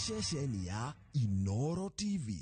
Ceceni ya Inoro TV.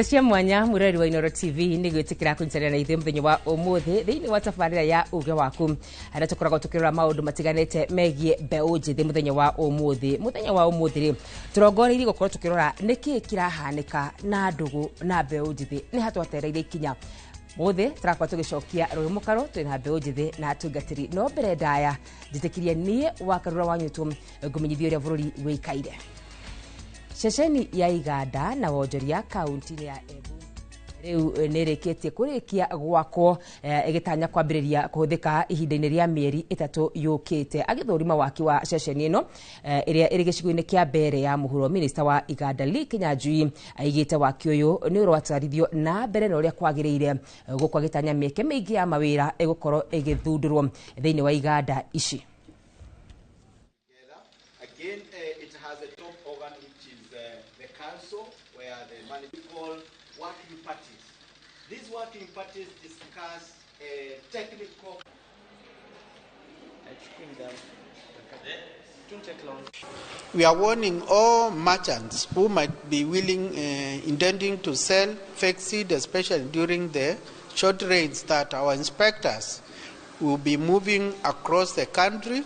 Cia mwanya mureri wa Inoro TV nĩ gwĩtĩkĩra kũnyitanĩra na ithuĩ mũthenya wa ũmũthĩ thĩinĩ wa tabarĩra ya uge waku harĩa tũkoragwo tũkĩrora maũndũ matiganĩte megiĩ mbeũ njĩthĩ mũthenya wa ũmũthĩ. Mũthenya wa ũmũthĩ rĩ tũrongoreirie gũkorwo tũkĩrora nĩkĩĩ kĩrahanĩka na ndũgũ na mbeũ njĩthĩ, nĩ hatwatereire ikinya. Mũthĩ tũrakorwo tũgĩcokia rũĩ mũkaro twĩna mbeũ njĩthĩ na atungatĩri, no mbere ndaya njĩtĩkirie niĩ wa Karura wa Nyutu ngũmenyithie ũrĩa bũrũri wĩikaire. Ceceni ya Iganda na wonjoria kaunti ya Embu riu nĩ ĩrĩkĩtie kũrĩkia gwakwo ĩgĩtanya kwambĩrĩria kũhũthĩka ihinda-inĩ rĩa mĩeri 3 yũkĩte. Agĩthũrima waki wa ceceni ĩno ĩrĩa ĩrĩ gĩcigo-inĩ kĩa mbere ya mũhuro, minista wa Iganda Lee Kinyanjui aigĩte waki ũyũ nĩ ũratwarithio na mbere na ũrĩa kwagĩrĩire, gũkũ agĩtanya mĩeke mĩingĩ ya mawĩra ĩgũkorwo ĩgĩthundũrwo thĩinĩ wa iganda ici. Again, it has a top organ, which is the council, where the money call working parties. These working parties discuss technical. We are warning all merchants who might be willing, intending to sell fake seed, especially during the short rains, that our inspectors will be moving across the country,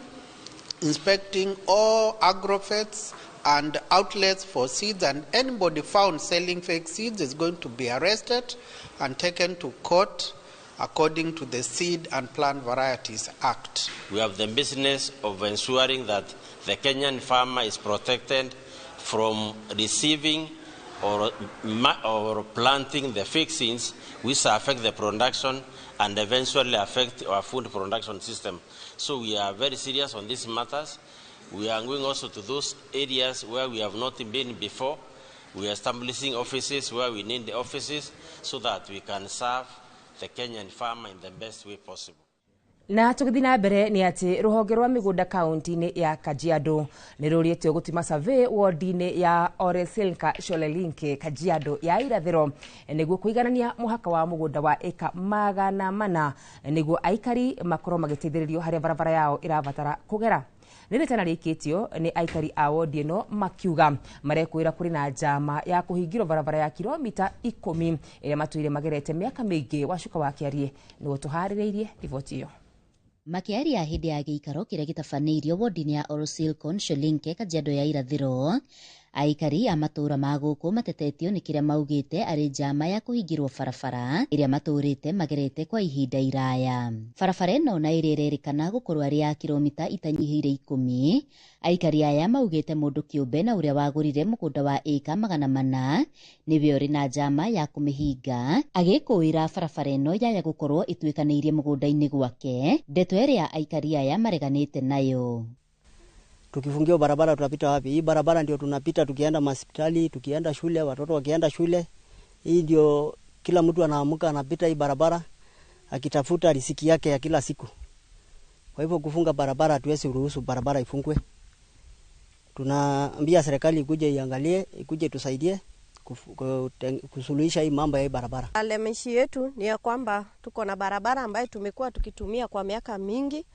inspecting all agrofets and outlets for seeds, and anybody found selling fake seeds is going to be arrested and taken to court according to the Seed and Plant Varieties Act. We have the business of ensuring that the Kenyan farmer is protected from receiving or planting the fake seeds, which affect the production and eventually affect our food production system. So we are very serious on these matters. We are going also to those areas where we have not been before. We are establishing offices where we need the offices so that we can serve the Kenyan farmer in the best way possible. Na tũgĩthiĩ na mbere nĩ atĩ rũhonge rwa mĩgũnda kaunti-inĩ ya Kajiado nĩ rũrĩtio gũtima survey wodi-inĩ ya Oresilka Sholelinke Kajiado ya irathĩro nĩguo kũiganania mũhaka wa mũgũnda wa ĩka 400 nĩguo aikari makorwo magĩteithĩrĩrio harĩa barabara yao ĩrabatara kũgera. Nĩ rĩtana rĩikĩtio nĩ aikari a wodi ĩno makiuga marekwĩra kũrĩ na njama ya kũhingĩrwo barabara ya kilomita 10 ĩrĩa matũire magerete mĩaka mĩingĩ. Wacuka wa Kĩarie nĩguo tũharĩrĩirie riboti ĩyo. Makiaria hĩndĩ ya gĩikaro kĩrĩa gĩtabanĩirio wodi-inĩ ya Orosilcon Sholinke Kajiado ya irathĩro, aikari a matũũra ma gũkũ matetetio nĩ kĩrĩa maugĩte arĩ njama ya kũhingĩrwo barabara ĩrĩa matũũrĩte magerete kwa ihinda iraya. Barabara ĩno na ĩrĩa ĩrerĩkana gũkorwo arĩ ya kilomita itanyihĩire 10, aikari aya maugĩte mũndũ kĩũmbe na ũrĩa wagũrire mũgũnda wa ĩka 400 nĩwe ũrĩ na njama ya kũmĩhinga, agĩkũĩra barabara ĩno yaya gũkorwo ĩtuĩkanĩirie mũgũnda-inĩ gwake, ndeto ĩrĩa aikari aya mareganĩte nayo. Tukifungiwa barabara tutapita wapi? Hii barabara ndio tunapita tukienda hospitali, tukienda shule, watoto wakienda shule. Hii ndio kila mtu anaamuka anapita hii barabara akitafuta riziki yake ya kila siku. Kwa hivyo kufunga barabara hatuwezi ruhusu barabara ifungwe. Tunaambia serikali ikuje iangalie, ikuje tusaidie kusuluhisha hii mambo ya hii barabara. Lalamishi yetu ni ya kwamba tuko na barabara ambayo tumekuwa tukitumia kwa miaka mingi.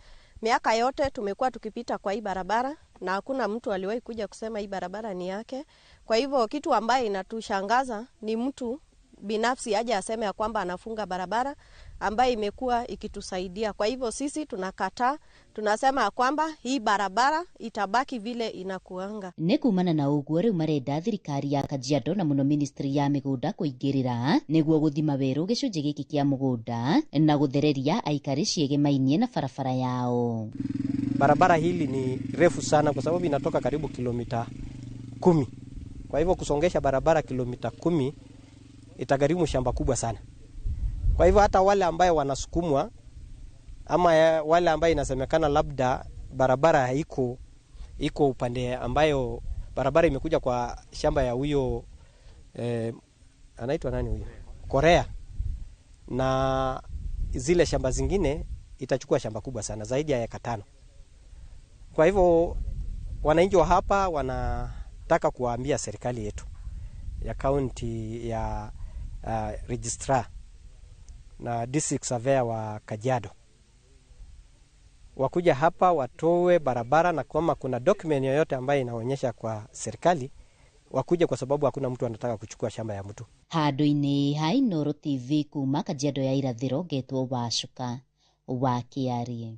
Miaka yote tumekuwa tukipita kwa hii barabara na hakuna mtu aliwahi kuja kusema hii barabara ni yake. Kwa hivyo kitu ambaye inatushangaza ni mtu binafsi aje aseme ya kwamba anafunga barabara ambaye imekuwa ikitusaidia. Kwa hivyo sisi tunakataa, tunasema kwamba hii barabara itabaki vile inakuanga. Nĩ kumana na ũguo rĩu marenda thirikari ya Kajiado na mũno ministry ya mĩgũnda kũingĩrĩra nĩguo gũthima werũ gĩcunjĩ gĩkĩ kĩa mũgũnda na gũthereria aikari ciĩgemainie na barabara yao. Barabara hili ni refu sana kwa sababu inatoka karibu kilomita 10. Kwa hivyo kusongesha barabara kilomita 10 itagharimu shamba kubwa sana. Kwa hivyo hata wale ambayo wanasukumwa ama wale ambayo inasemekana labda barabara haiko iko upande ambayo barabara imekuja kwa shamba ya huyo anaitwa nani huyo Korea, na zile shamba zingine itachukua shamba kubwa sana zaidi ya eka 5. Kwa hivyo wananchi wa hapa wanataka kuwaambia serikali yetu ya county ya registrar na district surveyor wa Kajiado wakuja hapa watoe barabara, na kama kuna document yoyote ambayo inaonyesha kwa serikali wakuja, kwa sababu hakuna mtu anataka kuchukua shamba ya mtu. Handu-inĩ ha Inooro TV kuma Kajiado ya Irathĩro ngetwo Wacuka wa Kĩarie.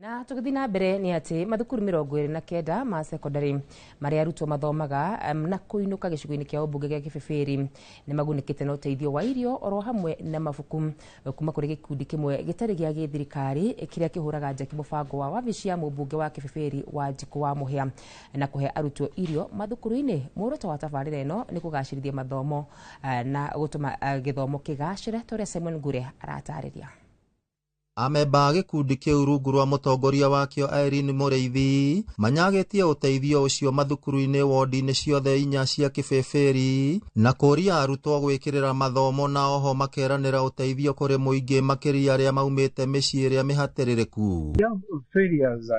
Na tũgĩthiĩ na mbere nĩ atĩ mathukuru 29 ma secondary marĩa arutwo mathomaga na kũinũka gĩcigo-inĩ kĩa ũmbunge gĩa Kĩbĩbĩri nĩ magunĩkĩte na ũteithio wa irio oro hamwe na mabuku kuma kũrĩ gĩkundi kĩmwe gĩtarĩ gĩa gĩthirikari kĩrĩa kĩhũraga njeki mũbango wa wabici ya mũmbunge wa Kĩbĩbĩri wa Njikũ wa Mũhĩa na kũhe arutwo irio mathukuru-inĩ. Muoroto wa tabarĩra ĩno nĩ kũgacĩrithia mathomo na gũtũma gĩthomo kĩgacĩre, ta ũrĩa Simon Ngure aratarĩria. Amemba a gĩkundi kĩu rungu rwa mũtongoria wakĩo Irene Mũrĩithi manyagĩtie ũteithio ũcio mathukuru-inĩ wodi-inĩ ciothe 4 cia Kĩbĩbĩri na kũria arutwo gwĩkĩrĩra mathomo, na oho makeranĩra ũteithio kũrĩ mũingĩ makĩria arĩa maumĩte mĩciĩ ĩrĩa mĩhatĩrĩrĩku. We have various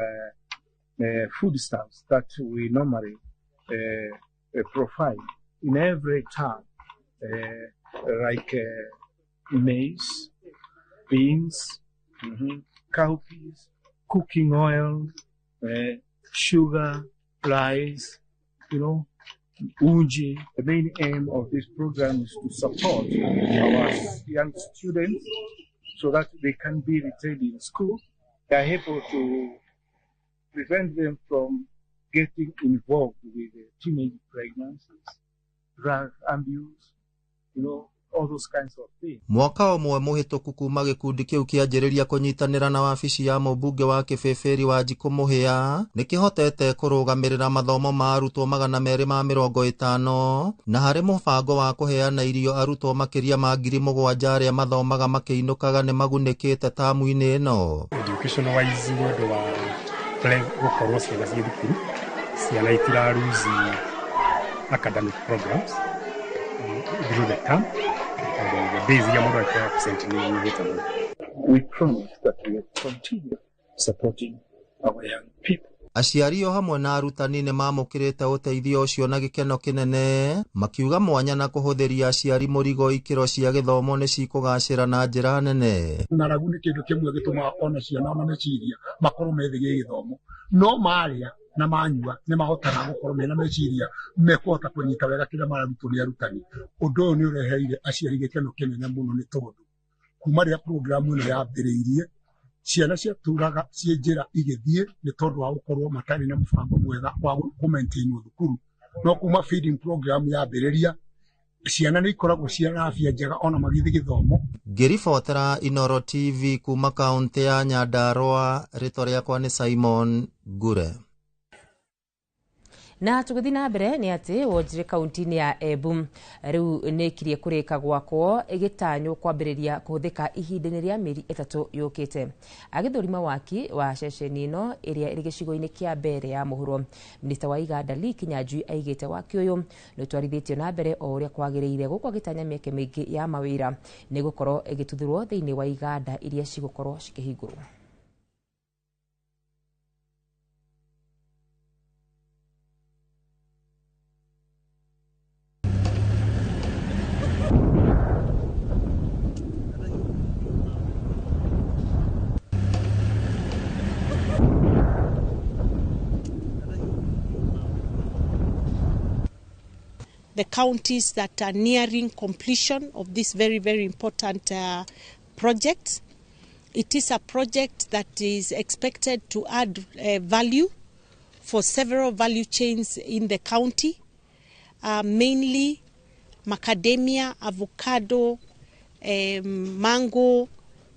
foodstuffs that we normally provide in every town, like maize, beans, cowpeas, cooking oil, sugar, rice, uji. The main aim of this program is to support our young students so that they can be retained in school. They are able to prevent them from getting involved with teenage pregnancies, drug abuse, all those kinds of things. Mwaka ũmwe mũhĩtũku kuma gĩkundi kĩu kĩanjĩrĩria kũnyitanĩra na wabici ya mũmbunge wa Kĩbĩbĩri wa Njikũ Mũhĩa nĩ kĩhotete kũrũgamĩrĩra mathomo ma arutwo 250 na harĩ mũbango wa kũheana irio arutwo makĩria ma 7,000 arĩa mathomaga makĩinũkaga nĩ magunĩkĩte tamu-inĩ ĩno. Education wise nĩ ũndũ wa gũkorwo ciana ciĩ thukuru, ciana itiraruzi academic programs through the term. We promise that we will continue supporting our young people. Aciari o hamwe na arutani nĩ mamũkĩrĩte ũteithio ũcio na gĩkeno kĩnene, makiuga mwanya na kũhũthĩria aciari mũrigo ikĩro cia gĩthomo nĩ cikũgacĩra na njĩra nene. Ng'aragu nĩ kĩndũ kĩmwe gĩtũmaga ona ciana ona meciria makorwo me thĩ gĩgĩthomo, no marĩa na manyua nĩ mahotaga gũkorwo mena meciria mekũhota kũnyita wega kĩrĩa mararutwo nĩ arutani. Ũndũ ũyũ nĩ ũreheire aciari gĩkeno kĩnene mũno nĩ tondũ kuma rĩrĩa programu ĩno yambĩrĩirie ciana ciatũraga ciĩ njĩra igĩthiĩ nĩ tondũ wa gũkorwo matarĩ na mũbango mwega wa kũ-maintain thukuru, no kuma feeding program yambĩrĩria ciana nĩ ikoragwo ciana afya njega ona magĩthiĩ gĩthomo. Ngĩribotera Inooro TV kuma kaũntĩ ya Nyandarua, rĩtwa rĩakwa nĩ Simon Ngure. Na tũgĩthiĩ na mbere nĩ atĩ wonjire kaunti-inĩ ya Embu rĩu nĩ ĩkirie kũrĩka gwakwo ĩgĩtanywo kwambĩrĩria kũhũthĩka ihinda-inĩ rĩa mĩeri 3 yũkĩte. Agĩthũrima waki wa ceceni ĩno ĩrĩa ĩrĩ gĩcigo-inĩ kĩa mbere ya mũhuro, minista wa iganda Lee Kinyanjui aigĩte waki ũyũ nĩ ũtwarithĩtio na mbere o ũrĩa kwagĩrĩire, gũkũ agĩtanya mĩeke mĩingĩ ya mawĩra nĩ gũkorwo ĩgĩtuthũrwo thĩinĩ wa iganda iria cigũkorwo cikĩhingũrwo. The counties that are nearing completion of this very, very important project. It is a project that is expected to add value for several value chains in the county, mainly macadamia, avocado, mango,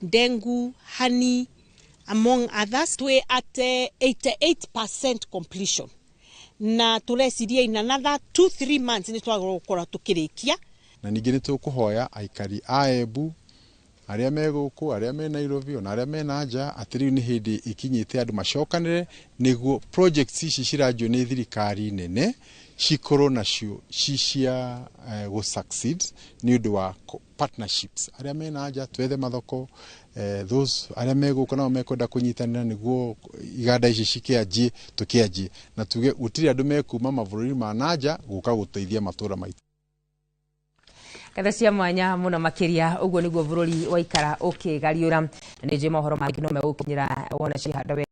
dengu, honey, among others. We are at 88% completion. Na tureciria in another 2-3 months nĩ twagũkorwo tũkĩrĩkia. Na ningĩ nĩ tũkũhoya aikari a Embu Arĩa me gũkũ, arĩa me Nairobi, ona arĩa me na nja, atĩ rĩu nĩ hĩndĩ ĩkinyĩte andũ macokanĩre nĩguo projects ici ciranjio nĩ thirikari nene cikorwo nacio ci cia gũ succeed nĩ ũndũ wa partnerships. Arĩa me na nja twethe mathoko, those arĩa me gũkũ nao mekwenda kũnyitanĩra nĩguo iganda ici cikĩanjie, tũkĩanjie na tuge gũtirĩ andũ mekuma mabũrũri ma na nja gũka gũteithia matũra maitũ. Ngatho cia mwanya mũno makĩria. Ũguo nĩguo bũrũri waikara ũkĩgariũra, na nĩ njũĩ mohoro mangĩ no megũkinyĩra wona cihanda wega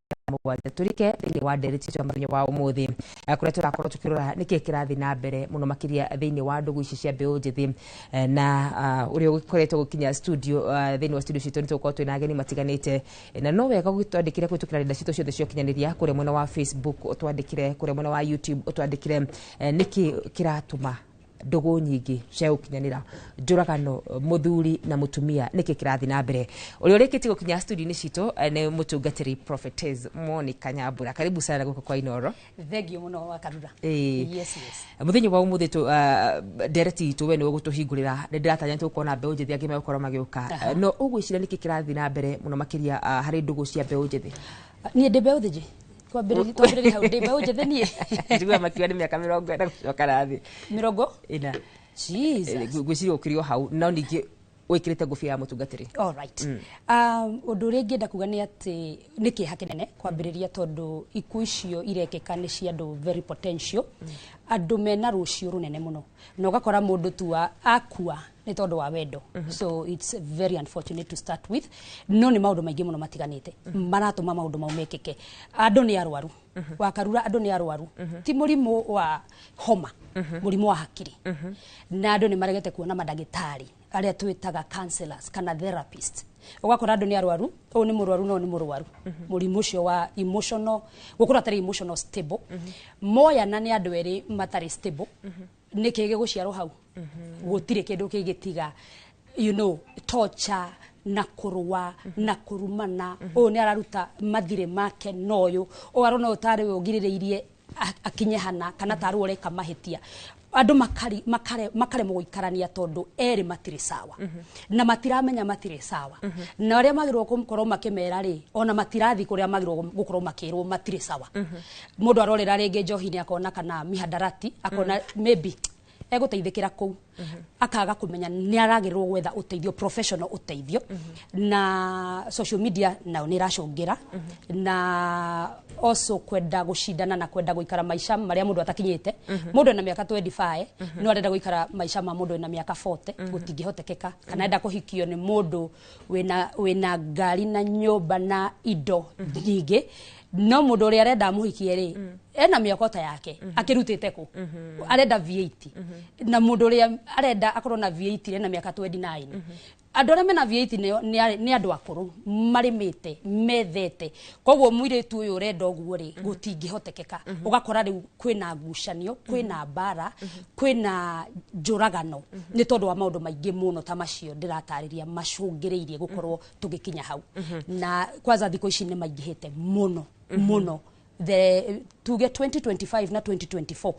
7 tũrike thĩinĩ wa ndereti citũ ya mũthenya wa ũmũthĩ, kũrĩa tũrakorwo tũkĩrora nĩkĩĩ kĩrathiĩ na mbere mũno makĩria thĩinĩ wa ndũgũ ici cia mbeũ njĩthĩ, na ũrĩa ũkoretwo gũkinya studio, thĩinĩ wa studio citũ nĩ tũgũkorwo twĩna ageni matiganĩte, na no wega ũgĩtwandĩkĩre kũhĩtũkĩra nenda citũ ciothe cia ũkinyanĩria, kũrĩa mwena wa Facebook ũtwandĩkĩre, kũrĩa mwena wa YouTube ũtwandĩkĩre, nĩkĩ kĩratũma ndũgũ nyingĩ cia gũkinyanĩra njũragano mũthuri na mũtumia, nĩkĩ kĩrathiĩ na mbere. Ũrĩa ũrĩkĩtie gũkinya studio-inĩ citũ nĩ mũtungatĩri Prophetess Monica Nyambura. Karibu sana gũkũ kwa Inoro. Thank you mũno, Wakarura. Yes. Mũthenya wa ũmũthĩ ndereti itũ we nĩwe ũgũtũhingũrĩra. Nĩ ndĩratanya tũgũkorwo na mbeũ njĩthĩ angĩ megũkorwo magĩũka. No ũgwĩciria nĩkĩ kĩrathiĩ na mbere mũno makĩria harĩ ndũgũ cia mbeũ njĩthĩ? Niĩ ndĩ mbeũ njĩthĩ. Twambĩrĩrie hau, ndĩ mbeũ njĩthĩ niĩ? Njiguaga makiuga nĩ mĩaka 40 gũcoka na thĩ. Mĩrongo ĩna. Jesus. Ngwĩciria ũkĩrĩ o hau, no ningĩ wĩkĩrĩte ngũbia ya mũtungatĩri. All right. Ũndũ ũrĩa ingĩenda kuga nĩ atĩ nĩ kĩeha kĩnene kwambĩrĩria, tondũ ikuũ icio irekĩka nĩ cia andũ very potential, andũ mena rũciũ rũnene mũno, na ũgakora mũndũ tu akua nĩ tondũ wa wendo. So it's very unfortunate to start with, no nĩ maũndũ maingĩ mũno matiganĩte maratũma maũndũ mau mekĩke. Andũ nĩ arwaru, Wakarura, andũ nĩ arwaru. Ti mũrimũ wa homa, mũrimũ wa hakiri, na andũ nĩ maregete kuona mandagĩtarĩ arĩa twĩtaga counselors kana therapist. Ũgakora andũ nĩ arwaru, ũyũ nĩ mũrwaru na ũyũ nĩ mũrwaru mũrimũ ũcio wa emotional, gũkorwo atarĩ emotional stable. Moyana nĩ andũ erĩ matarĩ stable, nĩ kĩ gĩgũciarwo hau? Gũtirĩ kĩndũ kĩngĩtiga torture na kũrũa na kũrumana. Ũyũ nĩ araruta mathirĩ make na ũyũ ũyũ arona ũyũ tarĩ we ũgirĩrĩirie akinye hana, kana tarĩ we ũreka mahĩtia. Andũ makaremwo gũikarania tondũ erĩ matirĩ sawa, na matiramenya matirĩ sawa, na arĩa magĩrĩirwo gũkorwo makĩmera rĩ, ona matirathiĩ kũrĩa magĩrĩirwo gũkorwo makĩrwo matirĩ sawa. Mũndũ arorera rĩngĩ njohi-inĩ akona, kana mihadarati akona, maybe egũteithĩkĩra kũu, akaga kũmenya nĩ aragĩrĩrwo gwetha ũteithio, professional ũteithio. Na social media nayo nĩ ĩracũngĩra, na also kwenda gũcindana na kwenda gũikara maica marĩa mũndũ atakinyĩte. Mũndũ ena mĩaka 25 no arenda gũikara maica ma mũndũ ena mĩaka 40, gũtingĩhotekeka. Kana enda kũhikio nĩ mũndũ wĩna ngari na nyũmba na indo nyingĩ, no mũndũ ũrĩa arenda amũhikie rĩ, ena mĩaka ta yake, akĩrutĩte kũ? Arenda V8, na mũndũ ũrĩa arenda akorwo na V8 ena mĩaka 29. Andũ arĩa mena V8 nĩ andũ akũrũ, marĩmĩte, methete. Koguo mũirĩtu ũyũ ũrenda ũguo rĩ, gũtingĩhotekeka. Ũgakora rĩu kwĩna ngucanio, kwĩna mbara, kwĩna njũragano, nĩ tondũ wa maũndũ maingĩ mũno ta macio ndĩratarĩria macũngĩrĩirie gũkorwo tũgĩkinya hau. Na kwanza thikũ ici nĩ maingĩhĩte mũno mũno. The tuge 2025 na 2024,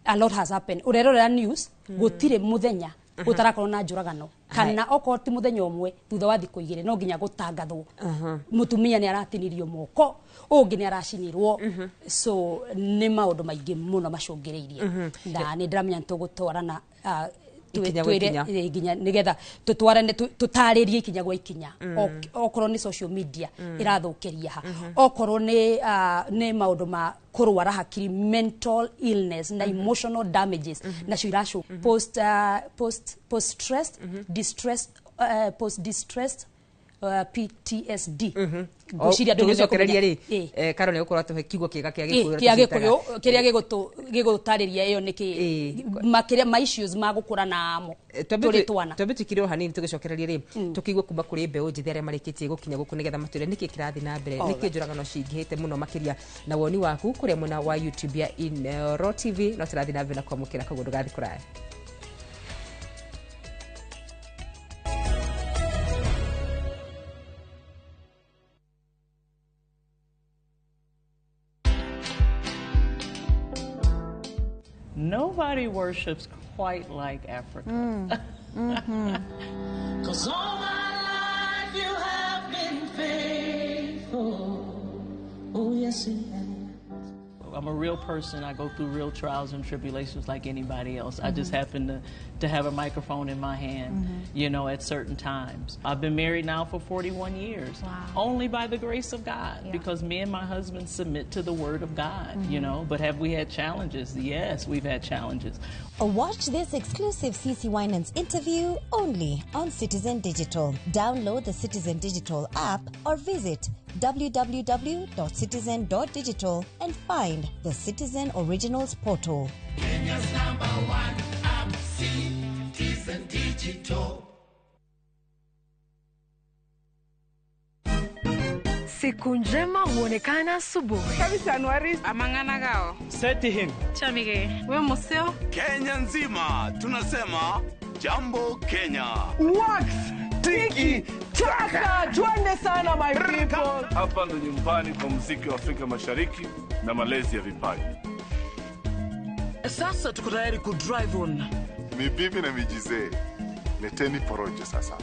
a lot has happened. Ũrerorera news, gũtirĩ mũthenya gũtarakorwo na njũragano, kana okorwo ti mũthenya ũmwe, thutha wa thikũ 2 no nginya gũtangathwo mũtumia nĩ aratinirio moko, ũngĩ nĩ aracinirwo. So nĩ maũndũ maingĩ mũno macũngĩrĩirie, na nĩ ndĩramenya nĩ tũgũtwarana Ikinya gwa ikinya. Nginya nĩgetha tũtwarane, tũtarĩrie ikinya gwa ikinya. Okorwo nĩ social media ĩrathũkĩria ha, okorwo nĩ maũndũ ma kũrwara hakiri, mental illness na emotional damages, nacio iracũ post stress distress, post distress, PTSD. Ngwĩciria andũ nĩ Tũgĩcokereria rĩ, mekũmenya. Karo nĩ gũkorwo atũhe kiugo kĩega kĩa Gĩkũyũ. Kĩa Gĩkũyũ kĩrĩa gĩgũtarĩria ĩyo nĩ kĩ makĩria ma issues ma gũkũra namo tũrĩ twana. Twambe twĩkire o hanini, tũgĩcokereria rĩ, tũkĩigue kuma kũrĩ mbeũ njĩthĩ arĩa marĩkĩtie gũkinya gũkũ, nĩgetha matwĩre nĩkĩ kĩrathiĩ na mbere, nĩkĩ njũragano cingĩhĩte mũno makĩria, na woni waku kũrĩa mwena wa YouTube ya Inooro TV. No tũrathiĩ na mbere na kwamũkĩra, koguo ndũgathiĩ kũraya. Nobody worships quite like Africa. Cause all my I'm a real person. I go through real trials and tribulations like anybody else. I just happen to have a microphone in my hand, you know, at certain times. I've been married now for 41 years. Wow. Only by the grace of God, because me and my husband submit to the word of God, you know. But have we had challenges? Yes, we've had challenges. Watch this exclusive CC Winans interview only on Citizen Digital. Download the Citizen Digital app or visit www.citizen.digital and find the Citizen Originals portal. Kenya's number one app, Citizen Digital. Siku njema huonekana asubuhi. Amang'ana gao. Seti him. Chamige. We museo. Kenya nzima tunasema jambo Kenya. Wax tiki taka, twende sana my people. Hapa ndo nyumbani kwa muziki wa Afrika Mashariki na malezi ya vipaji. Sasa tuko tayari ku drive on. Ni bibi na mijizee, leteni porojo sasa.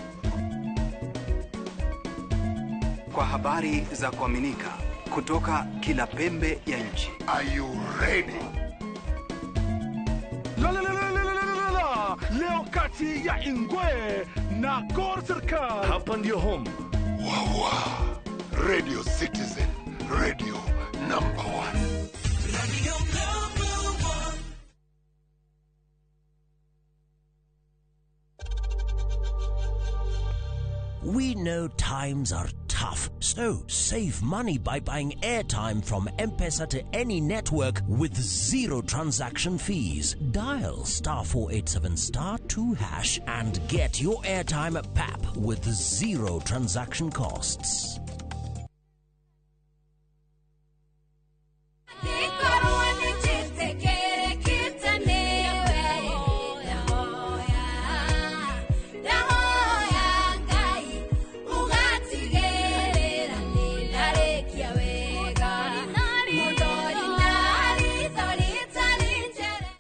Kwa habari za kuaminika kutoka kila pembe ya nchi. Are you ready? La la la la la la la la. Leo kati ya Ingwe na Gor Serikal. Hapa ndio home. Wawa. Radio Citizen, radio number one. Radio number one. We know times are tough, so save money by buying airtime from M-Pesa to any network with zero transaction fees. Dial *487 *2# and get your airtime at PAP with zero transaction costs.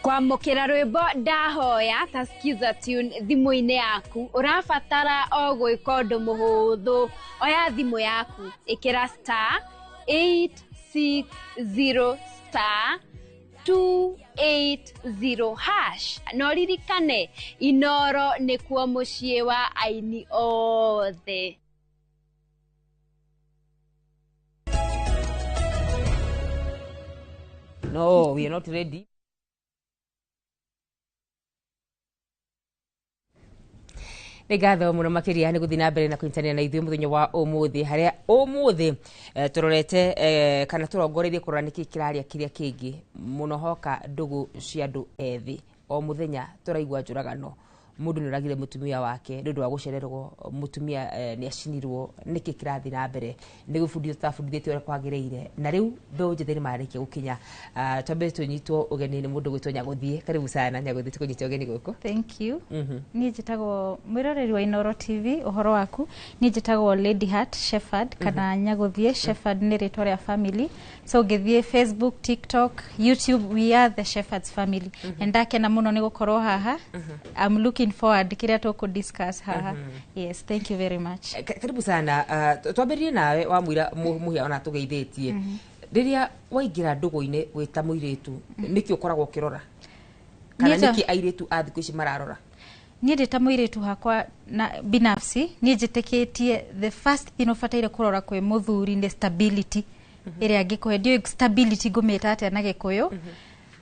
Kwamũkĩra rwĩmbo ndahoya ta skiza tune thimũ-inĩ yaku ũrabatara o gwĩka ũndũ mũhũthũ. Oya thimũ yaku, ĩkĩra *860 *280# na ũririkane Inoro nĩkuo mũciĩ wa aini othe. No, we are not ready. Nĩ ngatho mũno makĩria nĩ gũthiĩ na mbere na kũnyitanĩra na ithuĩ mũthenya wa ũmũthĩ, harĩa ũmũthĩ tũrorete kana tũrongoreirie kũrora nĩkĩ kĩraria kĩrĩa kĩngĩ mũno hoka ndũgũ cia andũ ethĩ. O mũthenya tũraigua njũragano, mũndũ nĩ oragire mũtumia wake nĩ ũndũ wa gũcererwo, mũtumia nĩ acinirwo. Nĩkĩ kĩrathiĩ na mbere? Nĩ gũbundithio tũtabundithĩtio ũrĩa kwagĩrĩire, na rĩu mbeũ njĩthĩ nĩ marĩkia gũkinya. Twambe tũnyitwo ũgeni nĩ mũndũ gwĩtwo Nyagũthiĩ. Karibu sana Nyagũthiĩ, tũkũnyite ũgeni gũkũ. Thank you. Niĩ njĩtagwo mwĩroreri wa Inoro TV, ũhoro waku. Niĩ njĩtagwo Lady Heart Shepherd kana Nyagũthiĩ. Shepherd nĩ rĩtwa rĩa family, so ũngĩthiĩ Facebook, TikTok, YouTube, we are the Shepherds family. Na ndakena mũno nĩ gũkorwo haha. I'm looking forward kĩrĩa tũkũ discuss haha. Yes, thank you very much. Karibu sana. Twambĩrĩrie nawe wa mũira mũhĩa ona tũgeithĩtie. Rĩrĩa waingĩra ndũgũ-inĩ wĩ ta mũirĩtu, nĩkĩ ũkoragwo ũkĩrora? Kana nĩkĩ airĩtu a thikũ ici mararora? Niĩ ndĩ ta mũirĩtu hakwa na binafsi, niĩ njĩtĩkĩtie the first thing ũbataire kũrora kwĩ mũthuri nĩ stability. Ĩrĩa angĩkũhe, ndiũĩ stability ngũmĩta atĩa na Gĩkũyũ.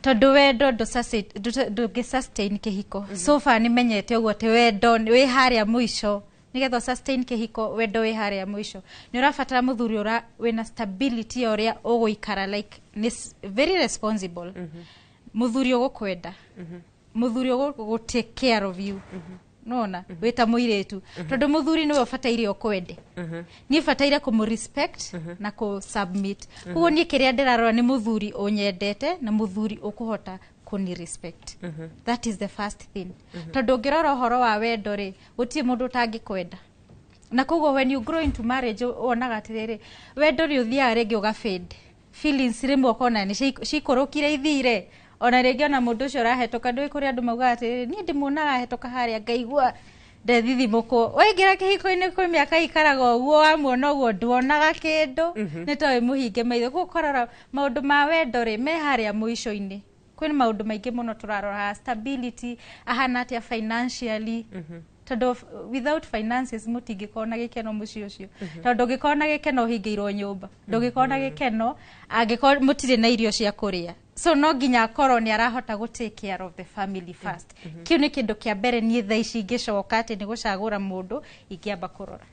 Tondũ wendo ndũngĩ sustain kĩhiko. So far nĩmenyete ũguo atĩ wendo wĩ harĩa mũico. Nĩgetha sustain kĩhiko, wendo wĩ harĩa mũico. Nĩ ũrabatara mũthuri ũra wĩna stability ya ũrĩa ũgũikara, like nĩ very responsible. Mũthuri ũgũkwenda, mũthuri ũgũ take care of you. Nona wĩ ta mũirĩtu, tondũ mũthuri nĩwe ũbataire ũkwende. Niĩ bataire kũmũ respect na kũ submit. Koguo niĩ kĩrĩa ndĩrarora nĩ mũthuri ũnyendete na mũthuri ũkũhota kũni respect. That is the first thing. Tondũ ũngĩrora ũhoro wa wendo rĩ, gũtirĩ mũndũ ũtangĩkwenda. Na koguo when you grow into marriage wonaga atĩrĩrĩ, wendo nĩ ũthiaga rĩngĩ ũga fade. Feelings rĩmwe ũkona nĩ cikũrũkire ithire. Ona rĩngĩ ona mũndũ ũcio ũrahetoka, ndũĩ kũrĩ andũ maugaga atĩrĩrĩ, niĩ ndĩmuonaga ahetoka harĩa ngaigua Ndethithimũkwo waingĩra kĩhiko-inĩ kwĩ mĩaka ikaraga ũguo, wamuona ũguo nduonaga kĩndũ, nĩ to wĩ mũhinge maitho. Koguo ũkarora maũndũ ma wendo rĩ me harĩa mũico-inĩ. Kwĩna maũndũ maingĩ mũno tũrarora haha, stability, ahana atĩa financially, tondũ without finances mũtingĩkorwo na gĩkeno mũciĩ ũcio, tondũ ndũngĩkorwo na gĩkeno ũhingĩirwo nyũmba, ndũngĩkorwo na gĩkeno angĩkorwo mũtirĩ na irio cia kũrĩa. So no nginya akorwo nĩ arahota gũ take care of the family first. Kĩu nĩ kĩndũ kĩa mbere niĩ thaa ici ingĩcoka atĩ nĩ gũcagũra mũndũ ingĩamba kũrora.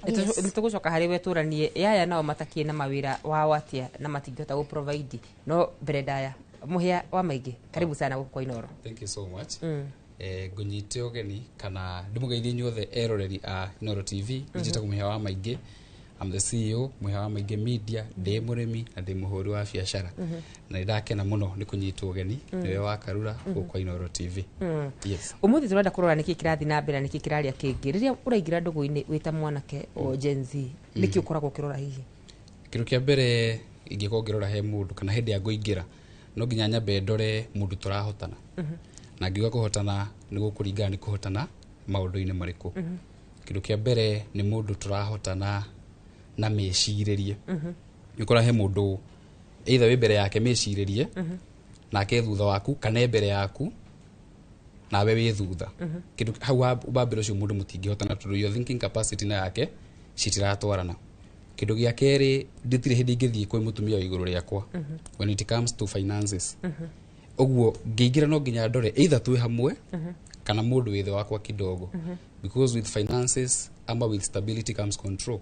Yes. Nĩ tũgũcoka harĩ we tũranie yaya nao matakĩrĩ na mawĩra wao atĩa na matingĩhota gũ provide. No mbere ndaya, Mũhĩa wa Maingĩ, karibu sana gũkũ kwa Inoro. Thank you so much. Ngũnyite ũgeni kana ndĩmũgeithie inyuothe eroreri a Inooro TV. Njĩtagwo Mũhĩa wa Maingĩ. I'm the CEO Mũhĩa wa Maingĩ Media. Ndĩ mũrĩmi na ndĩ mũhũri wa biacara. Na nĩ ndakena mũno nĩ kũnyitwo ũgeni nĩwe wa Karura gũkũ kwa Inooro TV. Yes. Ũmũthĩ tũrenda kũrora nĩkĩ kĩrathiĩ na mbere na nĩkĩ kĩraria kĩngĩ. Rĩrĩa ũraingĩra ndũgũ-inĩ wĩ ta mwanake o Gen Z, nĩkĩ ũkoragwo ũkĩrora hihi? Kĩndũ kĩa mbere ingĩkorwo ngĩrora he mũndũ kana hĩndĩ ya ngũingĩra, no nginya nyambe ndore mũndũ tũrahotana. Na ngiuga kũhotana nĩ gũkũringana nĩ kũhotana maũndũ-inĩ marĩkũ. Kĩndũ kĩa mbere nĩ mũndũ tũrahotana na mĩcirĩrie. Nĩ ũkora he mũndũ either wĩ mbere yake mĩcirĩrie nake thutha waku, kana e mbere yaku nawe wĩ thutha. Kĩndũ hau wa mbere, ũcio mũndũ mũtingĩhotana tondũ your thinking capacity na yake citiratwarana. Kĩndũ gĩa kerĩ, nditirĩ hĩndĩ ingĩthiĩ kwĩ mũtumia wa igũrũ rĩakwa when it comes to finances. Ũguo ngĩingĩra no nginya ndore either twĩ hamwe kana mũndũ wĩ thĩ wakwa kidogo, because with finances ama with stability comes control.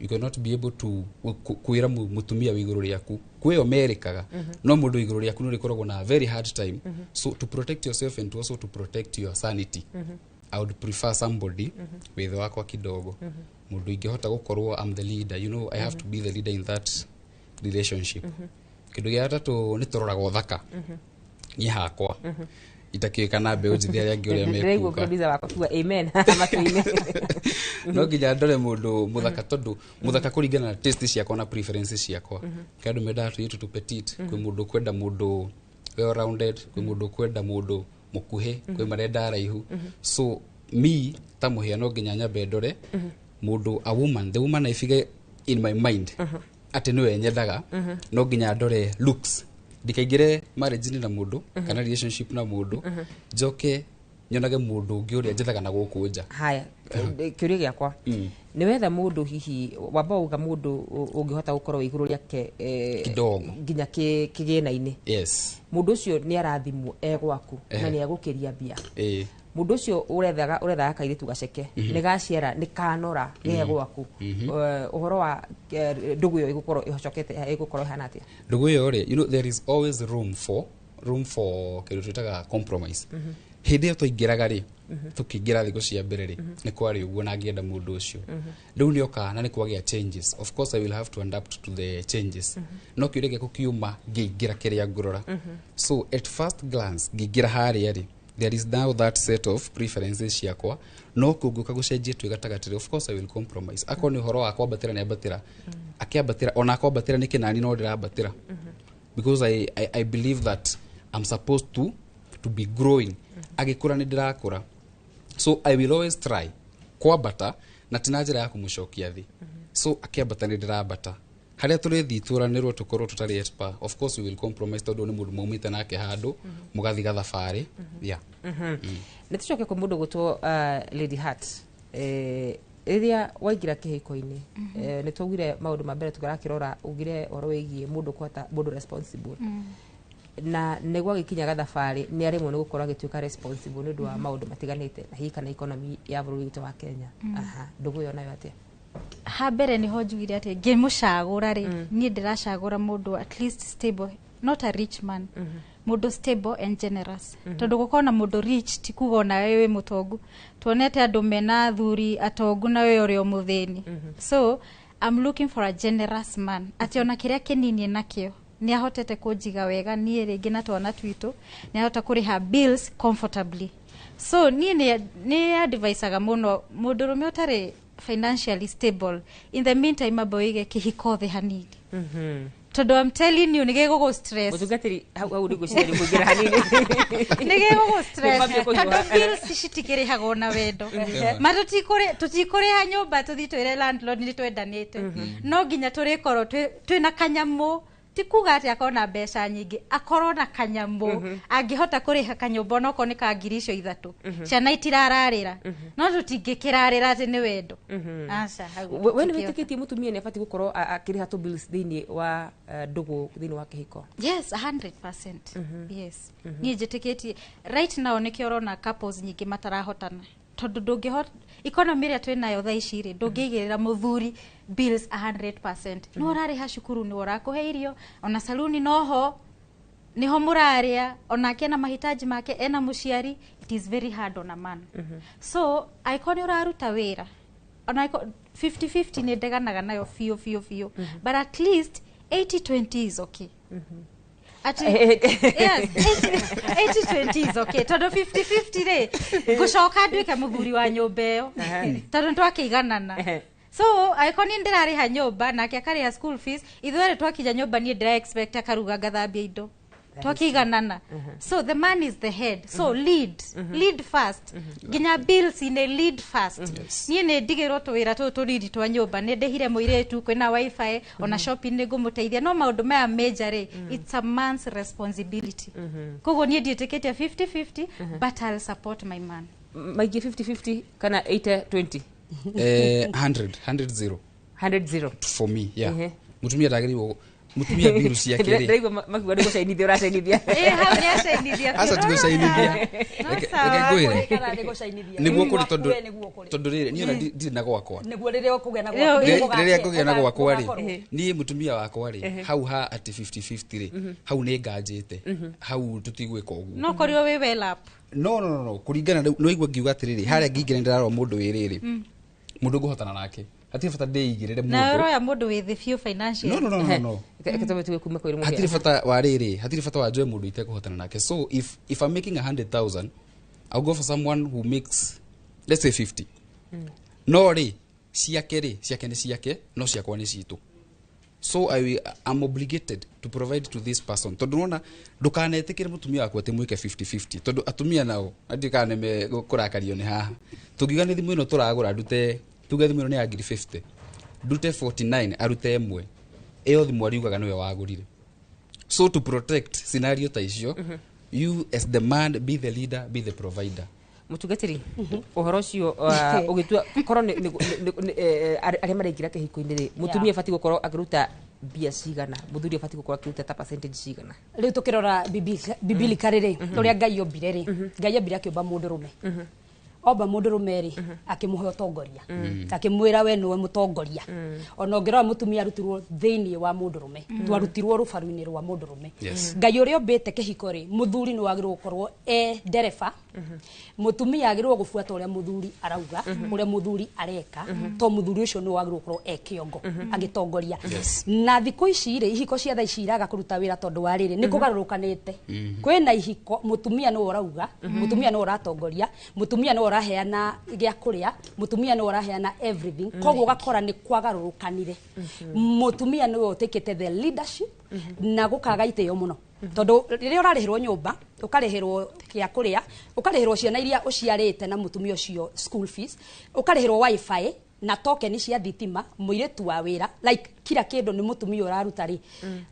You cannot be able to kwĩra mũtumia wĩ igũrũ rĩaku kwĩyo merĩkaga. No mũndũ wĩ igũrũ rĩaku nĩ ũrĩkoragwo na very hard time. So to protect yourself and to also to protect your sanity, I would prefer somebody wĩ thĩ wakwa kidogo, mũndũ ingĩhota gũkorwo I'm the leader. I have to be the leader in that relationship. Kĩndũ gĩa gatatũ nĩ tũroraga ũthaka. Niĩ hakwa itakĩũĩ kana mbeũ njĩthĩ arĩa angĩ ũrĩa Ndĩraigua mekuga. Producer wakwa kuga amen matũ-inĩ. No nginya ndore mũndũ mũthaka, tondũ mũthaka kũringana na taste ciakwa na preferences ciakwa. Kĩ andũ mendaga tũirĩtu tũ petite, kwĩ mũndũ ũkwenda mũndũ well rounded, kwĩ mũndũ ũkwenda mũndũ mũkuhĩ, kwĩ marenda araihu. So me ta Mũhĩa no nginya nyambe ndore mũndũ, a woman, the woman I figure in my mind atĩ nĩwe nyendaga. No nginya ndore looks, ndikaingĩre marriage-inĩ na mũndũ kana relationship na mũndũ njoke nyonage mũndũ ũngĩ ũrĩa njethaga na gũkũ nja. Haya, kĩũria gĩakwa, nĩ wetha mũndũ hihi wamba uga mũndũ ũngĩhota gũkorwo igũrũ rĩake Kidogo. nginya kĩgĩna-inĩ. Yes. Mũndũ ũcio nĩ arathimwo e gwaku na nĩ egũkĩria mbia. Mũndũ ũcio ũrethaga kairĩtu gaceke, nĩ gaciara, nĩ kanora ge gwaku. Ũhoro wa ndũgũ ĩyo ĩgũkorwo ĩhocokete, ĩgũkorwo ĩhana atĩa? Ndũgũ ĩyo rĩ, there is always room for kĩndũ twĩtaga compromise. Hĩndĩ ĩyo twaingĩraga rĩ, tũkĩingĩra thikũ cia mbere rĩ, nĩ kwarĩ ũguo na ngĩenda mũndũ ũcio. Rĩu nĩ oka na nĩ kwagĩa changes, of course I will have to adapt to the changes. No kĩũria gĩaku kiuma ngĩingĩra kĩrĩa ngũrora, so at first glance ngĩingĩra harĩa rĩ, there is now that set of preferences ciakwa, no kũngũka gũcenjia twĩ gatagatĩ rĩ, of course I will compromise. Akorwo nĩ ũhoro wa kwambatĩra, nĩ ambatĩra, akĩambatĩra ona akwambatĩra nĩ kĩnani no ndĩrambatĩra, because I believe that I'm supposed to be growing. Agĩkũra nĩ ndĩrakũra, so I will always try kwambata na ti na njĩra ya kũmũcokia thĩ. So akĩambata nĩ ndĩrambata, harĩa tũrĩthiĩ tũranĩrwo tũkorwo tũtarĩ at par, of course we will compromise, tondũ nĩ mũndũ maumĩte nake handũ mũgathiĩ gathabarĩ, yeah. Nĩ tũcoke kwĩ mũndũ gwĩtwo Lady Heart. Rĩrĩa waingĩra kĩhiko-inĩ, nĩ twaugire maũndũ ma mbere tũrakĩrora, ugire ũhoro wĩgiĩ mũndũ kũhota, mũndũ responsible, na nĩ gwagĩkinya gathabarĩ nĩ aremwo nĩ gũkorwo agĩtuĩka responsible nĩ ũndũ wa maũndũ matiganĩte na hihi kana economy ya bũrũri witũ wa Kenya. Aha, ndũgũ ĩyo nayo atĩa? Ha mbere nĩho njugire atĩ ngĩmũcagũra rĩ, niĩ ndĩracagũra mũndũ at least stable, not a rich man, mũndũ stable and generous, tondũ gũkorwo na mũndũ rich ti kuga onawe wĩ mũtongu. Tuonete andũ mena athuri atongu na we ũrĩ o mũthĩni. So I'm looking for a generous man, atĩ ona kĩrĩa kĩnini nakĩo nĩ ahotete kũnjiga wega niĩ rĩngĩ na twana twitũ, nĩ ahota kũrĩha bills comfortably. So niĩ nĩ advisaga mũno mũndũrũme ũtarĩ financially stable, in the meantime amba ũige kĩhiko thĩ hanini. Tondu I'm telling you nĩ gĩgũgũ stress. Mũtungatĩri, hau hau nĩ ngwĩciria nĩ kũingĩra hanini. Nĩ gĩgũgũ stress. Nĩ kwambia kũhiũha. Tondũ bills citikĩrĩhagwo na wendo. Ma tũtikũrĩha nyũmba tũthiĩ twĩre landlord nĩ twendanĩte. No nginya tũrĩkorwo twĩna kanyamũ, ti kuga atĩ akorwo na mbeca nyingĩ, akorwo na kanyamũ angĩhota kũrĩha kanyũmba onokorwo nĩ ka ngiri icio ithatũ. Ciana itirararĩra, no tũtingĩkĩrarĩra atĩ nĩ wendo. Aca, hau We nĩ tũtikĩhota. wĩtĩkĩtie mũtumia nĩ abatiĩ gũkorwo akĩrĩha tũ bills thĩinĩ wa ndũgũ, thĩinĩ wa kĩhiko? Yes, 100%. Yes. Niĩ njĩtĩkĩtie right now nĩkĩo ũrona couples nyingĩ matarahotana, tondũ ndũngĩhota economy ĩrĩa twĩnayo thaa ici rĩ, ndũngĩigĩrĩra mũthuri bills 100%. Nĩ ũrarĩha cukuru, nĩ ũrakũhe irio, ona saluni noho niho mũrarĩa, onake ena mahitaji make, ena mũciari. It is very hard on a man. So angĩkorwo nĩ ũraruta wĩra, ona 50-50 nĩ ndeganaga nayo biũ biũ biũ, but at least 80-20 is okay. Ati, yes, 80-20 is okay, tondũ 50-50 rĩ, ngũcoka nduĩke mũthuri wa nyũmba ĩyo, tondũ nĩtwakĩiganana. So angĩkorwo niĩ ndĩrarĩha nyũmba nake akarĩha school fees, ithuerĩ twakinya nyũmba niĩ ndĩra expect akaruga, ngathambia indo, twakiiganana. So the man is the head, so lead, lead first. Nginya bills inĩ lead first. Niĩ nĩ ndigĩrwo tũwĩra tũtũ tũnini twa nyũmba, nĩ ndĩhire mũirĩtu, kwĩna wifi, ona shopping nĩ ngũmũteithia, no maũndũ maya major rĩ, it's a man's responsibility. Koguo niĩ ndiĩtĩkĩtie 50-50, but I'll support my man. Maingĩ 50-50 kana 80-20? 100 100 0. 100 0. For me, yeah. Mutumia ndagĩrĩirwo, mutumia biru ciake rĩ, Ndĩraigua makiuga nĩ gũcainithia ũracainithia. Ĩ, hau nĩ acainithia. Aca, ti gũcainithia. No Reke sawa. ngwĩre. Kana nĩ gũcainithia. Nĩguo kũrĩ, tondũ We nĩguo kũrĩ. Tondũ rĩrĩ, niĩ ona ndirĩ na gwakwa. Nĩguo rĩrĩa ũkũgĩa na Rĩu- gwaku, Rĩrĩa ngũgĩa na gwakwa rĩ, ũgakorwo. niĩ mũtumia wakwa rĩ, hau ha atĩ 50-50 rĩ, hau nĩ nganjĩte, hau tũtigwĩka ũguo. No korirwo wĩ well up. No, no, no, no, kũringana rĩu no igua ngiuga atĩrĩrĩ, harĩa ngingĩra ndĩrarora mũndũ wĩ rĩrĩ, mũndũ ngũhotana nake, hatirĩ bata ndĩigĩrĩre Na mũndũ. ũroya mũndũ wĩ thĩ biũ financially. No, no, no, no, no. Reke tũmbe tuge kuma kwĩ Hatirĩ bata wa rĩrĩ, hatirĩ bata wa njoe mũndũ itekũhotana nake. So if I'm making 100,000, I'll go for someone who makes, let's say, 50. No rĩ, ciake rĩ, ciake nĩ ciake, no ciakwa nĩ citũ. So I'm obligated to provide to this person, tondũ nona ndũkanetĩkĩre mũtumia waku atĩ mwĩke 50-50, tondũ atumia nao andiũ kana nĩme kũrakario nĩ haha. Tũngiuga nĩ thimũ ĩno tũragũra, ndute, tuge thimũ ĩno nĩ ya ngiri 50, ndute 49, arute ĩmwe, ĩyo thimũ ariugaga nĩwe wagũrire. So to protect scenario ta icio, you as the man, be the leader, be the provider. Mũtungatĩri, ũhoro ũcio ũgĩtua korwo arĩa maraingĩra kĩhiko-inĩ rĩ, mũtumia abatiĩ gũkorwo akĩruta mbia cigana, mũthuri abatiĩ gũkorwo akĩruta ta percentage cigana? Rĩu tũkĩrora biblically rĩ, ũrĩa Ngai ombire rĩ, Ngai ambire akĩũmba mũndũrũme. Omba mũndũrũme rĩ, akĩmũhe ũtongoria, akĩmwĩra we nĩwe mũtongoria. Ona ũngĩrora mũtumia arutirwo thĩinĩ wa mũndũrũme, twarutirwo rũbaru-inĩ rwa mũndũrũme. Ngai ũrĩa ũmbĩte kĩhiko rĩ, mũthuri nĩ wagĩrĩirwo gũkorwo e ndereba, mũtumia agĩrĩirwo gũbuata ũrĩa mũthuri arauga, ũrĩa mũthuri areka, to mũthuri ũcio nĩ wagĩrĩirwo gũkorwo e kĩongo agĩtongoria. Na thikũ ici rĩ, ihiko cia thaa ici iraga kũruta wĩra tondũ wa rĩrĩ, nĩ kũgarũrũkanĩte. Kwĩna ihiko mũtumia nĩwe ũrauga, mũtumia nĩwe ũratongoria, mũtumia nĩwe ũraheana gĩa kũrĩa, mũtumia nĩwe ũraheana everything. Koguo ũgakora nĩ kwagarũrũkanire, mũtumia nĩwe ũtĩkĩte the leadership na gũkaga itĩo mũno, tondũ rĩrĩa ũrarĩhĩrwo nyũmba, ũkarĩhĩrwo gĩa kũrĩa, ũkarĩhĩrwo ciana iria ũciarĩte na mũtumia ũcio school fees, ũkarĩhĩrwo wifi na token cia thitima, mũirĩtu wa wĩra, like kila kĩndũ nĩ mũtumia ũraruta rĩ,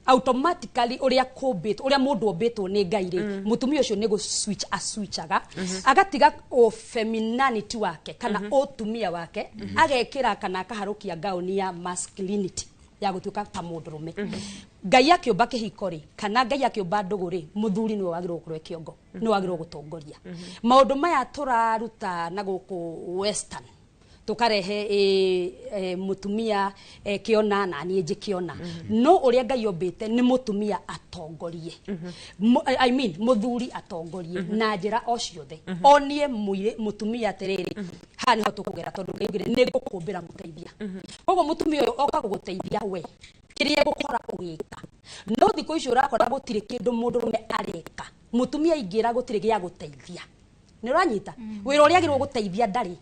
automatically ũrĩa kũmbĩtwo, ũrĩa mũndũ ombĩtwo nĩ Ngai rĩ, mũtumia ũcio nĩ gũ switch aswitchaga, agatiga o femininity wake kana ũtumia wake, agekĩra kana akaharũkia gauni ya masculinity ya gũtuĩka ta mũndũrũme. Ngai akĩũmba kĩhiko rĩ, kana Ngai akĩũmba ndũgũ rĩ, mũthuri nĩwe wagĩrĩirwo gũkorwo e kĩongo, nĩwe wagĩrĩirwo gũtongoria maũndũ maya tũraruta na gũkũ western, tukarehe mutumia kiona na niĩ njĩkĩona. No ũrĩa Ngai ombĩte nĩ mũtumia atongorie. I mean mũthuri atongorie na njĩra o ciothe, onie mũtumia atĩrĩrĩ, haha nĩho tũkũgera, tondũ Ngai augire nĩ ngũkũmbĩra mũteithia. Koguo mũtumia ũyũ oka gũgũteithia we kĩrĩa egũkora ũgĩka. No thikũ ici ũrakora gũtirĩ kĩndũ mũndũrũme areka, mũtumia aingĩra gũtirĩ gĩa gũteithia. Nĩ ũranyita? Wĩra ũrĩa agĩrĩirwo gũteithia ndarĩ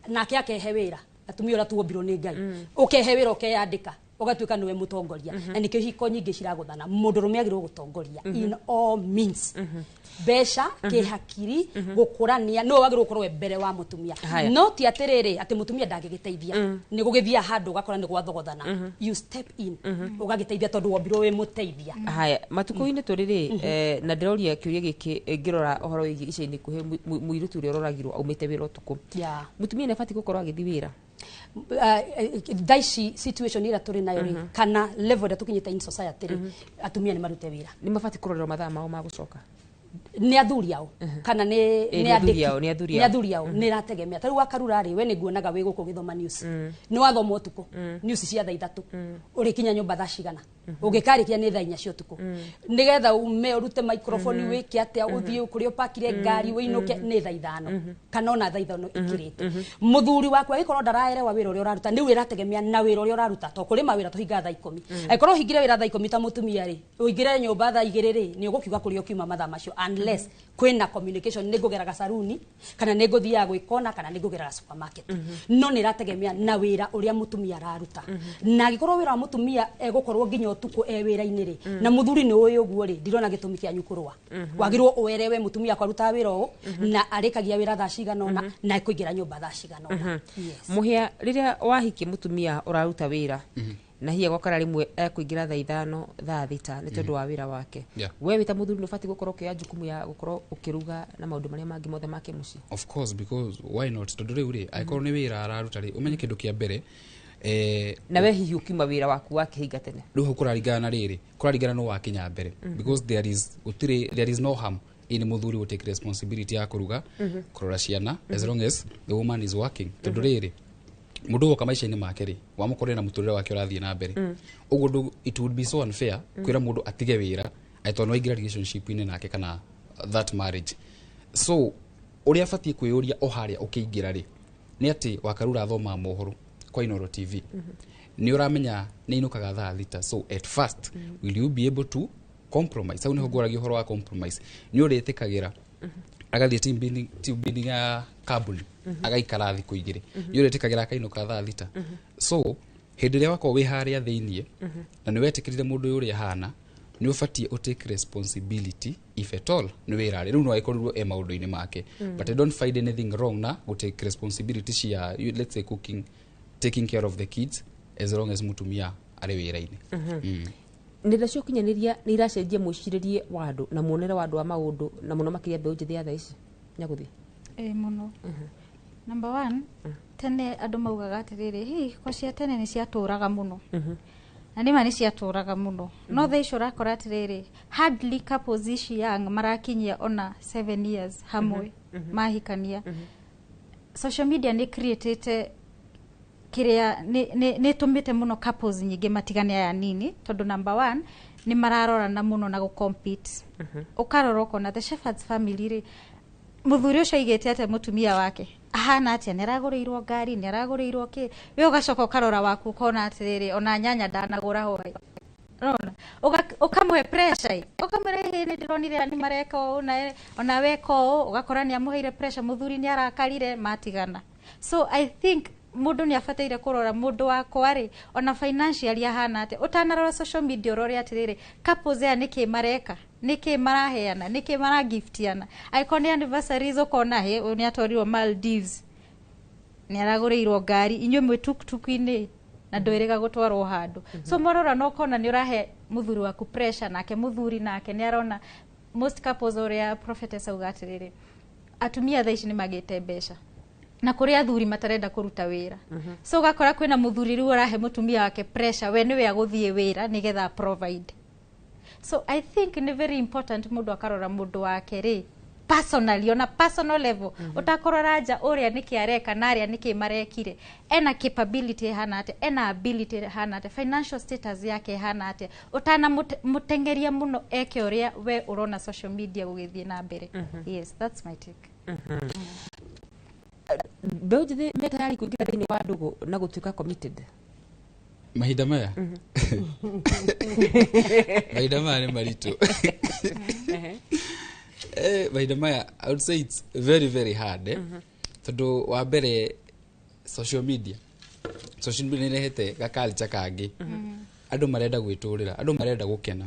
nake, akehe wĩra. Atumia ũrĩa tuombirwo nĩ Ngai, ũkehe wĩra, ũkeyandĩka. Ũgatuĩka nĩwe mũtongoria, na nĩkĩo hiko nyingĩ ciragũthana. Mũndũrũme agĩrĩirwo gũtongoria in all means, mbeca, kĩhakiri, gũkũrania, nĩwe wagĩrĩirwo gũkorwo we mbere wa mũtumia. Haya. No ti atĩrĩrĩ atĩ mũtumia ndangĩgĩteithia, nĩ gũgĩthiaga handũ ũgakora nĩ gwathogothana, you step in ũgagĩteithia, tondũ wombirwo wĩ mũteithia. Haya, matukũ-inĩ tũrĩ rĩ, na ndĩroria kĩũria gĩkĩ ngĩrora ũhoro wĩgiĩ ica-inĩ ikuhĩ mũirĩtu ũrĩa ũroragirwo aumĩte wĩra ũtukũ. Mũtumia nĩ abatiĩ gũkorwo agĩthiĩ wĩra? Thaa ici situation ĩrĩa tũrĩ nayo rĩ, kana level ĩrĩa tũkinyĩte in society rĩ, atumia nĩ marute wĩra. Nĩ mabatiĩ kũrorerwo mathaa mao ma gũcoka? Nĩ athuri ao kana nĩ Ĩ, nĩ nĩ athuri andĩki? ao, nĩ athuri Nĩ ao. athuri ao. Nĩ ĩrategemea. Ta rĩu wakarura rĩ, we nĩ nguonaga wĩ gũkũ ũgĩthoma news, nĩ wathoma ũtukũ news cia thaa 3, ũrĩkinya nyũmba thaa cigana? Ũngĩkarĩkia nĩ thaa 4 cia ũtukũ, nĩgetha ume ũrute microphone, wĩke atĩa, ũthiĩ kũrĩa ũpakire ngari, wĩinũke nĩ thaa 5 kana ona thaa 5 ikĩrĩte. Mũthuri waku agĩkorwo ndaraerewa wĩra ũrĩa ũraruta, nĩ ĩrategemea na wĩra ũrĩa ũraruta, to kũrĩ mawĩra tũhingaga thaa 10. Angĩkorwo ũhingire wĩra thaa 10 ta mũtumia rĩ, ũingĩre nyũmba thaa 2 rĩ, nĩ ũgũkiuga kũrĩa ũkiuma mathaa macio, unless kwĩna communication, nĩ ngũgeraga saruni, kana nĩ ngũthiaga gwĩkona, kana nĩ ngũgeraga supermarket. No nĩ ĩrategemea na wĩra ũrĩa mũtumia araruta, na angĩkorwo wĩra wa mũtumia egũkorwo nginya ũtukũ e wĩra-inĩ rĩ, na mũthuri nĩ ũĩ ũguo rĩ, ndirona gĩtũmi kĩanyu kũrũa. Wagĩrĩirwo ũerewe mũtumia akwa arutaga wĩra ũũ, na arĩkagia wĩra thaa cigana ũna, na ekũingĩra nyũmba thaa cigana ũna. Yes. Mũhĩa, rĩrĩa wahikia mũtumia ũraruta wĩra, na hihi agokora rĩmwe ekũingĩra thaa 5, thaa 6 nĩ tondũ wa wĩra wake, we wĩ ta mũthuri nĩ ũbatiĩ gũkorwo ũkĩoya jukumu ya gũkorwo ũkĩruga na maũndũ marĩa mangĩ mothe make mũciĩ? Of course, because why not? Tondũ rĩu rĩ, angĩkorwo nĩ wĩra araruta rĩ, ũmenye kĩndũ kĩa mbere Na we hihi ũkiuma wĩra waku wakĩhinga tene? Rĩu hau kũraringana na rĩrĩ, kũraringana no wakinya mbere, because there is gũtirĩ, there is no harm in mũthuri gũ take responsibility ya kũruga, kũrora ciana, as long as the woman is working. Tondũ rĩrĩ, mũndũ woka maica-inĩ make rĩ, wamũkorire na mũtũrĩre wake ũrathiĩ na mbere ũguo, it would be so unfair kwĩra mũndũ atige wĩra atĩ tondũ nĩwaingĩra relationship-inĩ nake kana that marriage. So ũrĩa abatiĩ kwĩyũria o harĩa ũkĩingĩra rĩ, nĩ atĩ wakarura athomaga mohoro kwa Inoro TV, nĩ ũramenya nĩ inũkaga thaa 6, so at first will you be able to compromise? Hau nĩho ngwaragia ũhoro wa compromise. Nĩ ũrĩtĩkagĩra agathiĩ team building ya kambuni, agaikara thikũ 2, nĩ ũrĩtĩkagĩra akainũka thaa 6? So hĩndĩ ĩrĩa wakorwo wĩ harĩa thĩiniĩ na nĩ wetĩkĩrire mũndũ ũyũ ũrĩa ahana, nĩ ũbatiĩ ũtake responsibility if at all nĩ wĩra rĩ, rĩu no agĩkorirwo e maũndũ-inĩ make. But I don't find anything wrong na gũtake responsibility cia let's say cooking, taking care of the kids, as long as mũtumia arĩ wĩra-inĩ. Nenda cia ũkinyanĩria nĩ iracenjia mwĩcirĩrie wa andũ na muonere wa andũ wa maũndũ, na mũno makĩria mbeũ njĩthĩ ya thaa ici, Nyagũthiĩ? Ĩ mũno. Number one, tene andũ maugaga atĩrĩrĩ, hihi hiko cia tene nĩ ciatũraga mũno, na nĩma nĩ ciatũraga mũno, no thaa ici ũrakora atĩrĩrĩ, hardly couples ici young marakinyia ona 7 years hamwe mahikania. Social media nĩ creatĩte kĩrĩa nĩ ĩtũmĩte mũno couples nyingĩ matigane aya nini, tondũ number one nĩ mararorana mũno na gũ-compete. Ũkarora ũkona the Shepherds family rĩ, mũthuri ũcio aigĩte atĩa, mũtumia wake ahana atĩa, nĩ aragũrĩirwo ngari, nĩ aragũrĩirwo kĩ, we ũgacoka ũkarora waku ũkona atĩrĩrĩ, ona nyanya ndanagũra hwaĩ. Ũrona? Ũkamũhe pressure, ũkamwĩra, "Ĩ, nĩ ndĩronire aya nĩ mareka ũũ na ona weka ũũ." Ũgakora nĩ amũheire pressure, mũthuri nĩ arakarire, matigana. So I think mũndũ nĩ abataire kũrora mũndũ wakwa rĩ, ona financially ahana atĩa. Ũtanarora social media, ũrore atĩrĩrĩ, couples aya nĩkĩ mareka, nĩkĩ maraheana, nĩkĩ maragiftiana. Angĩkorwo nĩ anniversaries, ũkona hĩ, ũyũ nĩ atwarirwo Maldives, nĩ aragũrĩirwo ngari, inyuĩ mwĩ tuktuk-inĩ na ndwĩrĩga gũtwarwo handũ. So morora no ũkona nĩ ũrahe mũthuri waku pressure, nake mũthuri nake nĩ arona. Most couples, ũrĩa prophetess auga atĩrĩrĩ, atumia thaa ici nĩ magĩte mbeca na kũrĩ athuri matarenda kũruta wĩra. So ũgakora kwĩna mũthuri rĩu ũrahe mũtumia wake pressure, we nĩwe agũthiĩ wĩra nĩgetha provide. So I think nĩ very important mũndũ akarora mũndũ wake rĩ, personally, ona personal level, ũtakũrora nja ũrĩa nĩkĩ areka na arĩa nĩkĩ marekire, ena capability ĩhana atĩa, ena ability ĩhana atĩa, financial status yake ĩhana atĩa, ũtanamũteng'eria mũno eke ũrĩa we ũrona social media gũgĩthiĩ na mbere. Yes, that's my take. Mbeũ njĩthĩ me tayari kũingĩra thĩinĩ wa ndũgũ na gũtuĩka committed? Mahinda maya nĩ maritũ. Mahinda maya I would say it's very very hard, eh? Tondũ wa mbere, social media Social media nĩ ĩrehete gakalcha kangĩ. Andũ marenda gwĩtũrĩra, andũ marenda gũkena,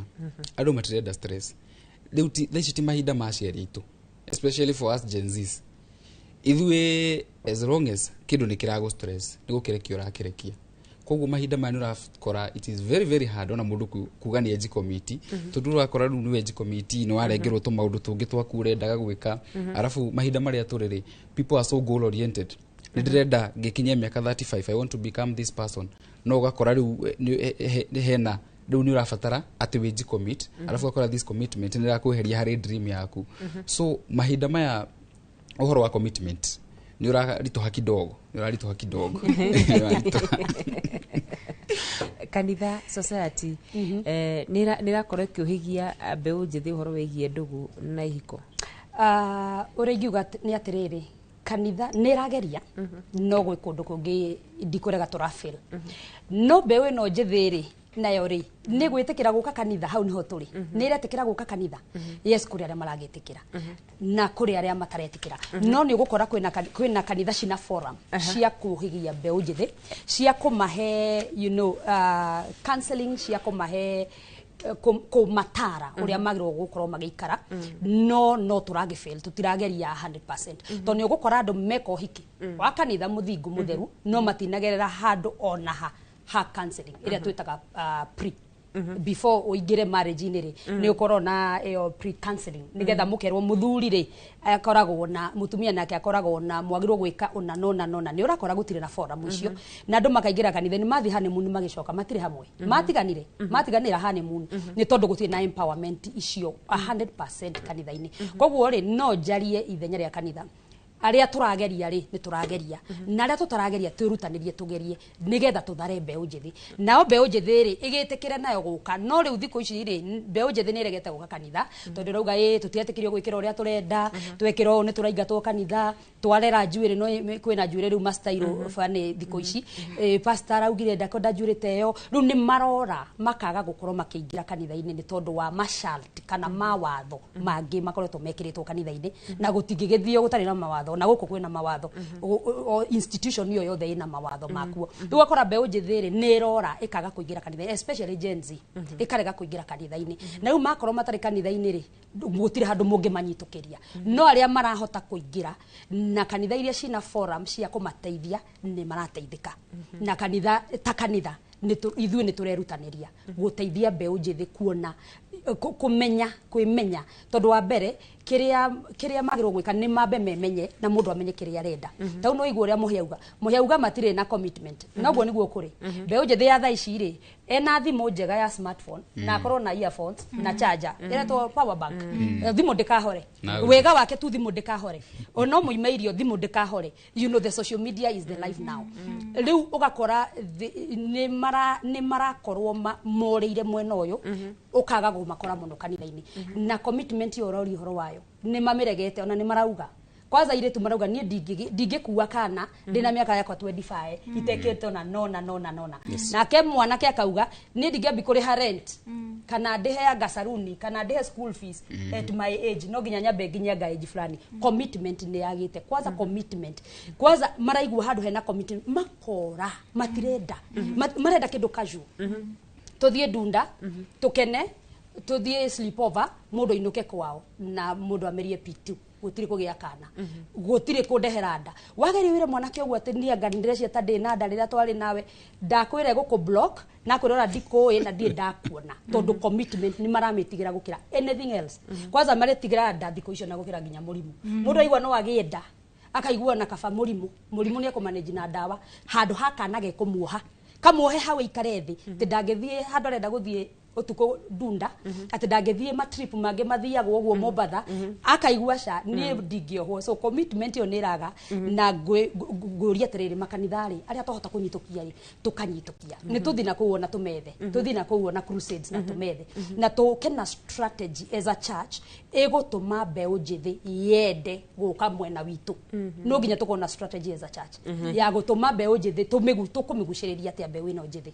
andũ matirenda stress. Rĩu thaa ici ti mahinda ma aciari aitũ, especially for us Gen Zs. Ithuĩ as long as kĩndũ nĩ kĩragũ stress, nĩ gũkĩrekia ũrakĩrekia. Koguo mahinda maya nĩ ũrakora it is very very hard ona mũndũ kuga nĩ enji commit, tondũ ũrakora rĩu nĩ wenji commit, nĩ warengerwo tũmaũndũ tũngĩ twaku ũrendaga gwĩka. Arabu mahinda marĩa tũrĩ rĩ, people are so goal oriented. Nĩ ndĩrenda ngĩkinyia mĩaka 35, I want to become this person. No ũgakora rĩu hena rĩu nĩ ũrabatara atĩ wĩnji commit, arabu ũgakora this commitment nĩ ĩrakweheria harĩ dream yaku. So mahinda maya ũhoro wa commitment nĩ ũraritũha kidogo, nĩ ũraritũha kidogo. Nĩ ũraritũha. Kanitha, society nĩ ĩrakorwo ĩkĩũhĩgia mbeũ njĩthĩ ũhoro wĩgiĩ ndũgũ na ihiko? Ũrĩa ingiuga nĩ atĩrĩrĩ, kanitha nĩ ĩrageria, no gwĩ kũndũ kũngĩ ndikũrega tũrafail. No mbeũ ĩno njĩthĩ rĩ, nayo rĩ, nĩ gwĩtĩkĩra gũka kanitha, hau niho tũrĩ. Nĩ ĩretĩkĩra gũka kanitha? Yes, kũrĩ arĩa maragĩtĩkĩra na kũrĩ arĩa mataretĩkĩra. No nĩ ũgũkora kwĩna kanitha cina forum cia kũhĩgia mbeũ njĩthĩ, cia kũmahe counseling, cia kũmahe kũmatara ũrĩa magĩrĩirwo gũkorwo magĩikara. No tũragĩfail, tũtirageria 100%, tondũ nĩ ũgũkora andũ meka ũhiki wa kanitha mũthingu mũtheru, no matinagerera handũ ona ha counseling ĩrĩa twĩtaga pre before ũingĩre marriage-inĩ rĩ, nĩ ũkorwo na ĩyo pre counseling, nĩgetha mũkerwo mũthuri rĩ akoragwo na mũtumia nake akoragwo na mwagĩrĩirwo gwĩka ũna nona nona. Nĩ ũrakora gũtirĩ na forum icio, na andũ makaingĩra kanitha, nĩ mathiĩ honeymoon, magĩcoka matirĩ hamwe, matiganire, matiganĩra honeymoon, nĩ tondũ gũtirĩ na empowerment icio 100% kanitha-inĩ. Koguo rĩ, no njarie ithenya rĩa kanitha. Arĩa tũrageria rĩ, nĩ tũrageria, na arĩa tũtarageria, twĩrutanĩrie tũgerie nĩgetha tũthare mbeũ njĩthĩ. Nao mbeũ njĩthĩ rĩ, ĩgĩtĩkĩre nayo gũka. No rĩu thikũ ici rĩ, mbeũ njĩthĩ nĩ ĩregete gũka kanitha, tondũ ĩrauga ĩ tũtiretĩkĩrio gwĩkĩra ũrĩa tũrenda, twekĩra ũũ nĩ tũraingatwo kanitha, twarera njuĩrĩ, no kwĩna njuĩrĩ rĩu mastairo bani thikũ ici. Pastor araugire ndakwenda njuĩrĩ ta ĩyo. Rĩu nĩ marora makaga gũkorwo makĩingĩra kanitha-inĩ nĩ tondũ wa masharti kana mawatho mangĩ makoretwo mekĩrĩtwo kanitha-inĩ, na gũtingĩgĩthio gũtarĩ na mawatho, na gũkũ kwĩna mawatho. O institution ĩyo yothe ĩna mawatho makuo. Rĩu ũgakora mbeũ njĩthĩ rĩ, nĩ ĩrora ĩkaga kũingĩra kanitha, especially Gen Z, ĩkarega kũingĩra kanitha-inĩ. Na rĩu makorwo matarĩ kanitha-inĩ rĩ, gũtirĩ handũ mũngĩmanyitũkĩria. No arĩa marahota kũingĩra na kanitha iria cina forum cia kũmateithia nĩ marateithĩka. Na kanitha ta kanitha ithuĩ nĩ tũrerutanĩria gũteithia mbeũ njĩthĩ kuona kũmenya kwĩmenya, tondũ wa mbere kĩrĩa magĩrĩirwo gwĩka nĩ mambe memenye, na mũndũ amenye kĩrĩa arenda. Tau no igua ũrĩa mũhĩauga, mũhĩauga matirĩ na commitment, na ũguo nĩguo kũrĩ. Mbeũ njĩthĩ ya thaa ici rĩ, ena thimũ njega ya smartphone, na akorwo na earphones na charger ĩretwo power bank. Thimũ ndĩkahore. Wega wake tu, thimũ ndĩkahore, ona mũime irio, thimũ ndĩkahore. The social media is the life now. Rĩu ũgakora nĩ marakorwo morĩire mwena ũyũ, ũkaga kũmakora mũno kanitha-inĩ. Na commitment ĩyo ũroria ũhoro wayo, nĩ mamĩregete. Ona nĩ marauga, kwanza airĩtu marauga, niĩ ndingĩkua kana ndĩna mĩaka yakwa 25 itekĩte ona nona nona nona. Nake mwanake akauga, niĩ ndingĩambi kũrĩha rent kana ndĩhe anga saruni kana ndĩhe school fees at my age, no nginya nyambe nginya anga age fulani. Commitment nĩ yagĩte. Kwanza commitment, kwanza maraigua handũ hena commitment makora, matirenda. Marenda kĩndũ casual, tuthiĩ ndunda, tukene, tuthiĩ sleepover, mũndũ ainũke kwao na mũndũ amerie P2. Gũtirĩ kũgĩa kana, gũtirĩ kũndehera nda. Wageria wĩre mwanake ũguo atĩ niĩ anga ndĩrecia ta ndĩ na nda rĩrĩa twarĩ nawe, ndakwĩra gũkũ block na kwĩra ona ndikũĩ na ndirĩ ndakuona, tondũ commitment nĩ maramĩtigĩra gũkĩra anything else. Kwanza maretigĩra nda thikũ icio na gũkĩra nginya mũrimũ. Mũndũ aigua no agĩe nda, akaigua na kaba mũrimũ, mũrimũ nĩ ekũmanage na ndawa, handũ ha kana gekũmuoha, kamuohe hau aikare thĩ, atĩ ndangĩthiĩ handũ arenda gũthiĩ ũtukũ ndunda, atĩ ndangĩthiĩ matrip mangĩ mathiagwo ũguo Mombatha, akaigua ca niĩ ndingĩohwo. So commitment ĩyo nĩ ĩraga. Na ngũria atĩrĩrĩ, makanitha rĩ, arĩa twahota kũnyitũkia rĩ, tũkanyitũkia, nĩ tũthiĩ na kũu ona tũmethe, tũthiĩ na kũu ona crusades na tũmethe, na tũke na strategy as a church ĩgũtũma mbeũ njĩthĩ yende gũka mwena witũ. No nginya tũkorwo na strategy as a church ya gũtũma mbeũ njĩthĩ, tũkũmĩgucĩrĩria atĩa mbeũ ĩno njĩthĩ?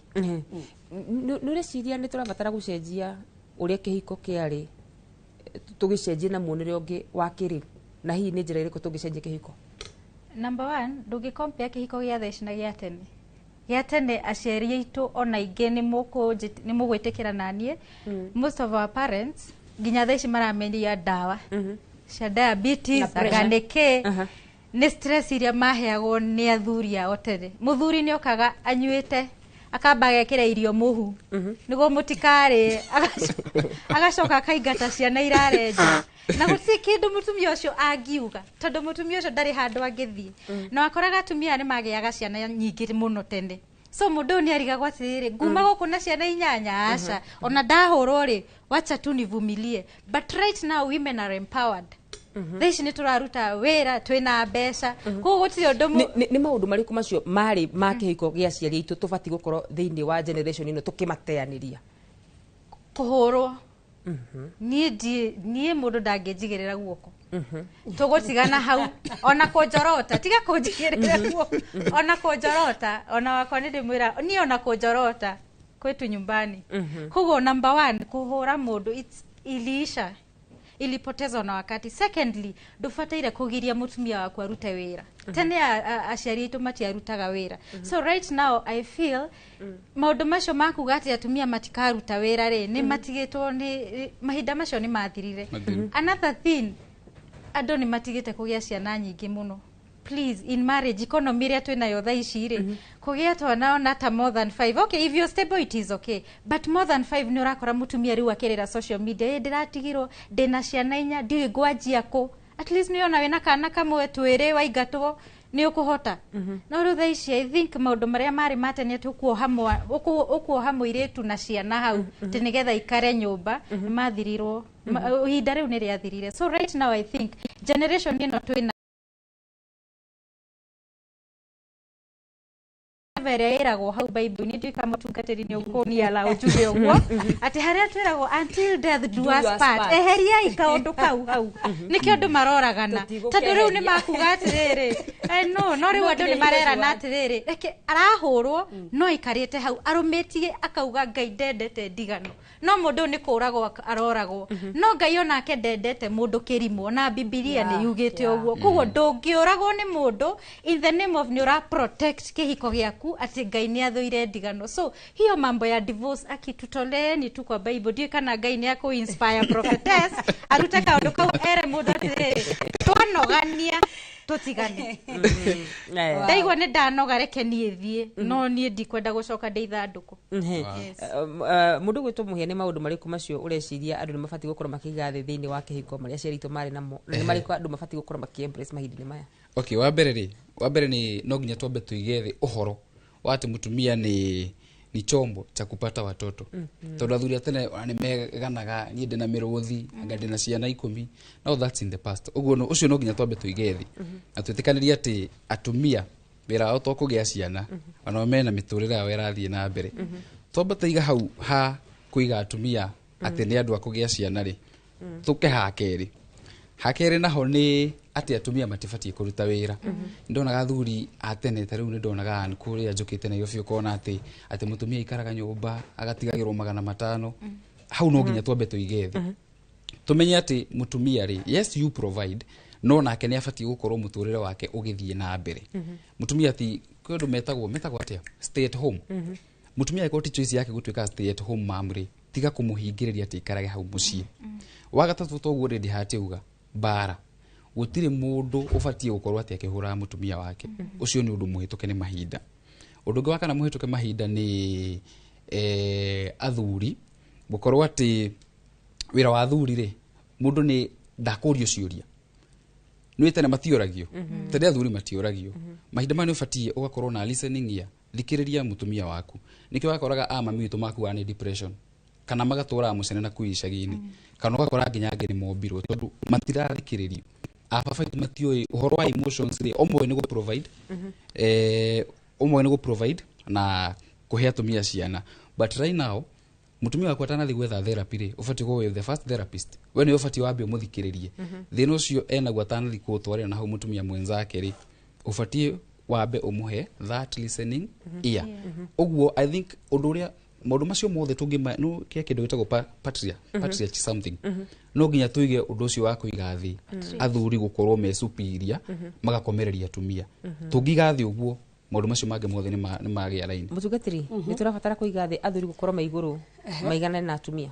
Nĩ ũreciria nĩ tũrabatara gũcenjia ũrĩa kĩhiko kĩarĩ, tũgĩcenjie na muonere ũngĩ wa kĩrĩu, na hihi nĩ njĩra ĩrĩkũ tũngĩcenjia kĩhiko? Number one, ndũngĩcompare kĩhiko gĩa thaa ici na gĩa tene. Gĩa tene aciari aitũ ona ingĩ nĩ mũgwĩtĩkĩra naniĩ, most of our parents nginya thaa ici maramenyia ndawa cia diabetes, anga nĩkĩ, nĩ stress iria maheagwo nĩ athuri ao tene. Mũthuri nĩ okaga anyuĩte, akamba agekĩra irio mũhu nĩguo mũtikarĩe, agacoka akaingata ciana irare nja, na gũtirĩ kĩndũ mũtumia ũcio angiuga tondũ mũtumia ũcio ndarĩ handũ angĩthiĩ. Na wakoraga atumia nĩ magĩaga ciana nyingĩ mũno tene, so mũndũ ũyũ nĩ arigagwo atĩrĩrĩ, nguma gũkũ na ciana 8, aca, ona ndahũrwo rĩ, wacha tu nivumilie. But right now women are empowered. Thaa ici nĩ tũraruta wĩra, twĩna mbeca, koguo gũtirĩ ũndũ. Nĩ maũndũ marĩkũ macio marĩ ma kĩhiko gĩa aciari aitũ tũbatiĩ gũkorwo thĩinĩ wa generation ĩno tũkĩmateanĩria? Kũhũrwo. Niĩ mũndũ ndangĩnjigĩrĩra guoko, tũgũtigana hau. Ona kũnjorota, tiga kũnjigĩrĩra guoko, ona kũnjorota, ona wakwa nĩ ndĩmwĩra niĩ ona kũnjorota kwetu nyumbani. Koguo number 1, kũhũra mũndũ iliisha, ilipotezwa na wakati. Secondly, ndũbataire kũgiria mũtumia waku arute wĩra. Tene aciari aitũ matiarutaga wĩra. So right now I feel maũndũ macio makuga atĩ atumia matikaruta wĩra rĩ, nĩ matigĩtwo, nĩ mahinda macio nĩ mathirire. Another thing, andũ nĩ matigĩte kũgĩa ciana nyingĩ mũno. Please, in marriage economy ĩrĩa twĩnayo thaa ici rĩ, kũgĩa twana ona ta more than 5, okay, if you're stable it is okay, but more than 5 nĩ ũrakora mũtumia rĩu akĩrĩra social media, ĩ ndĩratigirwo ndĩna ciana 4, ndiũĩ ngwanjia kũ. At least nĩ ona wĩna kana kamwe, 2 waingatwo nĩ ũkũhota. No rĩu thaa ici I think maũndũ marĩa marĩ ma tene atĩ ũkuoha mũirĩtu na ciana hau atĩ nĩgetha ikare nyũmba, nĩ mathirirwo, ihinda rĩu nĩ rĩathirire. So right now I think generation ĩno twĩna ĩrĩa ĩragwo hau Bible-inĩ, ndiũĩ kana mũtungatĩri nĩ ũkũniala ũnjuge ũguo, atĩ harĩa twĩragwo until death do us part, eheriai kaũndũ kau hau, nĩkĩo andũ maroragana, tondũ rĩu nĩ makuga atĩrĩrĩ, no rĩu andũ nĩ marerana atĩrĩrĩ, reke arahũrwo no aikarĩte hau arũmĩtie akauga Ngai ndendete ndigano, no mũndũ nĩ kũragwo aroragwo, no Ngai onake ndendete mũndũ kĩrimũ, na Bibilia nĩ yugĩte ũguo. Koguo ndũngĩũragwo nĩ mũndũ in the name of nĩ ũra protect kĩhiko gĩaku atĩ Ngai nĩ athũire ndigano. So hiyo mambo ya divorce akitutoleeni tu kwa Bible. Ndiũĩ kana Ngai nĩ akũ inspire prophetess arute kaũndũ kau ere mũndũ atĩrĩrĩ, twanogania tũtigane, ndaigua nĩ ndanoga, reke niĩ thiĩ, no niĩ ndikwenda gũcoka ndĩ ithandũkũ. Mũndũ gwĩtwo Mũhĩa, nĩ maũndũ marĩkũ macio ũreciria andũ nĩ mabatiĩ gũkorwo makĩiga thĩ thĩinĩ wa kĩhiko marĩa aciari aitũ marĩ namo, na nĩ marĩkũ andũ mabatiĩ gũkorwo makĩ embrace mahinda-inĩ maya? Okay, wa mbere nĩ no nginya twambe tũige thĩ ũhoro wa atĩ mũtumia ni chombo cha kupata watoto. Tondũ athuri a tene nĩ meganaga niĩ ndĩna mĩrũthi, anga ndĩna ciana 10. Now that's in the past. Ũguo ũcio no nginya twambe tũige thĩ na twĩtĩkanĩrie atĩ atumia wĩra wao to kũgĩa ciana, ona mena mĩtũrĩre yao ĩrathiĩ na mbere. Twambe tũiga hau ha kũiga atumia atĩ nĩ andũ a kũgĩa ciana rĩ, tũke hakerĩ. Hakerĩ naho nĩ atĩ atumia matibatiĩ kũruta wĩra. Ndonaga athuri a tene ta rĩu nĩ ndonaga kũrĩa njũkĩte Nairobi, ũkona atĩ mũtumia aikaraga nyũmba agatigagĩrwo 500. Hau no nginya twambe tũige thĩ, tũmenye atĩ mũtumia rĩ, yes you provide, no nake nĩ abatiĩ gũkorwo mũtũrĩre wake ũgĩthiĩ na mbere. Mũtumia ti kwĩ ũndũ metagwo atĩa, stay at home. Mũtumia angĩkorwo ti choice yake gũtuĩka stay at home mom rĩ, tiga kũmũhingĩrĩria atĩ aikarage hau mũciĩ. Wa gatatũ toguo rĩ, ndihatiuga mbara, gũtirĩ mũndũ ũbatiĩ gũkorwo atĩ akĩhũraga mũtumia wake. Ũcio nĩ ũndũ mũhĩtũke nĩ mahinda. Ũndũ ũngĩ wa kana mũhĩtũke mahinda nĩ athuri gũkorwo atĩ wĩra wa athuri rĩ, mũndũ nĩ ndakũrio ciũria, nĩ tene matiũragio, tene athuri matiũragio. Mahinda maya nĩ ũbatiĩ ũgakorwo na listening ear, thikĩrĩria mũtumia waku. Nĩkĩo wakoraga a mami witũ makuaga nĩ depression, kana magatũraga mũcene na kũu icagi-inĩ, kana ũgakora nginya angĩ nĩ mombirwo tondũ matirathikĩrĩrio. Ababa aitũ matiũĩ ũhoro wa emotions rĩ, ũmwe nĩ gũ-provide, ũmwe nĩ gũ-provide na kũhe atumia ciana. But right now mũtumia waku atanathiĩ gwetha therapy rĩ, ũbatiĩ gũkorwo wĩ the first therapist. We nĩwe ũbatiĩ wambe ũmũthikĩrĩrie thĩna ũcio enaguo atanathiĩ kũũtwarĩra na hau mũtumia mwenzake rĩ, ũbatiĩ wambe ũmũhe that listening ear. Ũguo I think ũndũ ũrĩa maũndũ macio mothe tũngĩma no kĩa kĩndũ gĩtagwo patriarchy something, no nginya tũige ũndũ ũcio wa kũiga thĩ athuri gũkorwo me superior magakomereria atumia. Tũngiga thĩ ũguo Maũndũ macio mangĩ mothe nĩ magĩa raini. Mũtungatĩri, nĩ tũrabatara kũiga thĩ athuri gũkorwo me igũrũ maiganaine na atumia.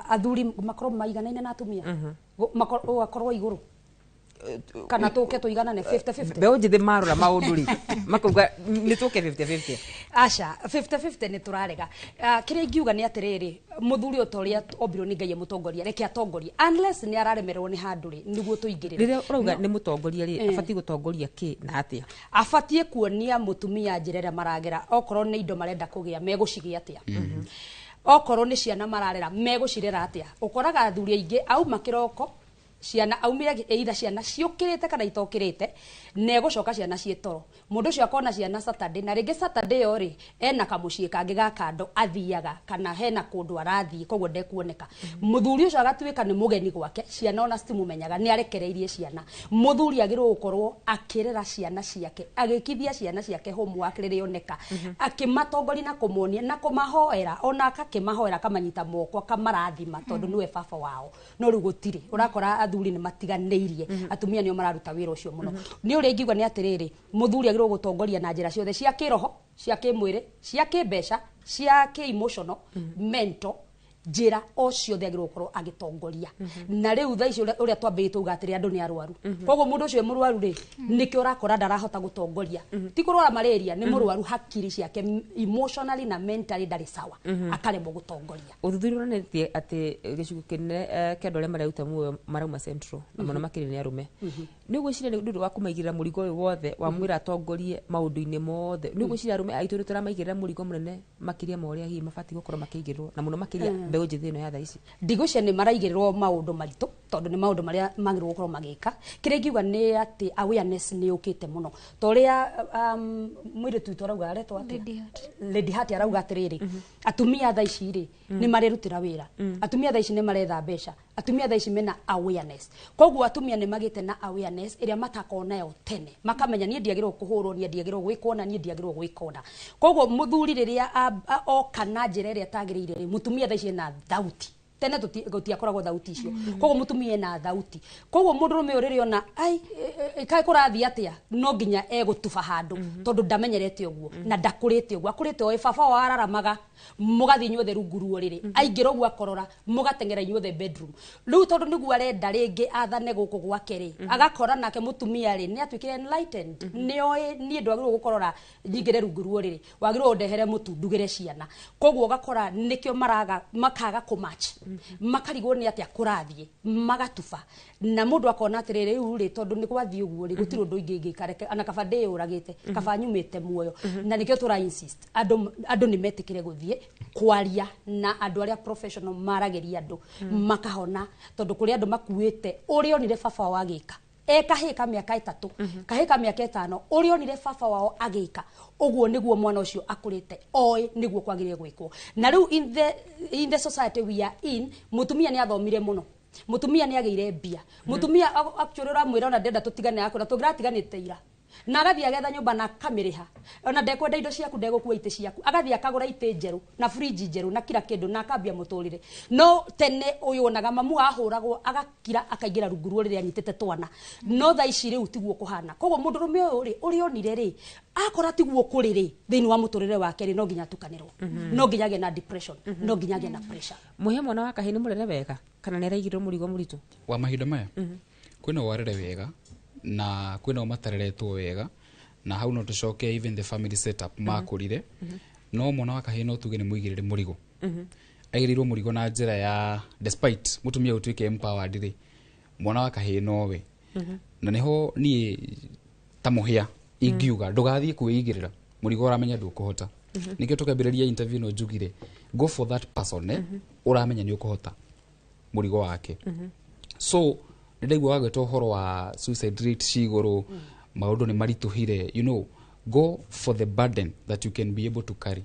Athuri makorwo maiganaine na atumia, makorwo igũrũ kana tũke tũiganane 50-50? Mbeũ njĩthĩ marora maũndũ rĩ, makauga nĩ tũke 50-50. Aca, 50-50 nĩ tũrarega. Kĩrĩa ingiuga nĩ atĩrĩrĩ, mũthuri o ta ũrĩa ombirwo nĩ Ngai e mũtongoria, reke atongorie, unless nĩ araremererwo nĩ handũ rĩ, nĩguo tũingĩrĩre. Rĩrĩa ũrauga nĩ mũtongoria rĩ, abatiĩ gũtongoria kĩ na atĩa? Abatiĩ kuonia mũtumia njĩra ĩrĩa maragera. Okorwo nĩ indo marenda kũgĩa, megũcigĩa atĩa? Okorwo nĩ ciana mararera, megũcirera atĩa? Ũkoraga athuri aingĩ auma kĩroko, ciana aumire either ciana ciũkĩrĩte kana itokĩrĩte, na egũcoka ciana ciĩ toro. Mũndũ ũcio akona ciana Saturday, na rĩngĩ Saturday ĩyo rĩ, ena kamũciĩ kangĩ ga kando athiaga, kana hena kũndũ arathiĩ, koguo ndekuoneka. Mũthuri ũcio agatuĩka nĩ mũgeni gwake, ciana ona citimumenyaga, nĩ arekereirie ciana. Mũthuri agĩrĩirwo gũkorwo akĩrera ciana ciake, agĩkithia ciana ciake homework rĩrĩa oneka, akĩmatongoria na kũmonia na kũmahoera, ona akakĩmahoera, akamanyita moko, akamarathima, tondũ nĩwe baba wao. No rĩu gũtirĩ, ũrakora athuri nĩ matiganĩirie, atumia nĩo mararuta wĩra ũcio mũno. Nĩ ũrĩa ingiuga nĩ atĩrĩrĩ, mũthuri agĩrĩirwo gũtongoria na njĩra ciothe, cia kĩroho, cia kĩmwĩrĩ, cia kĩmbeca, cia kĩ-emotional, mental, njĩra o ciothe agĩrĩirwo gũkorwo agĩtongoria. Na rĩu thaa ici ũrĩa twambĩrĩrie twauga atĩrĩ, andũ nĩ arwaru, koguo mũndũ ũcio e mũrwaru rĩ, nĩkĩo ũrakora ndarahota gũtongoria. Ti kũrwara malaria, nĩ mũrwaru hakiri ciake, emotionally na mentally ndarĩ sawa, akaremwo gũtongoria. Ũthuthuria ũronanĩtie atĩ gĩcigo kĩnene kĩa andũ arĩa mareruta muoyo marauma Central, na mũno makĩria nĩ arũme. Nĩ ũgwĩciria nĩ ũndũ wa kũmaigĩrĩra mũrigo ũyũ wothe wa mwĩra atongorie maũndũ-inĩ mothe, nĩ ũgwĩciria arũme aitũ nĩ tũramaigĩrĩra mũrigo mũnene makĩria ma ũrĩa hihi mabatiĩ gũkorwo makĩigĩrĩrwo, na mũno makĩria mbeũ njĩthĩ ĩno ya thaa ici? Ndigwĩciria nĩ maraigĩrĩrwo maũndũ maritũ, tondũ nĩ maũndũ marĩa magĩrĩirwo gũkorwo magĩka. Kĩrĩa ingiuga nĩ atĩ awareness nĩ yũkĩte mũno, ta ũrĩa mũirĩtu witũ arauga, aretwo atĩa, Lady Heart, arauga atĩrĩrĩ, atumia thaa ici rĩ, nĩ marerutĩra wĩra, atumia thaa ici nĩ maretha mbeca, atumia thaa ici mena awareness. Koguo atumia nĩ magĩte na awareness ĩrĩa matakorwo nayo tene, makamenya niĩ ndiagĩrĩirwo kũhũrwo, niĩ ndiagĩrĩirwo gwĩkwo na niĩ ndiagĩrĩirwo gwĩkwo na. Koguo mũthuri rĩrĩa oka na njĩra ĩrĩa ĩtagĩrĩire rĩ, mũtumia thaa ici ena thauti. Tene gũtiakoragwo thauti icio. Koguo mũtumia ena thauti, koguo mũndũrũme ũyũ rĩrĩa ona ai kaĩ kũrathiĩ atĩa, no nginya egũtuba handũ, tondũ ndamenyerete ũguo na ndakũrĩte ũguo. Akũrĩte oĩ baba wao araramaga, mũgathiĩ inyuothe rungu rwa ũrĩrĩ, aingĩra ũguo akorora, mũgateng'era inyuothe bedroom. Rĩu tondũ nĩguo arenda rĩngĩ athane gũkũ gwake rĩ, agakora nake mũtumia rĩ, nĩ atuĩkire enlightened, nĩ oĩ niĩ ndwagĩrĩirwo gũkorora nyingĩre rungu rwa ũrĩrĩ, wagĩrĩirwo ũndehere mũtu ndugĩre ciana. Koguo ũgakora nĩkĩo maraga, makaga kũmatch, makarigwo nĩ atĩa kũrathiĩ, magatuba, na mũndũ akona atĩrĩrĩ, rĩu rĩ, tondũ nĩ gwathiĩ ũguo rĩ, gũtirĩ ũndũ ingĩ ingĩka, reke ona kaba ndĩyũragĩte, kaba nyumĩte muoyo. Na nĩkĩo tũra insist andũ nĩ metĩkĩre gũthiĩ kwaria na andũ arĩa professional maragĩria andũ, makahona, tondũ kũrĩ andũ makuĩte ũrĩa onire baba wao agĩka e kahĩĩ ka mĩaka 3, kahĩĩ ka mĩaka 5, ũrĩa onire baba wao agĩka ũguo nĩguo mwana ũcio akũrĩte oĩ nĩguo kwagĩrĩire gwĩkwo. Na rĩu in the society we are in, mũtumia nĩ athomire mũno, mũtumia nĩ agĩire mbia, mũtumia actually ũramwĩra ona ndenda tũtigane, akwĩra tũngĩratiganĩte ira, na agathiĩ agetha nyũmba na akamĩrĩha, ona ndekwenda indo ciaku, ndegũkua itĩ ciaku, agathiĩ akagũra itĩ njerũ na fridge njerũ na kila kĩndũ, na akambia mũtũrĩre. No tene ũyũ onaga mamu ahũragwo agakira, akaingĩra rungu rwa rĩrĩa anyitĩte twana. No thaa ici rĩu tiguo kũhana. Koguo mũndũrũme ũyũ rĩ, ũrĩa onire rĩ, akora tiguo kũrĩ rĩ, thĩinĩ wa mũtũrĩre wake rĩ, no nginya atukanĩrwo, no nginya agĩe na depression, no nginya agĩe na pressure. Mũhe mwana wa kahĩĩ nĩ mũrere wega kana nĩ araigĩrĩrwo mũrigo mũritũ? Wa mahinda maya, kwĩna warere wega na kwĩna o matareretwo wega, na hau no tũcoke even the family setup makũrire. No mwana wa kahĩĩ no tuge nĩ mũigĩrĩre mũrigo, aigĩrĩirwo mũrigo na njĩra ya despite mũtumia ũtuĩke empowered rĩ, mwana wa kahĩĩ nowe. Na nĩho niĩ ta mũhĩa ingiuga ndũgathiĩ kwĩigĩrĩra mũrigo ũramenya ndũkũhota. Nĩkĩo tũkambĩrĩria interview ĩno njugire go for that person ũramenya nĩ ũkũhota mũrigo wake. So nĩ ndaigua wagweta ũhoro wa suicide rate ci igũrũ, maũndũ nĩ maritũhire. Go for the burden that you can be able to carry.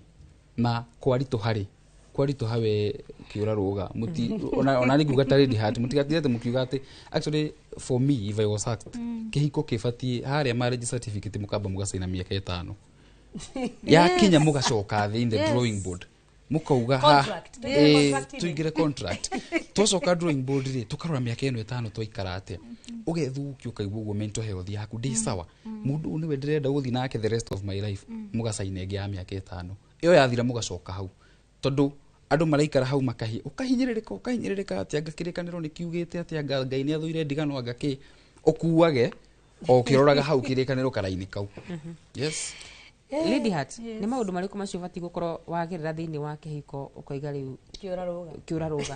Na kwaritũha rĩ, kwaritũha we kĩũra rũga muti ona nĩ nguga ta Lady Heart, mũtigatire atĩ mũkiuga atĩ actually for me, if I was asked, kĩhiko kĩbatiĩ harĩa marriage certificate mũkamba mũgacaina mĩaka 5 yakinya, mũgacoka thĩ in the drawing board. Mũkauga ha Contract. Tũingĩre contract-inĩ. Tũingĩre contract, twacoka drawing board rĩ, tũkarora mĩaka ĩno 5 twaikara atĩa, ũgethũkia, ũkaigua ũguo mental health yaku ndĩ sawa. Mũndũ ũyũ nĩwe ndĩrenda gũthiĩ nake the rest of my life. Mũgacaina ĩngĩ ya mĩaka 5, ĩyo yathira mũgacoka hau, tondũ andũ maraikara hau makahi ũkahinyĩrĩrĩka, ũkahinyĩrĩrĩka atĩ anga kĩrĩkanĩro nĩ kiugĩte atĩ anga Ngai nĩ athũire ndigano, anga kĩ ũkuage o ũkĩroraga hau kĩrĩkanĩro karaini kau. Yes. Lady Heart, nĩ maũndũ marĩkũ macio ũbatiĩ gũkorwo wagerera thĩinĩ wa kĩhiko ũkoiga rĩu Kĩũra rũga. Kĩũra rũga?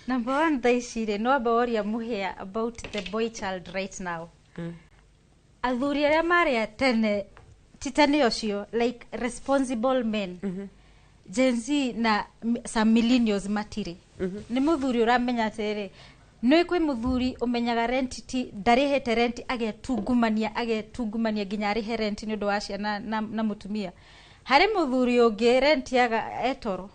Number one, thaa ici rĩ, no amba woria mũhĩa about the boy child right now. Athuri arĩa marĩ a tene ti tene ũcio, like responsible men, Gen Z na some millennials matirĩ. Nĩ mũthuri ũramenya atĩrĩrĩ, nĩ kwĩ mũthuri ũmenyaga rent, ti ndarĩhĩte rent, agetungumania, agetungumania nginya arĩhe rent nĩ ũndũ wa ciana na mũtumia. Harĩ mũthuri ũngĩ rent yaga etoro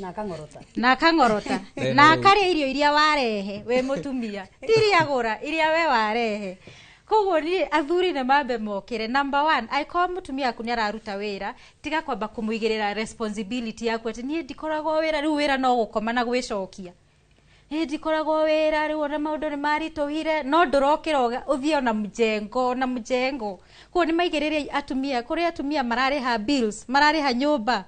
na akang'orota. Na akang'orota Then na rĩu- akarĩa irio iria warehe wĩ mũtumia, ti iria agũra, iria we warehe. Koguo niĩ athuri nĩ mambe mokĩre. Number one, angĩkorwo mũtumia waku nĩ araruta wĩra, tiga kwamba kũmũigĩrĩra responsibility yaku atĩ niĩ ndikoragwo wĩra, rĩu wĩra no gũkoma na gwĩcokia, ĩ ndikoragwo wĩra rĩu, ona maũndũ nĩ maritũhire, no ndũrokĩra ũthiĩ ona mjengo, ona mjengo. Koguo nĩ maigĩrĩre atumia, kũrĩ atumia mararĩha bills, mararĩha nyũmba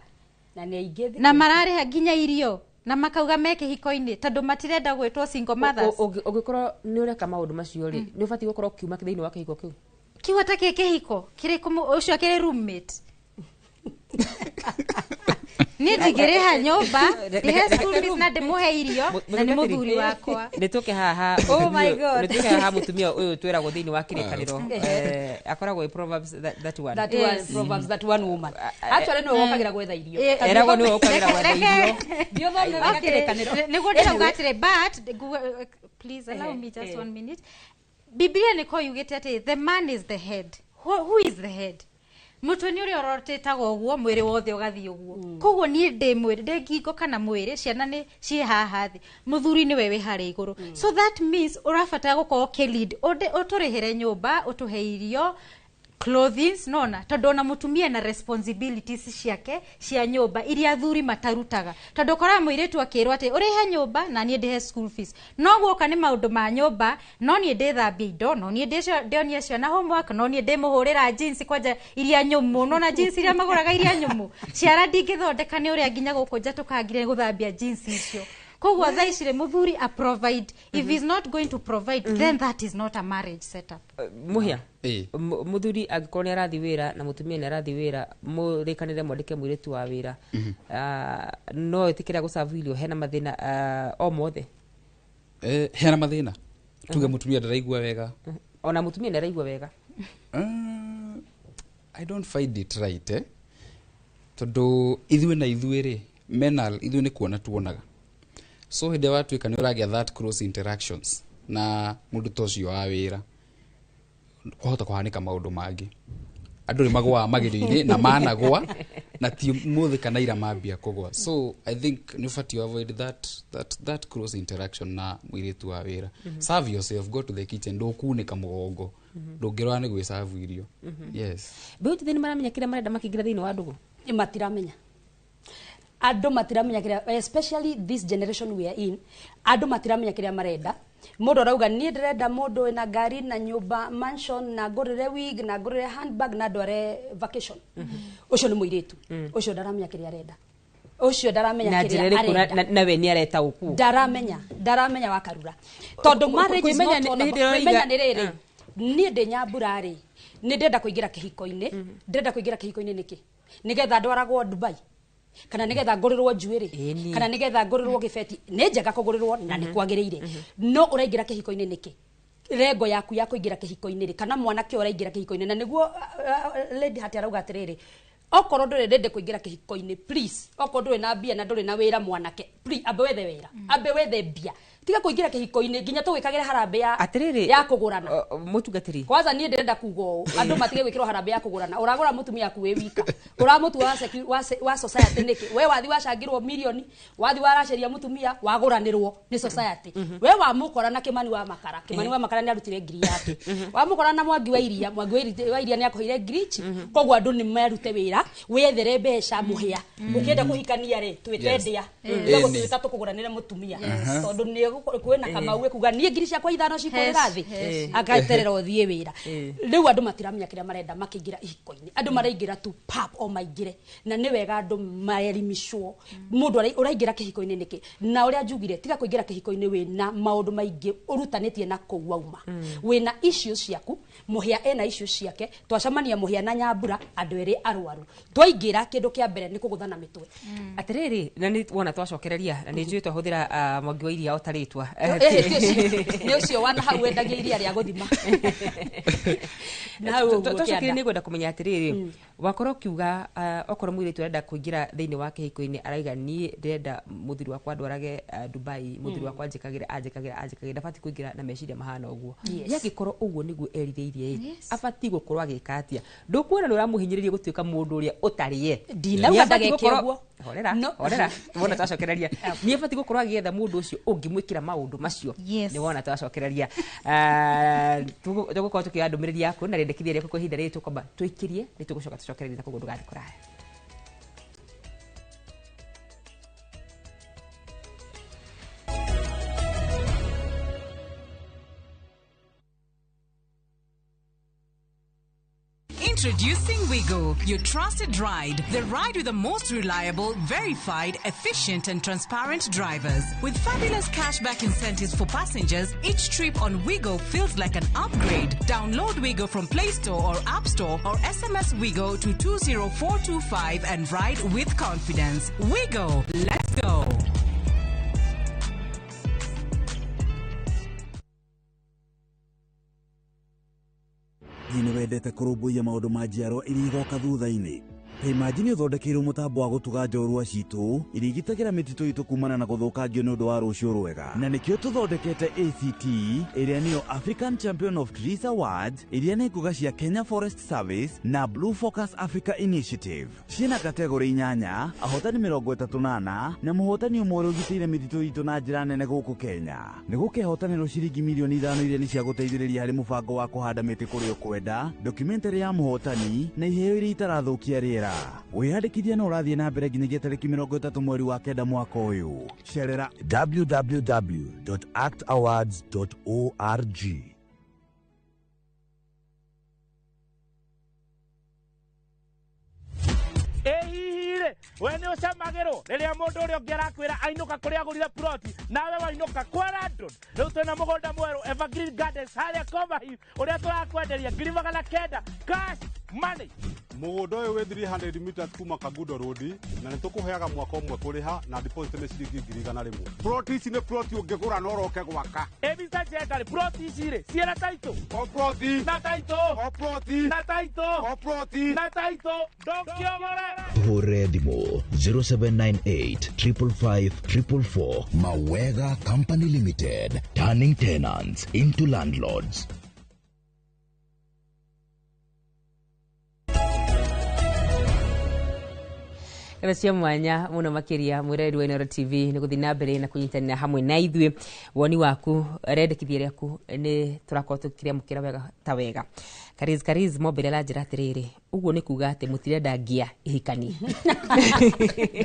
na nĩ aingĩ thikũ na ici. Mararĩha nginya irio na makauga me kĩhiko-inĩ tondũ matirenda gwĩtwo single mothers. Ũngĩkorwo nĩ ũreka maũndũ macio rĩ, nĩ ũbatiĩ gũkorwo ũkiuma thĩinĩ wa kĩhiko kĩu? Kiu ata kĩ kĩhiko kĩrĩ ũcio akĩrĩ roommate. Niĩ ndingĩrĩha nyũmba, ndĩhe school fees na ndĩmũhe irio na nĩ mũthuri wakwa. Nĩ tũke haha. Oh my God. Nĩ tũke haha, mũtumia ũyũ twĩragwo thĩinĩ wa kĩrĩkanĩro, akoragwo ĩ Proverbs that one. That one, Proverbs, that one woman actually nĩwe wokagĩra gwetha irio. Eragwo nĩwe ũkagĩra gwetha irio. Thiĩ ũthome wega kĩrĩkanĩro. Nĩguo ndĩrauga atĩrĩ, but please allow me just one minute. Biblia nĩko yugĩte atĩ the man is the head. Who is the head? Mũtwe nĩ ũrĩa ũrotĩtaga ũguo, mwĩrĩ wothe ũgathiĩ ũguo. Koguo niĩ ndĩ mwĩrĩ, ndĩ ngingo kana mwĩrĩ, ciana nĩ ciĩ haha thĩ, mũthuri nĩwe wĩ harĩa igũrũ. So that means ũrabatara gũkorwo ũkĩlead, ũtũrĩhĩre nyũmba, ũtũhe irio, clothings, nona tondũ ona mũtumia na responsibilities ciake cia nyũmba iria athuri matarutaga, tondũ ũkoraga mũirĩtu akĩrwo atĩ ũrĩhe nyũmba na niĩ ndĩhe school fees, no guoka nĩ maũndũ ma nyũmba, no niĩ ndĩthambia indo, no niĩ ndĩonie ciana homework, no niĩ ndĩmũhũrĩra jeans kwanja iria nyũmũ, nona jeans iria magũraga iria nyũmũ, ciara ndingĩthondeka nĩ ũrĩa nginya gũkũ njatũkangire gũthambia jeans icio. Koguo thaa ici rĩ, mũthuri a provide. If he's not going to provide, then that is not a marriage setup. Mũhĩa, mũthuri angĩkorwo nĩ arathiĩ wĩra na mũtumia nĩ arathiĩ wĩra, mũrĩkanĩre mwandĩke mũirĩtu wa wĩra, no ĩtĩkĩra gũcabu irio, hena mathĩna o mothe? Hena mathĩna, tuge mũtumia ndaraigua wega. Ona mũtumia nĩ araigua wega. I don't find it right, eh? Tondũ ithuĩ na ithuĩ rĩ, menal ithuĩ nĩ kuona tuonaga. So hĩndĩ ĩrĩa watuĩka nĩ ũragĩa that close interactions na mũndũ ta ũcio wa wĩra, kwahota kũhanĩka maũndũ mangĩ. Andũ nĩ magũaga magerio-inĩ na managwa na ti mũthĩ kana ira mambia kũgwa. So I think nĩ ũbatiĩ avoid that close interaction na mũirĩtu wa wĩra. Serve yourself, go to the kitchen, ndũkunĩka mũgongo, ndũngĩrora nĩ gwĩcabu irio. Yes. Mbeũ njĩthĩ nĩ maramenya kĩrĩa marenda makĩingĩra thĩinĩ wa ndũgũ? Matiramenya, andũ matiramenya kĩrĩa, especially this generation we are in, andũ matiramenya kĩrĩa marenda. Mũndũ arauga niĩ ndĩrenda mũndũ wĩna ngari na nyũmba mansion na ngũrĩre wig na ngũrĩre handbag na ndware vacation. Ũcio nĩ mũirĩtu ũcio ndaramenya kĩrĩa arenda, ũcio ndaramenya na kĩrĩa njĩra ĩrĩkũ arenda. Na we nĩ areta ũkũ Ndaramenya, ndaramenya wakarura tondũ marriage is Kwĩmenya not all nĩ about hĩndĩ ĩrĩa kwĩmenya. ũroiga- Nĩ rĩrĩ, niĩ ndĩ Nyambura rĩ, nĩ ndĩrenda kũingĩra kĩhiko-inĩ. Ndĩrenda kũingĩra kĩhiko-inĩ nĩkĩ? Nĩgetha ndwaragwo Dubai kana nĩgetha ngũrĩrwo njuĩrĩ kana nĩgetha ngũrĩrwo gĩbeti? Nĩ njega kũgũrĩrwo na nĩ kwagĩrĩire, no ũraingĩra kĩhiko-inĩ nĩkĩ? Rengo yaku ya kũingĩra kĩhiko-inĩ rĩ, kana mwanake ũraingĩra kĩhiko-inĩ, na nĩguo Lady Hati arauga atĩrĩrĩ, okorwo ndũrĩ rĩndĩ kũingĩra kĩhiko-inĩ, please, okorwo ndũrĩ na mbia na ndũrĩ na wĩra, mwanake, please, ambe wethe wĩra, ambe wethe mbia. Tiga kũingĩra kĩhiko-inĩ nginya tũgwĩkagĩre harambĩ ya ya kũgũrana. Mũtungatĩri, kwanza niĩ ndĩrenda kuga ũũ, andũ matige gwĩkĩrwo harambĩ ya kũgũrana. Ũragũra mũtumia aku wĩ wika, ũramũtua wa society nĩkĩ? We wathi wacangĩrwo mirioni, wathi waraceria mũtumia, wagũranĩrwo nĩ society. We wamũkora na Kimani wa Makara, Kimani wa Makara nĩ arutire ngiri yake, wamũkora na Mwangi wa Iria, Mwangi wa Iria nĩ akũheire ngiri ici. Koguo andũ nĩ merute wĩra, wethere mbeca mũhĩa. Ũkĩenda kũhikania rĩ, twĩte ndĩa, gũtuĩka tũkũgũranĩre mũtumia, tondũ nĩ kwĩna Kamau ekuga niĩ ngiri ciakwa 5 cikũrĩra thĩ, agaterera ũthiĩ wĩra. Rĩu andũ matiramenya kĩrĩa marenda makĩingĩra ihiko-inĩ. Andũ maraingĩra tu pap o maingĩre, na nĩ wega andũ maerimicwo mũndũ ũraingĩra kĩhiko-inĩ nĩkĩ. Na ũrĩa njugire, tiga kũingĩra kĩhiko-inĩ wĩna maũndũ maingĩ ũrutanĩtie na kũu wauma. Wĩna issues ciaku, mũhĩa ena issues ciake, twacemania mũhĩa na Nyambura, andũ erĩ arwaru, twaingĩra kĩndũ kĩa mbere nĩ kũgũthana mĩtwe. Atĩrĩrĩ, na nĩ wona twacokereria, na nĩ njũĩ twahũthĩra Mwangi wa Iria o ta rĩtwa. Nĩ ũcio wana hau wendagia iria rĩa gũthima. Na hau ũguo twacokereria, nĩ ngwenda kũmenya atĩrĩrĩ, wakorwo ũkiuga okorwo mũirĩtu arenda kũingĩra thĩinĩ wa kĩhiko-inĩ, arauga niĩ ndĩrenda mũthuri wakwa ndwarage Dubai, mũthuri wakwa anjĩkagĩre anjĩkagĩre anjĩkagĩre, ndabatiĩ kũingĩra na meciria mahana ũguo. Yangĩkorwo ũguo nĩguo erirĩirie ĩ, abatiĩ gũkorwo agĩka atĩa? Ndũkuona nĩ ũramũhinyĩrĩria gũtuĩka mũndũ ũrĩa ũtarĩ ye. Ndinauga ndageke ũguo. Horera, horera, wona twacokereria, nĩ abatiĩ gũkorwo agĩetha mũndũ ũcio ũngĩmwĩkĩra maũndũ macio. Nĩ wona twacokereria, tũgũkorwo tũkĩoya ndũmĩrĩri yaku na rĩendekithia rĩaku kwa ihinda rĩrĩ, tũkwamba tũikĩrie, nĩ tũgũcoka tũcokererie na koguo ndũgathiĩ kũraya. Introducing Wigo, your trusted ride. The ride with the most reliable, verified, efficient and transparent drivers. With fabulous cashback incentives for passengers, each trip on Wigo feels like an upgrade. Download Wigo from Play Store or App Store or SMS Wigo to 20425 and ride with confidence. Wigo, let's go. Nĩ wendete kũrũmbũiya maũndũ ma njiarwa iria igoka thutha-inĩ? Ta imagine ũthondekeirwo mũtambo wa gũtuga njorua citũ iria igitagĩra mĩtitũ itũ kumana na gũthũkangio nĩ ũndũ wa rũciũ rwega. Na nĩkĩo tũthondekete ACT, ĩrĩa nĩyo African Champion of Trees Awards, iria nĩ ngũga cia Kenya Forest Service na Blue Focus Africa Initiative. Ciĩna kategori 8, ahotani 34 na mũhotani ũmwe ũrĩa ũgitĩire mĩtitũ itũ na njĩra nene gũkũ Kenya. Nĩ gũkehotanĩrwo ciringi mirioni 5 iria nĩ cia gũteithĩrĩria harĩ mũbango wa kũhanda mĩtĩ kũrĩa ũkwenda, documentary ya mũhotani na iheo iria itarathũkia rĩera. Wĩyandĩkithia no ũrathiĩ na mbere nginyagia tarĩki 30 mweri wa 9 mwaka ũyũ. Cerera www.actawards.org. Ĩhihi-rĩ, we nĩ ũcamagĩrwo rĩrĩa mũndũ ũrĩa ũngĩ arakwĩra ainũka kũrĩa agũrire ploti, nawe wainũka kwa London. Rĩu twĩna mũgũnda mwerũ Evergreen Gardens harĩa Coverhill, ũrĩa tũrakwenderia 900,000 cash money. Mũgũnda ũyũ wĩ 300 meters kuma Kangundo Road, na nĩ tũkũheaga mwaka ũmwe kũrĩha na deposit nĩ ciringi 100,000. Ploti ici nĩ ploti ũngĩgũra na ũroke gwaka. Ĩ Mr. Njenga rĩ, ploti ici rĩ ciĩna title? O ploti. Na title. O ploti. Na title. O ploti. Na title. Ndũngĩogore. Hũre thimũ 0798 555 444. Mawega Company Limited, turning tenants into landlords. Gatha cia mwanya muno makiria mwireri wa Inooro TV nĩ gũthiĩ na mbere na kũnyitanĩra hamwe na ithuĩ. Woni waku, rendekithia rĩaku nĩ tũrakorwo tũkĩrĩamũkĩra wega ta wega. Kariz Kariz Mobile aranjĩra atĩrĩrĩ, ũguo nĩ kuga atĩ mũtirenda ngia ihikanie.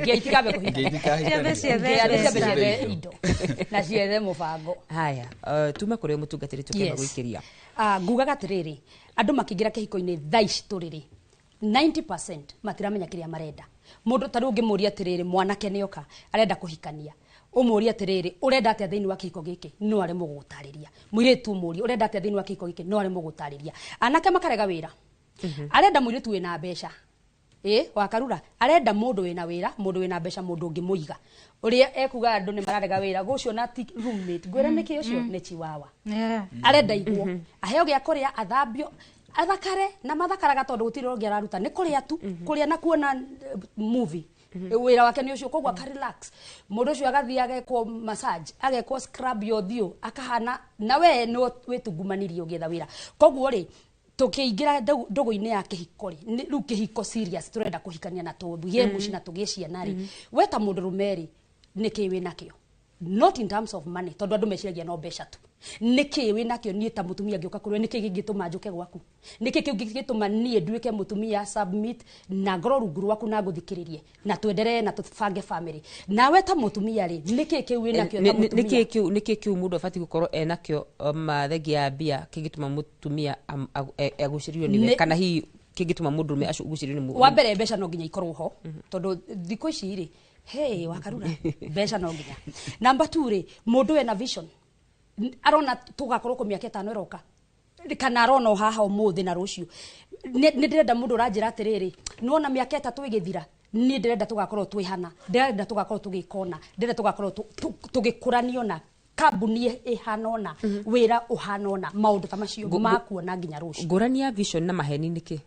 Ngia itikambe kũhikania. Ciothe Ngia ciambe ciethe indo na ciethe mũbango. Haya, tuma kũrĩ mũtungatĩri tũkĩamba gũikĩria. Ngugaga atĩrĩrĩ, andũ makĩingĩra kĩhiko-inĩ thaa ici tũrĩ rĩ, 90% matiramenya kĩrĩa marenda. Mũndũ ta rĩu ũngĩmũria atĩrĩrĩ, mwanake nĩoka arenda kũhikania, ũmũrie atĩrĩrĩ, ũrenda atĩa thĩinĩ wa kĩhiko gĩkĩ, no aremwo gũgũtarĩria. Mũirĩtu ũmũrie ũrenda atĩa thĩinĩ wa kĩhiko gĩkĩ, no aremwo gũgũtarĩria. Anake makarega wĩra, arenda mũirĩtu wĩna mbeca, wakarura arenda mũndũ wĩna wĩra, mũndũ wĩna mbeca, mũndũ ũngĩmũiga. Ũrĩa ekuga andũ nĩ mararega wĩra, gũcio na ti roommate, ngwĩra nĩkĩ ũcio nĩ chiwawa. Arenda igwo, aheo gĩa kũrĩa, athambio, athakare, na mathakaraga tondũ gũtirĩ ũngĩ araruta, nĩ kũrĩa tu, kũrĩa na kuona movie. Wĩra wake nĩ ũcio, koguo aka relax. Mũndũ ũcio agathiĩ agekwo massage, agekwo scrub ya ũthiũ, akahana na we no wĩtungumanirie ũgĩetha wĩra. Koguo rĩ, tũkĩingĩra ndũgũ-inĩ ya kĩhiko rĩ, rĩu kĩhiko serious, tũrenda kũhikania na tũgĩe mũciĩ na tũgĩe ciana rĩ, we ta mũndũrũme rĩ, nĩkĩĩ wĩ nakĩo? Not in terms of money, tondũ andũ meciragia no mbeca tu. Nĩkĩĩ wĩ nakĩo? Niĩ ta mũtumia ngĩũka kũrĩ we, nĩkĩĩ kĩngĩtũma njũke gwaku? Nĩkĩĩ kĩu kĩngĩtũma niĩ nduĩke mũtumia submit na ngorwo rungu rwaku na ngũthikĩrĩrie na twenderee na tũbange family? Nawe ta mũtumia rĩ, nĩkĩĩ kĩu wĩ nakĩo ta mũtumia? Nĩkĩ kĩu mũndũ abatiĩ gũkorwo enakĩo, thengia ya mbia, kĩngĩtũma mũtumia agucĩrĩrio nĩwe, kana hihi kĩngĩtũma mũndũrũme agucĩrĩrio nĩ Wa mbere, mbeca no nginya ikorwo ho, tondũ thikũ ici rĩ, hey, wakarura mbeca no nginya. Namba 2 rĩ, mũndũ ena vision. Arona tũgakorwo kũ mĩaka 5 ĩroka, kana arona o haha ũmũthĩ na rũciũ. Nĩ ndĩrenda mũndũ ũranjĩra atĩrĩrĩ, nĩwona mĩaka 3 ĩgĩthira, niĩ ndĩrenda tũgakorwo twĩ hana, ndĩrenda tũgakorwo tũgĩkona, ndĩrenda tũgakorwo tũgĩkũranio na kambuni ĩhana ũna, wĩra ũhana ũna, maũndũ ta macio makuona nginya rũciũ. Ngũrani ya vision na maheni nĩ kĩ?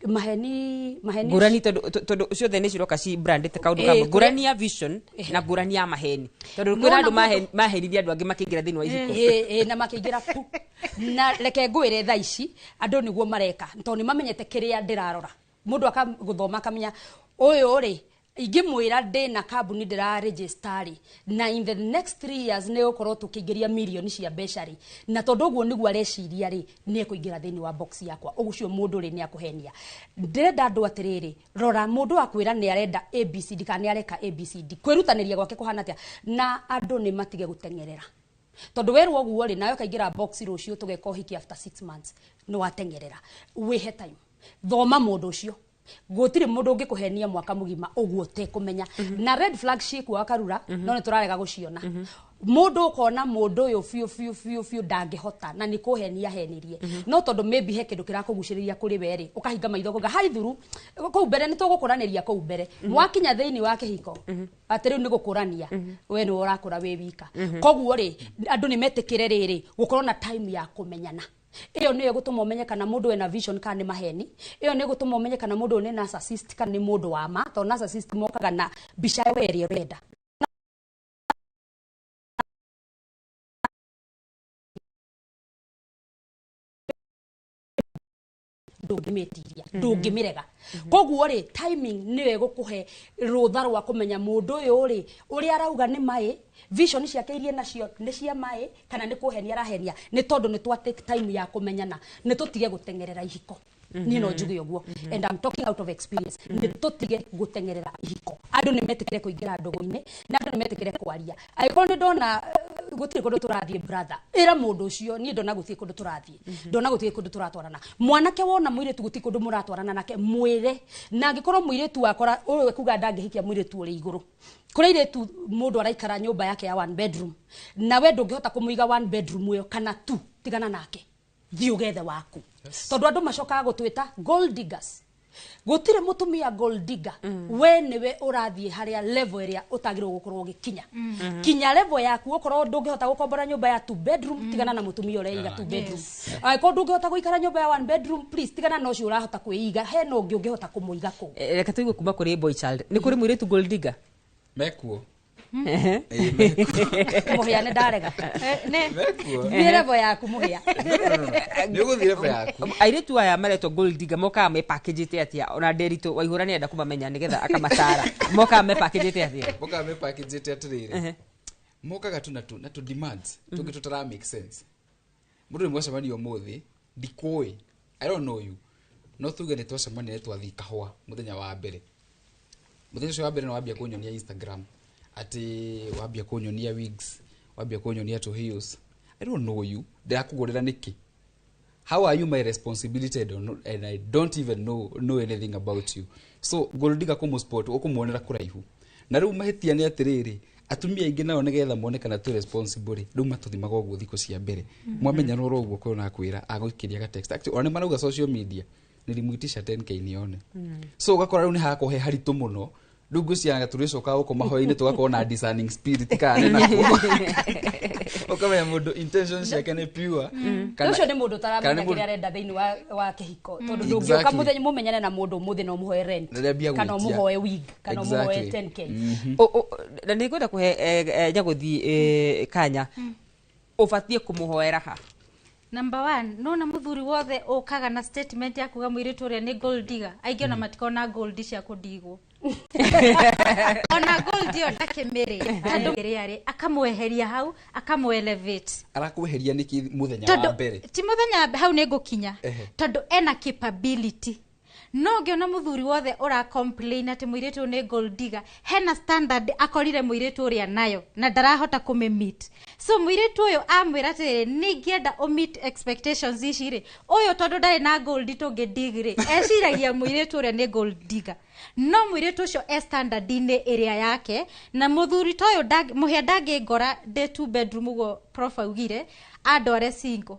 Maheni Ngũrani, tondũ ciothe nĩ ciroka ci brandĩte kaũndũ kamwe. Ngũrani ya vision na ngũrani ya maheni, tondũ kwĩna Nĩwona andũ mahenirie andũ angĩ makĩingĩra thĩinĩ wa ihiko. Ĩ, na makĩingĩra pu. Na reke ngwĩre, thaa ici andũ nĩguo mareka, tondũ nĩ mamenyete kĩrĩa ndĩrarora. Mũndũ akagũthoma akamenya ũyũ rĩ, ingĩmwĩra ndĩna kambuni ndĩra register rĩ, na in the next 3 years nĩ gũkorwo tũkĩingĩria mirioni cia mbeca rĩ, na tondũ ũguo nĩguo areciria rĩ, nĩ ekũingĩra thĩinĩ wa box yakwa. Ũguo mũndũ rĩ, nĩ akũhenia. Ndĩrenda andũ atĩrĩrĩ, rora mũndũ akwĩra nĩ arenda ABCD kana nĩ areka ABCD, kwĩrutanĩria gwake kũhana atĩa, na andũ nĩ matige gũteng'erera, tondũ werwo ũguo rĩ, nawe ũkaingĩra box rũciũ tũgeka ũhiki after 6 months, nĩ wateng'erera. Wĩhe time, thoma mũndũ ũcio. Gũtirĩ mũndũ ũngĩkũhenia mwaka mũgima ũguo ũtekũmenya. Na red flag ciĩkuo, wakarura, no nĩ tũrarega gũciona. Mũndũ ũkona mũndũ ũyũ biũ biũ biũ biũ ndangĩhota na nĩ kũhenia henirie, no tondũ maybe he kĩndũ kĩrakũgucĩrĩria kũrĩ we rĩ, ũkahinga maitho ũkauga hai thuru kũu mbere nĩ tũgũkũranĩria kũu mbere. Mwakinya thĩinĩ wa kĩhiko, atĩ rĩu nĩ gũkũrania, we nĩwe ũrakũra wĩ wika. Koguo rĩ, andũ nĩ metĩkĩre rĩrĩ, gũkorwo na time ya kũmenyana. Ĩyo nĩyo ĩgũtũma ũmenye kana mũndũ ena vision kana nĩ maheni. Ĩyo nĩ ĩgũtũma ũmenye kana mũndũ ũyũ nĩ narcissist kana nĩ mũndũ wa ma, tondũ narcissist mokaga na mbica we ĩrĩa ũrenda. Ndũngĩmĩtiria, ndũngĩmĩrega. Koguo rĩ, timing nĩyo ĩgũkũhe rũtha rwa kũmenya mũndũ ũyũ rĩ, ũrĩa arauga nĩ maĩ, vision ciake iria nacio nĩ cia maĩ kana nĩ kũhenia arahenia, nĩ tondũ nĩ twa take time ya kũmenyana. Nĩ tũtige gũteng'erera ihiko. Niĩ no njuge ũguo, and I'm talking out of experience. Nĩ tũtige gũteng'erera ihiko. Andũ nĩ metĩkĩre kũingĩra ndũgũ-inĩ, na andũ nĩ metĩkĩre kwaria. Angĩkorwo nĩ ndona gũtirĩ kũndũ tũrathiĩ, brother, ĩra mũndũ ũcio, niĩ ndona gũtirĩ kũndũ tũrathiĩ, ndona gũtirĩ kũndũ tũratwarana. Mwanake, wona mũirĩtu gũtirĩ kũndũ mũratwarana nake, mwĩre. Na angĩkorwo mũirĩtu wakora ũyũ ekuga ndangĩhikia mũirĩtu ũrĩ igũrũ, kũrĩ airĩtu mũndũ araikara nyũmba yake ya one bedroom, na we ndũngĩhota kũmũiga one bedroom ĩyo kana two, tigana nake, thiĩ ũgethe waku, tondũ andũ macokaga gũtwĩta gold diggers. Gũtirĩ mũtumia gold digger. We nĩwe ũrathiĩ harĩa level ĩrĩa ũtagĩrĩirwo gũkorwo ũgĩkinya. Kinya level yaku. Okorwo ndũngĩhota gũkombora nyũmba ya two bedroom, tigana na mũtumia ũreiga two bedroom. Angĩkorwo ndũngĩhota gũikara nyũmba ya one bedroom, please tigana na ũcio ũrahota kwĩiga, hena ũngĩ ũngĩhota kũmũiga kũu. Reke tũigue kuma kũrĩ boy child, nĩ kũrĩ mũirĩtu gold digger? Mekuo. Mũhĩa, nĩ ndarega. Mekuo. Thiĩ level yaku, mũhĩa. Nĩ ũgũthiĩ level yaku. Airĩtu aya maretwo gold digger mokaga mepakĩnjĩte atĩa? Ona Nderitu Waihũra nĩenda kũmamenya nĩgetha akamatara. Mokaga mepakĩnjĩte atĩa? Mokaga mepakĩnjĩte atĩrĩrĩ, mokaga tu na tu demands tũngĩ tũtara make sense. Mũndũ nĩ mwacemania ũmũthĩ, ndikũĩ, I don't know you, no tuge nĩ twacemania, nĩ twathiĩ kahũa mũthenya wa mbere. Mũthenya ũcio wa mbere nĩ wambia kũnyonia Instagram, atĩ wambia kũnyonia wigs, wambia kũnyonia two heels. I don't know you. Ndĩrakũgũrĩra nĩkĩ? How are you my responsibility? I don't know, and I don't even know anything about you. So gold digger kũmũspot ũkũmuonera kũraihu. Na rĩu mahĩtia nĩ atĩrĩrĩ, atumia aingĩ nao nĩgetha mone kana twĩ responsible rĩ, rĩu matũthimaga ũguo thikũ cia mbere. Mwamenya rũrũ ũguo, kwĩna akwĩra agũikĩria ga text. Actually, ona nĩ marauga social media, nilimwitisha 10K nione. So ũgakora rĩu nĩ hakorwo he haritũ mũno. Rĩu ngwĩciria tũrĩcoka gũkũ mahoya-inĩ tũgakorwo na discerning spirit kana nĩ nakuo. Ũkamenya mũndũ intention ciake nĩ pure. Ũcio nĩ mũndũ kana ũtaramenya nĩ mũndũ- kĩrĩa arenda thĩinĩ wa kĩhiko, tondũ ndũngĩũka mũthenya mũmenyane na mũndũ ũmũthĩ na ũmũhoe rent, Rĩrĩa mbia kana gwĩtia. ũmũhoe wig, kana ũmũhoe 10K. Na nä ngwenda kå he nyagåthi kanya å batiä kå må hoera ha? Number one, nona muthuri wothe ũkaga na statement ya kuga mũirĩtu ũrĩa nĩ gold digger, aingĩ ona matikona gold cia kũndigwo, ona gold ĩyo ndakĩmĩrĩ, tondũ ĩrĩa rĩ akamweheria hau, akamũ elevate. Arakweheria nĩkĩ mũthenya wa Tondũ mbere? Ti mũthenya wa hau nĩ ngũkinya. Tondũ ena capability. No ngĩona mũthuri wothe ũra complain atĩ mũirĩtu ũyũ nĩ gold digger, hena standard akorire mũirĩtu ũrĩa nayo na ndarahota kũmĩ meet. So mũirĩtu ũyũ amwĩra atĩrĩrĩ, nĩ ingĩenda ũ meet expectations ici rĩ, ũyũ tondũ ndarĩ na gold tũngĩ dig rĩ, eciragia mũirĩtu ũrĩa nĩ gold digger, no mũirĩtu ũcio e standard-inĩ ĩrĩa yake. Na mũthuri ta ũyũ mũhĩa ndangĩngora ndĩ two bedroom ũguo prof augire, andware single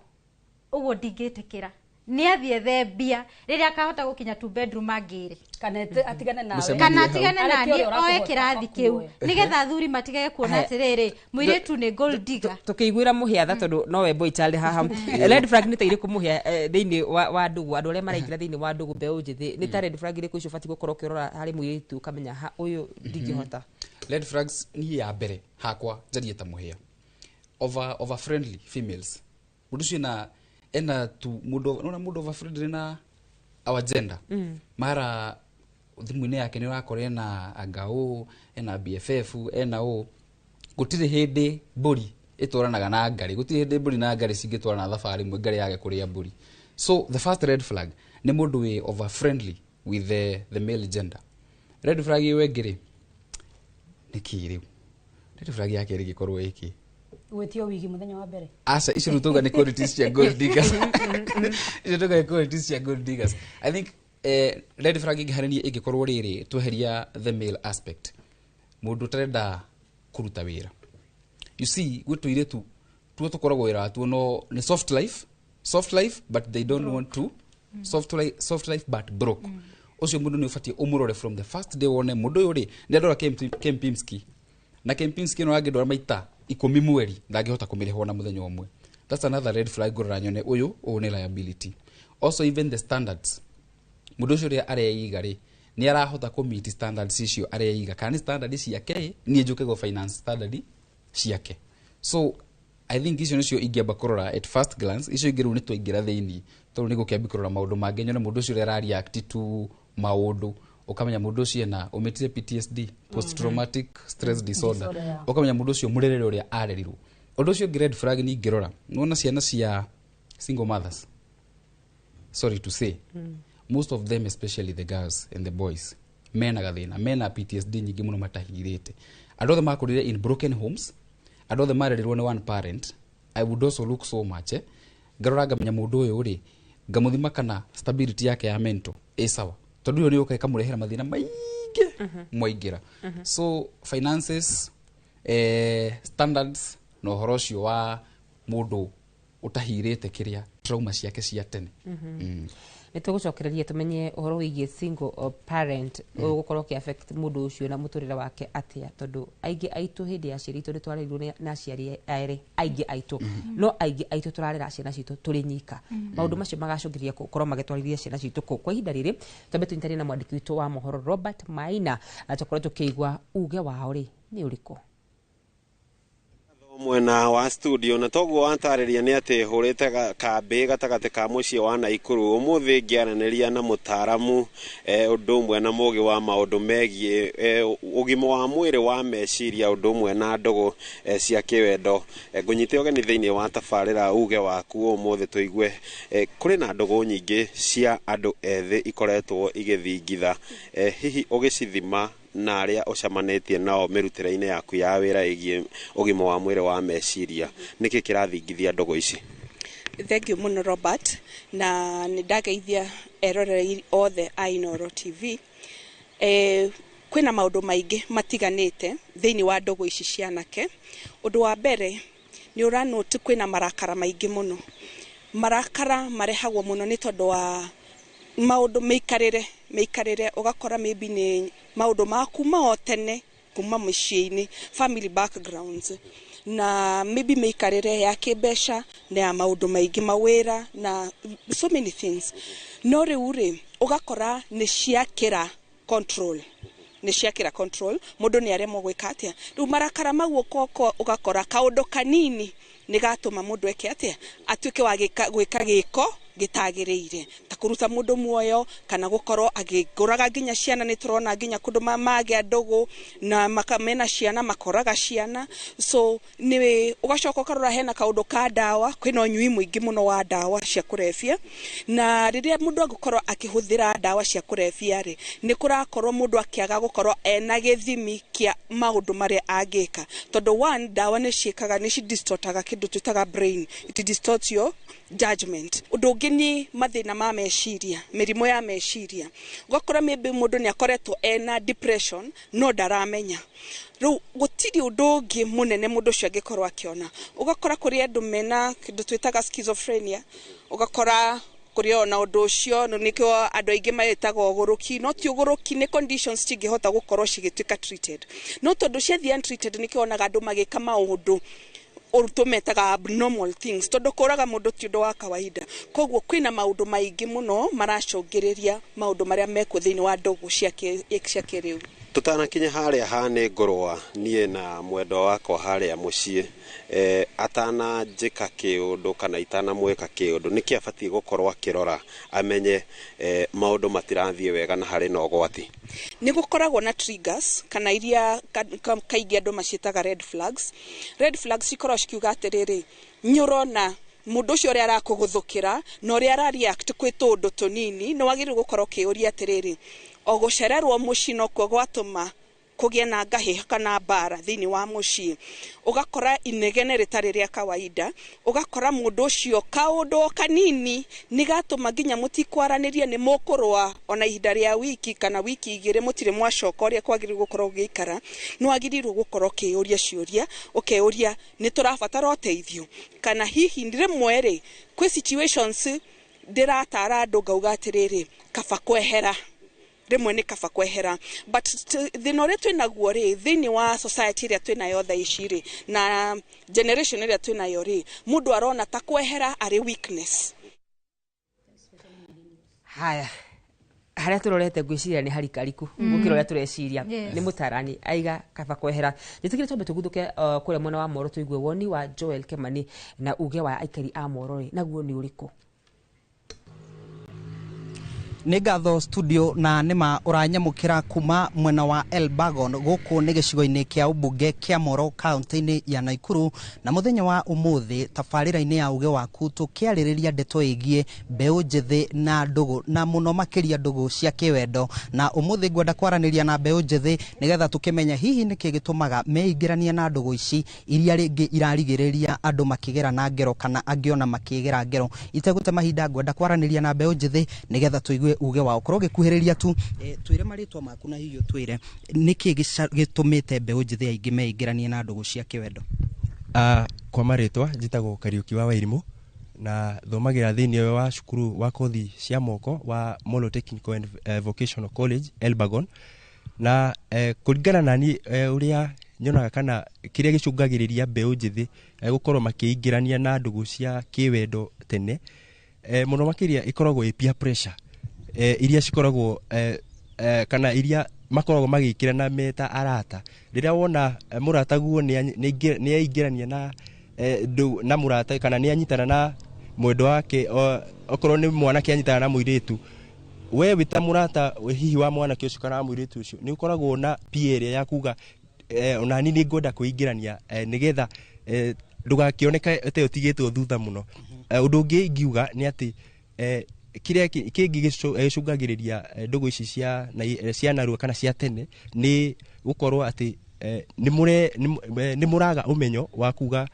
ũguo ndingĩtĩkĩra. Nĩ athiĩ ethe mbia, rĩrĩa akahota gũkinya two bedroom angĩrĩ. Kana atigane nawe. Kana atigane Areke nani, ũrĩa oe ũrakũhota kĩrathi kĩu, akuoe. nĩgetha athuri matigage kuona Haya. atĩrĩrĩ, mũirĩtu nĩ gold digger. Tũkĩiguĩra mũhĩa tha tondũ nowe boy child haha, red flag nĩ ta irĩkũ mũhĩa thĩinĩ wa ndũgũ, andũ arĩa maraingĩra thĩinĩ wa ndũgũ, mbeũ njĩthĩ, nĩ ta red flag irĩkũ icio ũbatiĩ gũkorwo ũkĩrora harĩ mũirĩtu ũkamenya ha ũyũ ndingĩhota? Red flags niĩ ya mbere hakwa njarie ta mũhĩa, over friendly females. Mũndũ ũcio ena tu mũndũ, nona mũndũ over friendly na our gender. Mara thimũ-inĩ yake nĩ ũrakora ena anga ũ, ena BFF, ena ũ. Gũtirĩ hĩndĩ mbũri ĩtwaranaga na ngarĩ, gũtirĩ hĩndĩ mbũri na ngarĩ cingĩtwarana thabarĩ ĩmwe ngarĩ yage kũrĩa mbũri. So the first red flag nĩ mũndũ wĩ over friendly with the male gender. Red flag ĩyo ĩngĩ rĩ, nĩ kĩ rĩu red flag ya kerĩ ĩngĩkorwo ĩkĩ? Gwĩtio wigi mũthenya wa mbere. Aca, icio rĩu tauga nĩ qualities cia gold diggers. Icio tauga nĩ qualities cia gold diggers. I think red flag ĩngĩ harĩ niĩ ĩngĩkorwo rĩrĩ, tweheria the male aspect, mũndũ ũtarenda kũruta wĩra. You see, gwĩ tũirĩtu tuo tũkoragwo wĩra watuo no nĩ soft life, soft life, but they don't want to soft life, soft life but broke. Ũcio mũndũ nĩ ũbatiĩ ũmũrore from the first day, wone mũndũ ũyũ rĩ nĩ andora Kempinski na Kempinski ĩno angĩndwara maita 10 mweri ndangĩhota kũmĩrĩhwo na mũthenya ũmwe. That's another red flag. Ngũrora nyone ũyũ nĩ liability. Also, even the standards mũndũ ũcio ũrĩa areiga rĩ, nĩ arahota kũ meet standards icio areiga, kana nĩ standard ciake niĩ njũke go finance standard ciake? So I think icio nĩcio ingĩamba kũrora at first glance. Icio ingĩ rĩu nĩ twaingĩra thĩinĩ, tondũ nĩ gũkĩambi kũrora maũndũ mangĩ, nyone mũndũ ũcio ũrĩa arareact to maũndũ, ũkamenya mũndũ ũcio ena ũmĩtire PTSD, post traumatic stress disorder. Disorder, yeah. Ũkamenya mũndũ ũcio mũrerere ũrĩa arerirwo. Ũndũ ũcio ũngĩ red flag nĩ ingĩrora, nĩwona ciana cia single mothers, sorry to say, most of them, especially the girls and the boys, mena gathĩna, mena PTSD nyingĩ mũno matahirĩte. Andũ othe makũrire in broken homes, andũ othe marerirwo nĩ one parent. I would also look so much, ngarora ngamenya mũndũ ũyũ rĩ, ngamũthima kana stability yake ya mental ĩ sawa, tondũ ĩyo nĩ yũka ĩkamũrehera mathĩna maingĩ mwaingĩra. So finances, standards, na ũhoro ũcio wa mũndũ ũtahirĩte kĩrĩa trauma ciake cia tene. Nä tå gå cokereria tå menye å horo wä giä single parent å gå korwo kä affect må ndå å cio na må tå rä re wake atä tondå aingä aitå hä ndä ya aciari aitå nä twarerirwo na aciari erä aingä aitå, no aingä aitå tå rarera ciana citå tå rä nyika. Maå ndå macio magacå ngä rä ria gũkorwo magĩtwarithia ciana citũ kũ. Kwa ihinda rĩrĩ twambe tũnyitanĩre na mwandĩki witũ wa mohoro Robert Maina na tũkorwo tũkĩigua uge wao rĩ nĩ ũrĩkũ. Mwena wa studio na toguo watarĩria nĩ atĩ hũrĩte kambĩ gatagatĩ ka mũciĩ wa Naikuru ũmũthĩ ngĩaranĩria na mũtaaramu ũndũ ũmwe na mũgĩ wa maũndũ megiĩ ũgima wa mwĩrĩ wa meciria, ũndũ ũmwe na ndũgũ cia kĩwendo. Ngũnyite ũgeni thĩinĩ wa tabarĩra uge waku ũmũthĩ tũigue kũrĩ na ndũgũ nyingĩ cia andũ ethĩ ikoretwo igĩthingitha. Hihi ũgĩcithima na arĩa ũcemanĩtie nao mĩrutĩre-inĩ yaku ya wĩra ĩgiĩ ũgima wa mwĩrĩ wa meciria, nĩkĩ kĩrathingithia ndũgũ ici? Thank you mũno, Robert, na nĩ ndageithia eroreri othe a Inooro TV. Kwĩna maũndũ maingĩ matiganĩte thĩinĩ wa ndũgũ ici cia anake. Ũndũ wa mbere nĩ ũranote kwĩna marakara maingĩ mũno. Marakara marehagwo mũno nĩ tondũ wa maũndũ mĩikarĩre. Mĩikarĩre ũgakora maybe nĩ maũndũ ma kuma o tene, kuma mĩciĩ-inĩ, family backgrounds, na maybe mĩikarĩre ya kĩmbeca na ya maũndũ maingĩ, mawĩra na so many things. No rĩu rĩ, ũgakora nĩ ciakĩra control, nĩ ciakĩra control, mũndũ nĩ aremwo gwĩka atĩa. Rĩu marakara mau ũkoko, ũgakora kaũndũ kanini nĩ gatũma mũndũ eke atĩa, atuĩke wa gwĩka gĩko gĩtagĩrĩire, ta kũruta mũndũ muoyo kana gũkorwo agĩkũraga nginya ciana. Nĩ tũrona nginya kũndũ magĩa ndũgũ na mena ciana, makoraga ciana. So nĩ ũgacoka ũkarora hena kaũndũ ka ndawa, kwĩna ũnyui mũingĩ mũno wa ndawa cia kũrebia, na rĩrĩa mũndũ angĩkorwo akĩhũthĩra ndawa cia kũrebia rĩ, nĩ kũrakorwo mũndũ akĩaga gũkorwo ena gĩthimi kĩa maũndũ marĩa angĩka, tondũ one, ndawa nĩ ciĩkaga, nĩ cidistortaga kĩndũ twĩtaga brain, it distorts your judgment. Ũndũ ũngĩ nĩ mathĩna ma meciria, mĩrimũ ya meciria. Ũgakora maybe mũndũ nĩ akoretwo ena depression no ndaramenya. Rĩu gũtirĩ ũndũ ũngĩ mũnene mũndũ ũcio angĩkorwo akĩona. Ũgakora kũrĩ andũ mena kĩndũ twĩtaga schizophrenia, ũgakora kũrĩ ona ũndũ ũcio nĩkĩo andũ aingĩ mawĩtaga ũgũrũki, no ti ũgũrũki, nĩ conditions cingĩhota gũkorwo cigĩtuĩka treated, no tondũ ciathiĩ untreated, nĩkĩo wonaga andũ magĩka maũndũ tũmetaga abnormal things, tondũ kũraga mũndũ ti ũndũ wa kawaida. Koguo kwĩna maũndũ maingĩ mũno maracũngĩrĩria maũndũ marĩa mekuo thĩinĩ wa ndũgũ cia kĩrĩu. Tutanakinya harĩa ha nĩ ngũrũa niĩ na mwendwa wakwa harĩa mũciĩ, atananjĩka kĩũndũ kana itanamwĩka kĩũndũ, nĩkĩ abatiĩ gũkorwo akĩrora amenye maũndũ matirathiĩ wega na harĩ na ũgwati? Nĩ gũkoragwo na triggers, kana iria kaingĩ andũ maciĩtaga red flags. Red flags cikoragwo cikiuga atĩrĩrĩ, nĩ ũrona mũndũ ũcio ũrĩa arakũgũthũkĩra na ũrĩa ara react kwĩ tũũndũ tũnini, nĩ wagĩrĩirwo gũkorwo ũkĩũria atĩrĩrĩ, o gũcererwo mũciĩ nokuo gwatũma kũgĩe na ngahĩha kana mbara thĩinĩ wa mũciĩ. Ũgakora inegene rĩtarĩ rĩa kawaida, ũgakora mũndũ ũcio kaũndũ o kanini nĩ gatũma nginya mũtikwaranĩria, nĩ mũkũrũa ona ihinda rĩa wiki kana wiki 2 mũtirĩ mwacoka ũrĩa kwagĩrĩirwo gũkorwo ũgĩikara. Nĩ wagĩrĩirwo gũkorwo ũkĩyũria ciũria, ũkeyũria nĩ tũrabatara ũteithio, kana hihi rĩmwe rĩ, kwĩ situations ndĩratara andũ ngauga atĩrĩrĩ, kaba kwehera, rĩmwe nĩ kaba kwehera. But thĩna ũrĩa twĩnaguo rĩ, thĩinĩ wa society ĩrĩa twĩnayo thaa ici rĩ, na generation ĩrĩa twĩnayo rĩ, mũndũ arona ta kwehera arĩ weakness. Haya, harĩa tũrorete ngwĩciria nĩ harikariku gũkĩra ũrĩa tũreciria. Nĩ mũtarani aiga kaba kwehera. Njĩtĩkĩre twambe tũguthũke kũrĩa mwena wa Moro, tũigue woni wa Joel Kemani na uge wa aikari a Moro rĩ, naguo nĩ ũrĩkũ? Nĩ ngatho studio, na nĩma ũranyamũkĩra kuma mwena wa Elbagon, gũkũ nĩ gĩcigo-inĩ kĩa ũmbunge kĩa Moro, kaunti-inĩ ya Naikuru. Na mũthenya wa ũmũthĩ tabarĩra-inĩ ya uge waku tũkĩarĩrĩria ndeto ĩgiĩ mbeũ njĩthĩ na ndũgũ, na mũno makĩria ndũgũ cia kĩwendo. Na ũmũthĩ ngwenda kwaranĩria na mbeũ njĩthĩ nĩgetha tũkĩmenye hihi nĩkĩ gĩtũmaga meingĩrania na ndũgũ ici iria rĩngĩ irarigĩrĩria andũ makĩgera na ngero kana angĩ ona makĩgera ngero. Itegũte mahinda, ngwenda kwaranĩria na mbeũ njĩthĩ nĩgetha tũigue uge wao. Korwo ũgĩkuhĩrĩria tu, twĩre marĩtwa maku na hihi ũtwĩre nĩkĩ gĩtũmĩte mbeũ njĩthĩ aingĩ meingĩranie na ndũgũ cia kĩwendo. Kwa marĩtwa njĩtagwo Kariũki wa Wairimũ na thomagĩra thĩinĩ wa cukuru wa kothi cia moko wa Molo Technical and Vocational College Elbagon. Na kũringana na niĩ, ũrĩa nyonaga kana kĩrĩa gĩcũngagĩrĩria mbeũ njĩthĩ gũkorwo makĩingĩrania na ndũgũ cia kĩwendo tene, mũno makĩria ĩkoragwo ĩ peer pressure, iria cikoragwo kana iria makoragwo magĩkĩrana me ta arata. Rĩrĩa wona mũrataguo nĩ aingĩrania na mũrata kana nĩ anyitana na mwendwa wake, okorwo nĩ mwanake anyitana na mũirĩtu, we wĩ ta mũrata hihi wa mwanake ũcio kana wa mũirĩtu ũcio, nĩ ũkoragwo na peer ĩrĩa ya kuga ona niĩ nĩ ngwenda kwĩingĩrania, nĩgetha ndũgakĩoneke atĩ ũtigĩtwo thutha mũno. Ũndũ ũngĩ ingiuga nĩ atĩ kĩrĩa kĩngĩ gĩcũngagĩrĩria ndũgũ ici cia narua kana cia tene nĩ gũkorwo atĩ nĩ mũraga ũmenyo wa kuga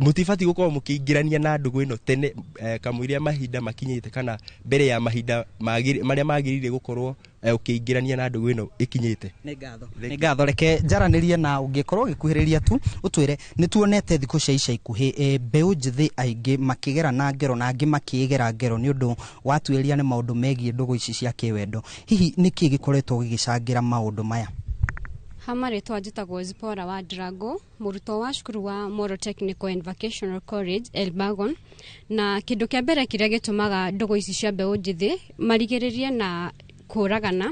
mũtibatiĩ gũkorwo mũkĩingĩrania na ndũgũ ĩno tene, kamũiria mahinda makinyĩte kana mbere ya mahinda marĩa magĩrĩire gũkorwo Ũkĩingĩrania na ndũgũ ĩno ĩkinyĩte. Nĩ ngatho, nĩ ngatho. Reke njaranĩrie na ũngĩkorwo ũgĩkuhĩrĩria tu ũtwĩre, nĩ tuonete thikũ cia ica ikuhĩ mbeũ njĩthĩ aingĩ makĩgera na ngero na angĩ makĩĩgera ngero nĩ ũndũ wa tuĩria nĩ maũndũ megiĩ ndũgũ ici cia kĩwendo. Hihi nĩkĩ gĩkoretwo gĩgĩcangĩra maũndũ maya? Ha marĩtwa njĩtagwo Zipora wa Drago, mũrutwo wa cukuru wa Moro Technical and Vocational College Elbagon. Na kĩndũ kĩa mbere kĩrĩa gĩtũmaga ndũgũ ici cia mbeũ njĩthĩ marigĩrĩrie na kũragana,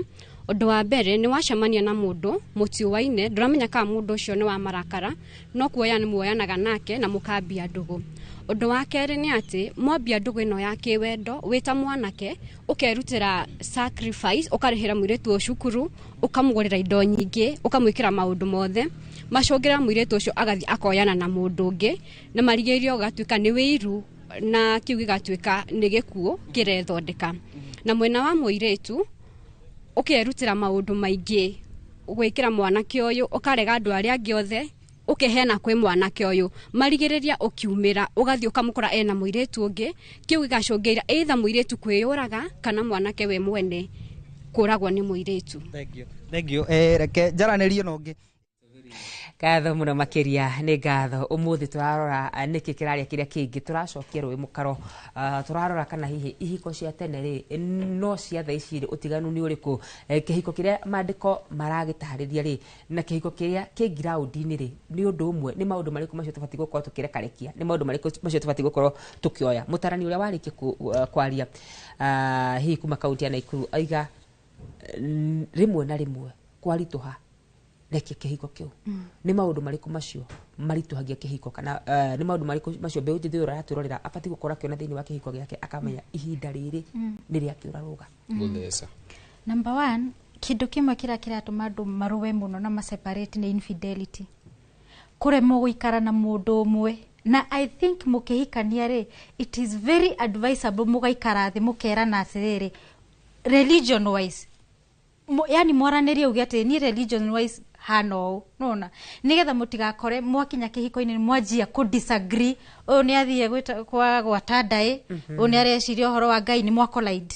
ũndũ wa mbere nĩ wacemania na mũndũ mũtiũaine, ndũramenya kana mũndũ ũcio nĩ wa marakara, no kuoya nĩ muoyanaga nake na mũkambia ndũgũ. Ũndũ wa kerĩ nĩ atĩ mwambia ndũgũ ĩno ya kĩwendo, wĩ ta mwanake ũkerutĩra sacrifice, ũkarĩhĩra mũirĩtu ũyũ cukuru, ũkamũgũrĩra indo nyingĩ, ũkamwĩkĩra maũndũ mothe macũngĩra mũirĩtu ũcio agathiĩ akoyana na mũndũ ũngĩ, na marigĩrĩrio ũgatuĩka nĩ wĩiru, na kĩu gĩgatuĩka nĩ gĩkuũ kĩrethondeka. Na mwena wa mũirĩtu ũkerutĩra maũndũ maingĩ gwĩkĩra mwanake ũyũ, ũkarega andũ arĩa angĩ othe, ũkeheana kwĩ mwanake ũyũ, marigĩrĩria ũkiumĩra ũgathiĩ ũkamũkora ena mũirĩtu ũngĩ. Kĩu gĩgacũngĩrĩria either mũirĩtu kwĩyũraga kana mwanake we mwene kũragwo nĩ mũirĩtu. Thank you. Reke njaranĩrie na ũngĩ. Ngatho mũno makĩria, nĩ ngatho. Ũmũthĩ tũrarora nĩkĩ kĩraria kĩrĩa kĩngĩ, tũracokia rũĩ mũkaro. Tũrarora kana hihi ihiko cia tene rĩ no cia thaa ici rĩ, ũtiganu nĩ ũrĩkũ? Kĩhiko kĩrĩa maandĩko maragĩtarĩria rĩ na kĩhiko kĩrĩa kĩ ground-inĩ rĩ nĩ ũndũ ũmwe? Nĩ maũndũ marĩkũ macio tũbatiĩ gũkorwo tũkĩrekarekia? Nĩ maũndũ marĩkũ macio tũbatiĩ gũkorwo tũkĩoya? Mũtarani ũrĩa warĩkia kwaria, hihi kuma kaunti ya Naikuru, aiga rĩmwe na rĩmwe kwaritũha reke kĩhiko kĩu. Nĩ maũndũ marĩkũ macio maritũhagia kĩhiko, kana nĩ maũndũ marĩkũ macio mbeũ njĩthĩ ũyũ ũratwĩrorera abatiĩ gũkorwo akĩona thĩinĩ wa kĩhiko gĩake akamenya ihinda rĩrĩ nĩ rĩakĩũra rũga? Gũtheca. Number one, kĩndũ kĩmwe kĩrĩa kĩratũma andũ marũe mũno na maseparate nĩ infidelity, kũremwo gũikara na mũndũ ũmwe. Na I think mũkĩhikania rĩ, it is very advisable mũgaikara thĩ mũkerana atĩrĩrĩ, religion wise, yani mwaranĩrie uge atĩ niĩ religion wise hana ũũ, nona nĩgetha mũtigakore mwakinya kĩhiko-inĩ nĩ mwanjia kũ disagree, ũyũ nĩ athiĩ kwa gwata ndaĩ, ũyũ nĩ areciria ũhoro wa Ngai, nĩ mwa collide.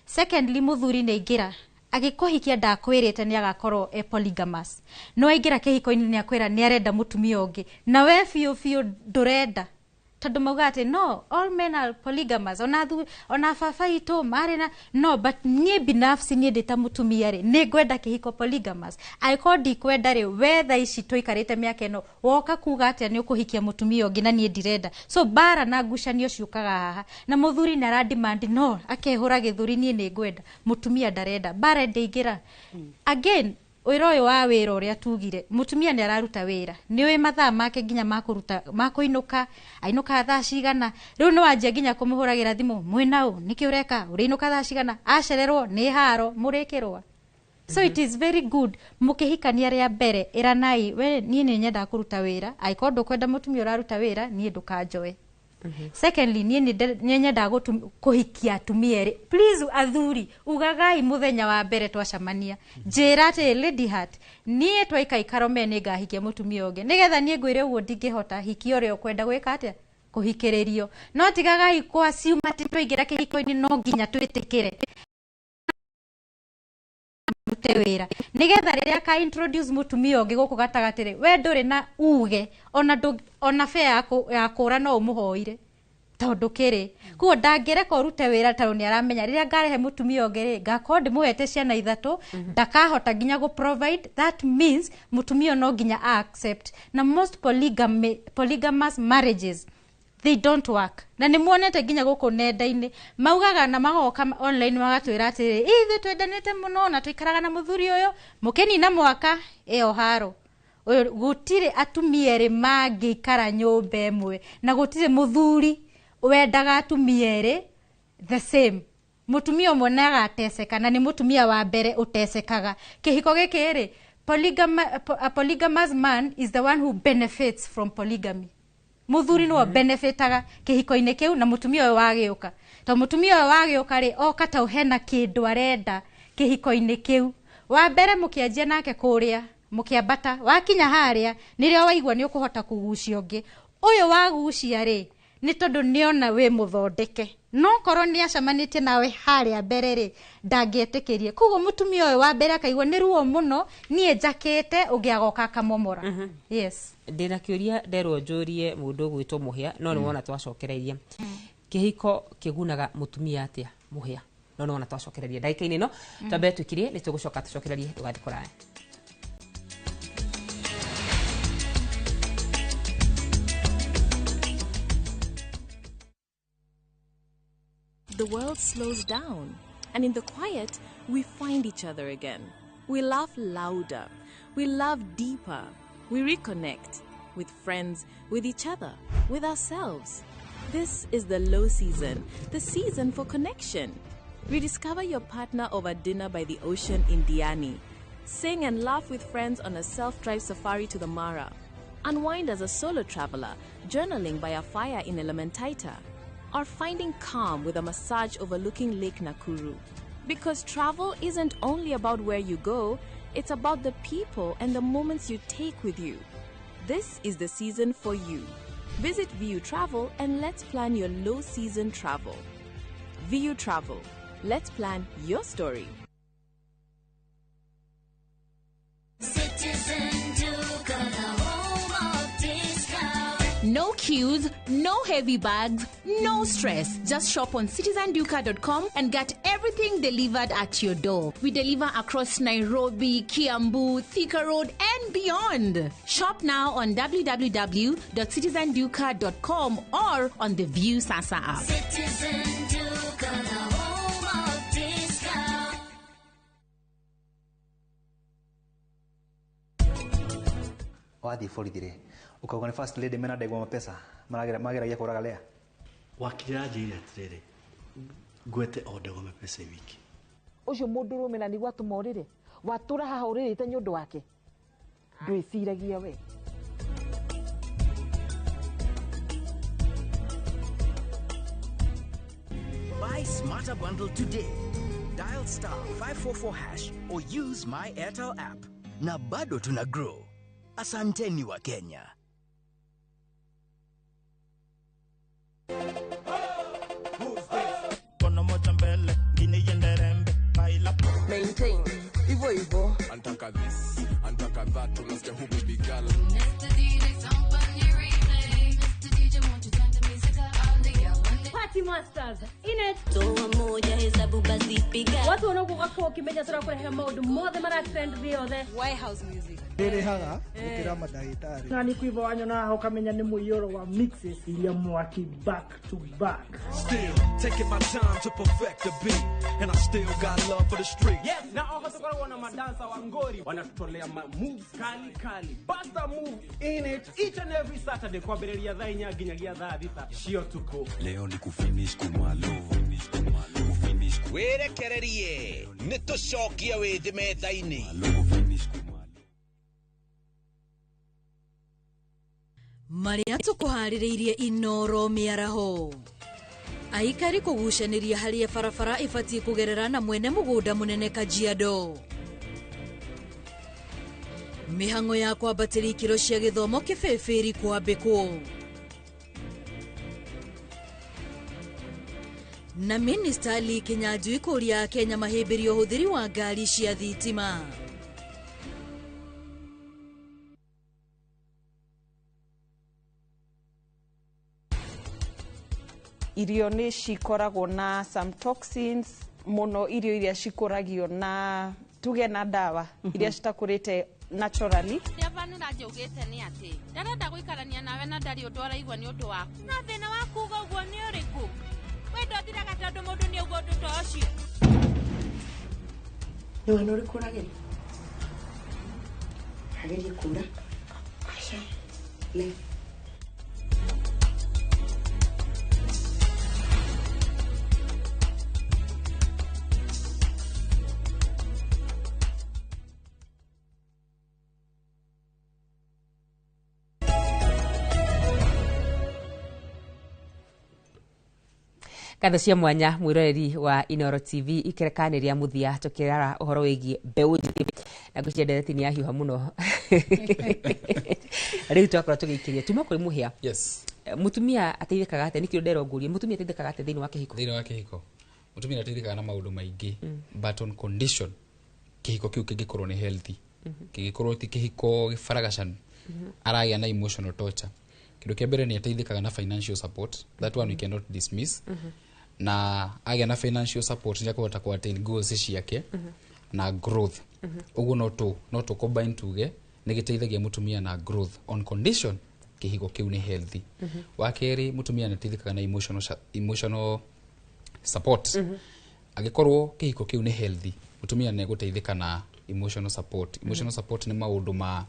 Secondly, mũthuri nĩ aingĩra agĩkũhikia ndakwĩrĩte nĩ agakorwo e polygamous, no aingĩra kĩhiko-inĩ nĩ akwĩra nĩ arenda mũtumia ũngĩ, na we biũ biũ ndũrenda, tondũ mauga atĩ no all men are polygamous, ona thu, ona baba itũ marĩ na no, but niĩ binafsi, niĩ ndĩ ta mũtumia rĩ, nĩ ngwenda kĩhiko polygamous. Angĩkorwo ndikwenda rĩ, we thaa ici tũikarĩte mĩaka ĩno woka kuga atĩa nĩ ũkũhikia mũtumia ũngĩ na niĩ ndirenda? So mbara na ngucanio ciũkaga haha, na mũthuri nĩ ara demand, no akehũra gĩthũri, niĩ nĩ ngwenda, mũtumia ndarenda, mbara ndĩingĩra. Again, wĩra ũyũ wa wĩra ũrĩa tugire, mũtumia nĩ araruta wĩra, nĩ ũĩ mathaa make nginya makũruta makũinũka, ainũka thaa cigana. Rĩu nĩ wanjia nginya kũmũhũragĩra thimũ, mwĩna ũ, nĩkĩ ũreka, ũrĩinũka thaa cigana, acererwo nĩ haro mũrĩkĩrwa. So it is very good mũkĩhikania rĩa mbere ĩranai, we niĩ nĩ nyendaga kũruta wĩra, angĩkorwo ndũkwenda mũtumia ũraruta wĩra, niĩ ndũkanjoe. Secondly, niĩ nĩ nyendaga kũhikia atumia erĩ. Please athuri, ugagai mũthenya wa mbere twacemania, njĩra atĩ Lady Heart, niĩ twaikaikaro me nĩ ngahikia mũtumia ũngĩ, nĩgetha niĩ ngwĩre ũguo ndingĩhota, hikia ũrĩa ũkwenda gwĩka atĩa, kũhikĩrĩrio. No tigagai kũ assume atĩ twaingĩra kĩhiko-inĩ no nginya twĩtĩkĩre rute wĩra, nĩgetha rĩrĩa ka introduce mũtumia ũngĩ gũkũ gatagatĩ rĩ, we ndũrĩ na uge ona ona fare ya kũra no ũmũhoire, tondũ kĩrĩ koguo ndangĩreka ũrute wĩra, tondũ nĩ aramenya rĩrĩa ngarehe mũtumia ũngĩ rĩ, ngakorwo ndĩmũhete ciana ithatũ, ndakahota nginya gũ provide. That means mũtumia no nginya a accept. Na most polygamous marriages, they don't work, na nĩ muonete nginya gũkũ nenda-inĩ maugaga na magoka online magatwĩra atĩrĩ, ithuĩ twendanĩte mũno na tũikaraga na mũthuri ũyũ, mũkĩnina mwaka ĩyo haro ũyũ. Gũtirĩ atumia erĩ mangĩikara nyũmba ĩmwe, na gũtirĩ mũthuri wendaga atumia erĩ the same. Mũtumia ũmwe nĩ agateceka, na nĩ mũtumia wa mbere ũtecekaga kĩhiko gĩkĩ rĩ. A polygamous man is the one who benefits from polygamy. Mũthuri nĩwe benefitaga kĩhiko-inĩ kĩu, na mũtumia ũyũ wagĩũka, to mũtumia ũyũ wagĩũka rĩ, oka ta hena kĩndũ arenda kĩhiko-inĩ kĩu. Wa mbere mũkĩanjia nake kũrĩa mũkĩambata, wakinya harĩa nĩrĩo waigua nĩ ũkũhota kũgucia ũngĩ. Ũyũ wagucia rĩ, Nĩ tondũ nĩona wĩ mũthondeke. No korwo nĩ acemanĩtie nawe harĩa mbere rĩ, ndangĩetĩkĩrie. Koguo mũtumia ũyũ wa mbere akaigua nĩ ruo mũno, niĩ njakĩte, ũngĩ agoka akamomora. Yes. Ndĩna kĩũria nderwo njũrie mũndũ ũgwĩtwo Mũhĩa, no nĩ wona twacokereirie. Kĩhiko kĩgunaga mũtumia atĩa, Mũhĩa? No nĩ wona twacokereria ndagĩka-inĩ ĩno, twambe twĩkirie, nĩ tũgũcoka tũcokererie, ndũgathiĩ kũraya. The world slows down, and in the quiet, we find each other again. We laugh louder, we love deeper, we reconnect with friends, with each other, with ourselves. This is the low season, the season for connection. Rediscover your partner over dinner by the ocean in Diani. Sing and laugh with friends on a self-drive safari to the Mara. Unwind as a solo traveler, journaling by a fire in Elementaita, or finding calm with a massage overlooking Lake Nakuru. Because travel isn't only about where you go, it's about the people and the moments you take with you. This is the season for you. Visit VU Travel and let's plan your low season travel. VU Travel, let's plan your story. Citizen Duka, the home of discount. No queues, no heavy bags, no stress. Just shop on citizenduka.com and get everything delivered at your door. We deliver across Nairobi, Kiambu, Thika Road, and beyond. Shop now on www.citizenduka.com or on the View Sasa app. Citizen Duka, the home of discount. Wathiĩ borithi rĩ, ũkauga nĩ first lady mena ndegwa mapesa mageragia kũraga Lea. Wakiri aranjĩrire atĩrĩrĩ, ngwete o ndegwa mapesa wiki. Ũcio mũndũrũme na nĩguo atũma ũrĩre, watũra haha ũrĩrĩte nĩ ũndũ wake, ndwĩciragia we. Buy Smarter Bundle today. Dial star 544 hash or use my Airtel app. Na bado tuna grow. Asanteni wa Kenya. Maintain. Ivo ivo. Antaka this, antaka that, unasikia who baby girl. Mr. DJ, somebody replay. Mr. DJ, won't you turn the music up on the yell? Party Masters in it. Toa moja hesabu basi piga. Watu wanaokuwa wakimenya turakurehe maundu mothe mara trend thĩ yothe. White House music. Ndĩrĩhaga gũkĩra mandagĩtarĩ. Na nĩ kũiva wanyona ũkamenya nĩ mũiyũro wa mixes iria mwaki back to back. Still taking my time to perfect the beat, and I still got love for the street. Yes, na oho tukoragwo na madansa wa ngori wanatutolea ma moves kali kali. Basta move in it each and every Saturday kwambĩrĩria thaa 4 nginyagia thaa 6 cia ũtukũ. Leo ni kufinish kumalo, kufinish. Wĩrekererie nĩ tũcokie wĩthĩ metha-inĩ. Marĩa tũkũharĩrĩirie Inoro mĩaraho. Aikari kũgucanĩria harĩa barabara ĩbatiĩ kũgerera na mwene mũgũnda mũnene Kajiado. Mĩhang'o ya kwambatĩria ikĩro cia gĩthomo kĩbĩbĩri kwambĩkwo. Na Minista Lee Kinyanjui kũria Akenya mahĩmbĩrie ũhũthĩri wa ngari cia thitima. Irio nĩ cikoragwo na some toxins mũno, irio iria cikũragio na tuge na ndawa iria citakũrĩte naturally. Rĩava nĩranjaugĩte nĩ atĩ ndarenda gũikarania nawe na ndarĩ ũndũ araigua nĩ ũndũ waku. Na thĩna wa kuuga ũguo nĩ ũrĩkũ? Wendo ũthiraga tondũ mũndũ nĩ auga ũndũ ta ũcio. Nĩ wana ũrĩkũ ũrageria? Agerie kũra. Aca. Le. Ngatho cia mwanya mwiroreri wa Inoro TV ikerekani ria muthia tukirara uhoro wigie mbeu njithi na ngwiciria ndereti ni yahiuha muno. Riu twakorwo tugiikiria tuma kuri Muhia. Yes. Mutumia ateithĩkaga atĩa? Nĩkĩo ndĩrerwo ngũrie, mutumia ateithĩkaga atĩa thĩinĩ wa kĩhiko? Thĩinĩ wa kĩhiko mutumia ateithĩkaga na maũndũ maingĩ, but on condition kĩhiko kĩu kĩngĩkorwo nĩ healthy, kĩngĩkorwo ti kĩhiko gĩbaragacanu aragĩa na emotional torture. Kĩndũ kĩa mbere, nĩ ateithĩkaga na financial support. That one we cannot dismiss. Na agĩa na financial support, nĩ akũhota ku attain goals ciake na growth. Ũguo no tũ combine, tuge nĩ gĩteithagia mũtumia na growth on condition kĩhiko kĩu nĩ healthy. Wa kerĩ, mũtumia nĩ ateithĩkaga na emotional support. Angĩkorwo kĩhiko kĩu nĩ healthy, mũtumia nĩ egũteithĩka na emotional support. Emotional support nĩ maũndũ ma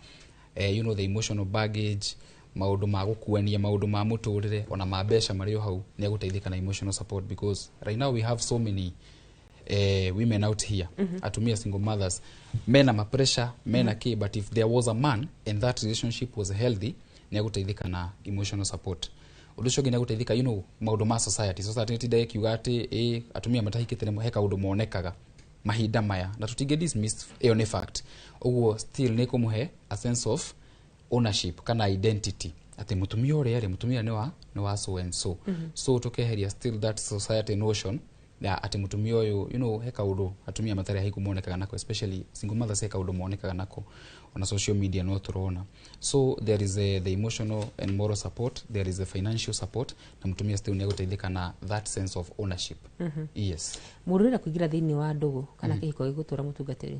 the emotional baggage, maũndũ ma gũkuania, maũndũ ma mũtũrĩre, ona ma mbeca marĩ o hau. Nĩ egũteithĩka na emotional support because right now we have so many women out here, atumia single mothers, mena ma pressure, mena kĩ, but if there was a man and that relationship was healthy, nĩ egũteithĩka na emotional support. Ũndũ ũcio ũngĩ, nĩ egũteithĩka maũndũ ma society. Society nĩ tindaga ĩkiuga atĩ ĩ atumia matahikĩte nĩ he kaũndũ monekaga mahinda maya, na tũtingĩ dismiss ĩyo, nĩ fact. Ũguo still nĩ kũmũhe a sense of ownership kana identity, atĩ mũtumia ũrĩa rĩ, mũtumia nĩ wa so and so. So tũkeheria still that society notion ya atĩ mũtumia ũyũ, he kaũndũ atumia matarĩ ahiku monekaga nako, especially single mothers, he kaũndũ monekaga nako ona social media no tũrona. So there is the emotional and moral support, there is a financial support, na mũtumia still nĩ egũteithĩka na that sense of ownership. Yes. Mũndũ ũrenda kũingĩra thĩinĩ wa ndũgũ kana kĩhiko gĩgũtũra, mũtungatĩri,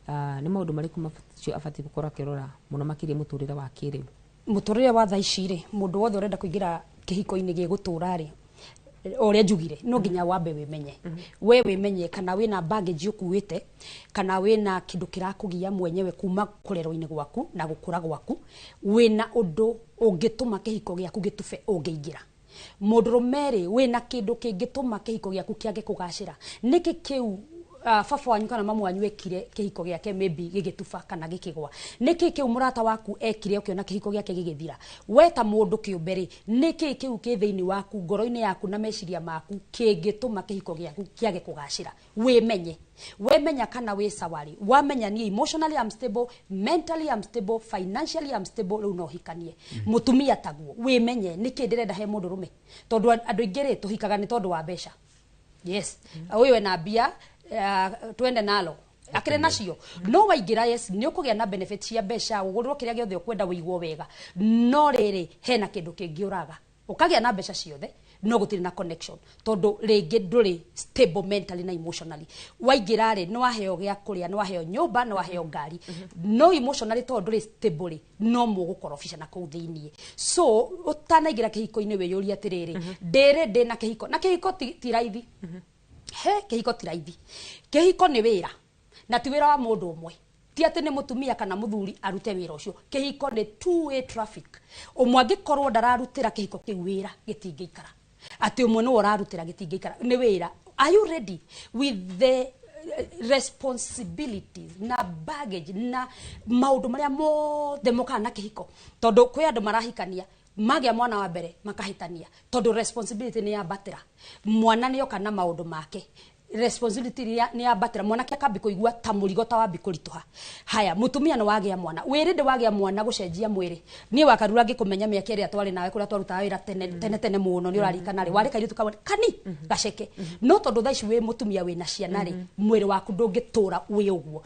nĩ maũndũ marĩkũ macio abatiĩ gũkorwo akĩrora mũno makĩria mũtũrĩre wa kĩrĩu? Mũtũrĩre wa thaa ici rĩ, mũndũ wothe ũrenda kũingĩra kĩhiko-inĩ gĩgũtũra rĩ, o ũrĩa njugire, no nginya wambe wĩmenye. We wĩmenye kana wĩna baggage ũkuĩte, kana wĩna kĩndũ kĩrakũgia mwenyewe kuma kũrerwo-inĩ gwaku na gũkũra gwaku, wĩna ũndũ ũngĩtũma kĩhiko gĩaku gĩtube ũngĩingĩra. Mũndũrũme rĩ, wĩna kĩndũ kĩngĩtũma kĩhiko gĩaku kĩage kũgacĩra? Nĩkĩ kĩu baba wanyu kana mamu wanyu ekire kĩhiko gĩake maybe gĩgĩtuba kana gĩkĩgwa? Nĩkĩ kĩu mũrata waku ekire ũkĩona kĩhiko gĩake gĩgĩthira? We ta mũndũ kĩũmbe rĩ, nĩkĩ kĩu kĩ thĩinĩ waku, ngoro-inĩ yaku na meciria maku, kĩngĩtũma kĩhiko gĩaku kĩage kũgacĩra? Wĩmenye. Wemenya kana wĩ sawa rĩ, wamenya niĩ emotionally I'm stable, mentally I'm stable, financially I'm stable, rĩu no hikanie. Mũtumia taguo, wĩmenye nĩkĩ ndĩrenda he mũndũrũme, tondũ andũ aingĩ rĩ, tũhikaga nĩ tondũ wa mbeca. Yes, ũyũ ena mbia, twende nalo akĩrĩ nacio. No waingĩra, yes, nĩ ũkũgĩa na benefit cia mbeca, ũgũrĩrwo kĩrĩa gĩothe ũkwenda, wĩiguo wega, no rĩrĩ, hena kĩndũ kĩngĩ ũraga. Ũkagĩa na mbeca ciothe no gũtirĩ na connection, tondũ rĩngĩ ndũrĩ stable mentally na emotionally. Waingĩra rĩ, nĩ waheo gĩa kũrĩa, nĩ waheo nyũmba, nĩ waheo ngari, no emotionally tondũ ndũrĩ stable rĩ, no mũgũkorobicana na kũu thĩiniĩ. So ũtanaingĩra kĩhiko-inĩ, wĩyũrie atĩrĩrĩ, ndĩrĩ ndĩna kĩhiko, na kĩhiko ti raithi. He kĩhiko ti raithi. Kĩhiko nĩ wĩra, na ti wĩra wa mũndũ ũmwe, ti atĩ nĩ mũtumia kana mũthuri arute wĩra ũcio. Kĩhiko nĩ two way traffic. Ũmwe angĩkorwo ndararutĩra kĩhiko kĩu wĩra, gĩtingĩikara. Atĩ ũmwe nĩwe ũrarutĩra, gĩtingĩikara. Nĩ wĩra. Are you ready with the responsibilities na baggage na maũndũ marĩa mothe mokaga na kĩhiko? Tondũ kwĩ andũ marahikania, magĩa mwana wa mbere makahĩtania, tondũ responsibility nĩ yambatĩra. Mwana nĩ oka na maũndũ make, responsibility nĩ yambatĩra, mwanake akambi kũigua ta mũrigo, ta wambi kũritũha. Haya, mũtumia nĩ wagĩa mwana, wĩrĩ ndĩ wagĩa mwana gũcenjia mwĩrĩ. Niĩ wakarura ngĩkũmenya mĩaka ĩrĩa twarĩ nawe kũrĩa twarutaga wĩra tene tene tene mũno, nĩ ũrarikana rĩ, warĩ kairĩtu kamwe kani gaceke, no tondũ thaa ici wĩ mũtumia wĩna ciana rĩ, mwĩrĩ waku ndũngĩtũra wĩ ũguo.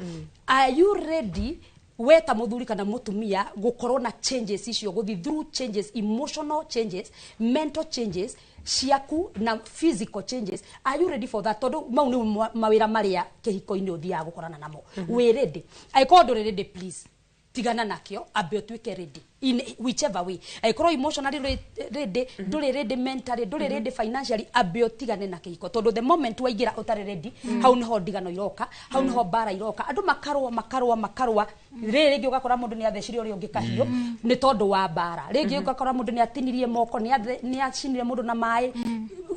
Are you ready, we ta mũthuri kana mũtumia, gũkorwo na changes icio, gũthiĩ through changes, emotional changes, mental changes ciaku na physical changes? Are you ready for that? Tondũ mau nĩ mawĩra marĩa kĩhiko-inĩ ũthiaga gũkorana namo. Wĩ ready? Angĩkorwo ndũrĩ ready, please tigana nakĩo, ambe ũtuĩke ready in whichever way. Angĩkorwo emotionally ndũrĩ ready, ndũrĩ ready mentally, ndũrĩ ready financially, ambe ũtigane na kĩhiko, tondũ the moment waingĩra ũtarĩ ready, hau nĩho ndigano iroka, hau nĩho mbara iroka, andũ makarũa, makarũa, makarũa. Rĩrĩ rĩngĩ ũgakora mũndũ nĩ athecire ũrĩa ũngĩ kahiũ nĩ tondũ wa mbara. Rĩngĩ ũgakora mũndũ nĩ atinirie moko, nĩ acinire mũndũ na maĩ,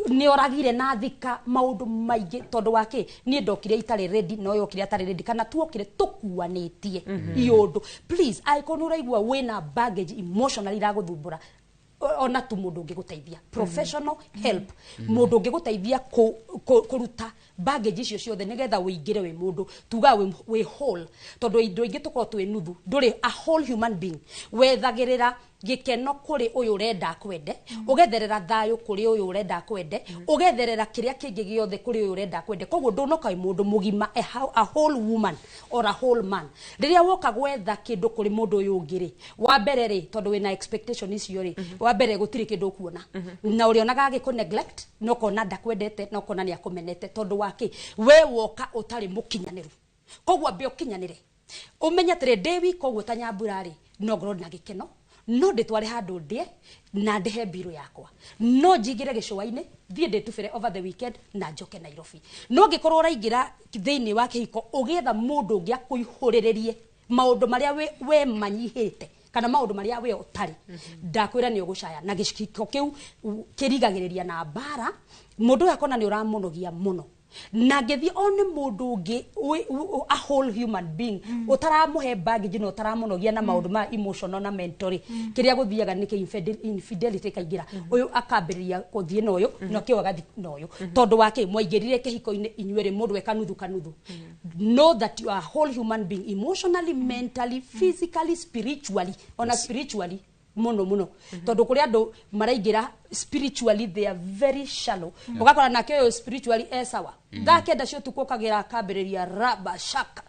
nĩ oragire na thika, maũndũ maingĩ. Tondũ wa kĩ? Niĩ ndokire itarĩ ready, no yokire atarĩ ready, kana tuokire tũkuanĩtie iũndũ. Please, angĩkorwo nĩ ũraigua wĩna baggage emotionally iragũthumbũra, ona tu mũndũ ũngĩgũteithia, professional help, mũndũ ũngĩgũteithia kũruta baggage icio ciothe nĩgetha ũingĩre wĩ mũndũ tuga wĩ whole, tondũ indo ingĩ tũkorwo twĩ nuthu, ndũrĩ a whole human being. Wethagĩrĩra Gĩkeno kũrĩ ũyũ ũrenda akwende, ũgetherera thayũ kũrĩ ũyũ ũrenda akwende, ũgetherera kĩrĩa kĩngĩ gĩothe kũrĩ ũyũ ũrenda akwende. Koguo ndũnoka wĩ mũndũ mũgima, a whole woman or a whole man. Rĩrĩa woka gwetha kĩndũ kũrĩ mũndũ ũyũ ũngĩ rĩ, wa mbere rĩ, tondũ wĩna expectation icio rĩ, wa mbere gũtirĩ kĩndũ ũkuona, na ũrĩonaga agĩkũ neglect, na ũkona ndakwendete, na ũkona nĩ akũmenete. Tondũ wa kĩ? We woka ũtarĩ mũkinyanĩru. Koguo ambe ũkinyanĩre, ũmenye atĩrĩ, ndĩ wika ũguo ta Nyambura rĩ, no ngorwo na gĩkeno, no ndĩtware handũ ndĩe na ndĩhe mbirũ yakwa, no njingĩre gĩcũa-inĩ, thiĩ ndĩtubĩre over the weekend na njoke Nairobi. No ngĩkorwo ũraingĩra thĩinĩ wa kĩhiko ũgĩetha mũndũ ũngĩ akũihũrĩrĩrie maũndũ marĩa we manyihĩte kana maũndũ marĩa we ũtarĩ, ndakwĩra nĩ ũgũcaya. Na gĩciko kĩu kĩrigagĩrĩria na mbara. Mũndũ ũyũ akona nĩ ũramũnogia mũno, na ngĩthiĩ one mũndũ ũngĩ a whole human being ũtaramũhe baggage na ũtaramũnogia na maũndũ ma emotional na mentally, kĩrĩa gũthiaga nĩ kĩ infidelity ĩkaingĩra. Ũyũ akambĩrĩria gũthiĩ na ũyũ, na ũkĩ agathiĩ na ũyũ. Tondũ wa kĩ? Mwaingĩrire kĩhiko-inĩ inyuerĩ mũndũ e kanuthu kanuthu. Know that you are a whole human being, emotionally, mentally, physically, spiritually, ona spiritually muno muno, tondu kuri andu maraingira spiritually they are very shallow. Ugakora nake uyu spiritually e sawa, thaa 9 cia utuku ukagira akambiriria raba shaka,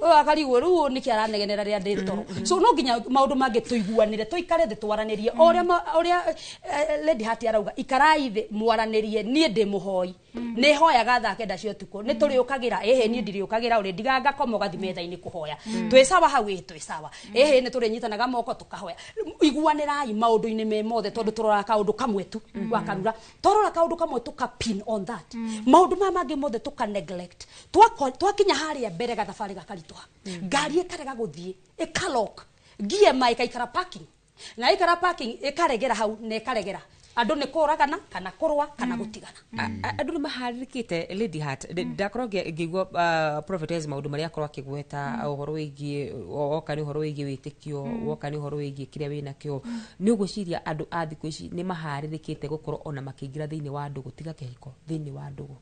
uyu akarigwo riu niki aranegenera ria ndi toro. So no nginya maundu mangi tuiguanire, tuikare thi twaranirie uria uria Lady Heart arauga, ikarai thi mwaranirie. Nie ndi muhoi, ni hoyaga thaa 9 cia utuku, ni turiukagira ehe, nie ndiriukagira uri ndiga ngakoma ugathi metha-ini kuhoya. Twi sawa hau? Ĩ, twĩ sawa. Ehe, ni turinyitanaga moko tukahoya. Iguanirai maundu-ini me mothe, tondu turoraga kaundu kamwe tu wakarura, twarora kaundu kamwe tuka pin on that, maundu maya mangĩ mothe tuka neglect. Twakinya haria mbere gathabarĩ gakaritũha, ngari ĩkarega gũthiĩ, ĩkalock ngie ma ĩkaikara parking, na ĩikara parking ĩkaregera hau, na ĩkaregera andũ nĩ kũragana kana kũrũa kana gũtigana. Andũ nĩ maharĩrĩkĩte, Lady Heart? Ndakorwo ngĩigua prophetess maũndũ marĩa akorwo akĩgweta, ũhoro wĩgiĩ woka nĩ ũhoro wĩgiĩ wĩtĩkio, woka nĩ ũhoro wĩgiĩ kĩrĩa wĩnakĩo. Nĩ ũgwĩciria andũ a thikũ ici nĩ maharĩrĩkĩte gũkorwo ona makĩingĩra thĩinĩ wa ndũgũ, tiga kĩhiko, thĩinĩ wa ndũgũ?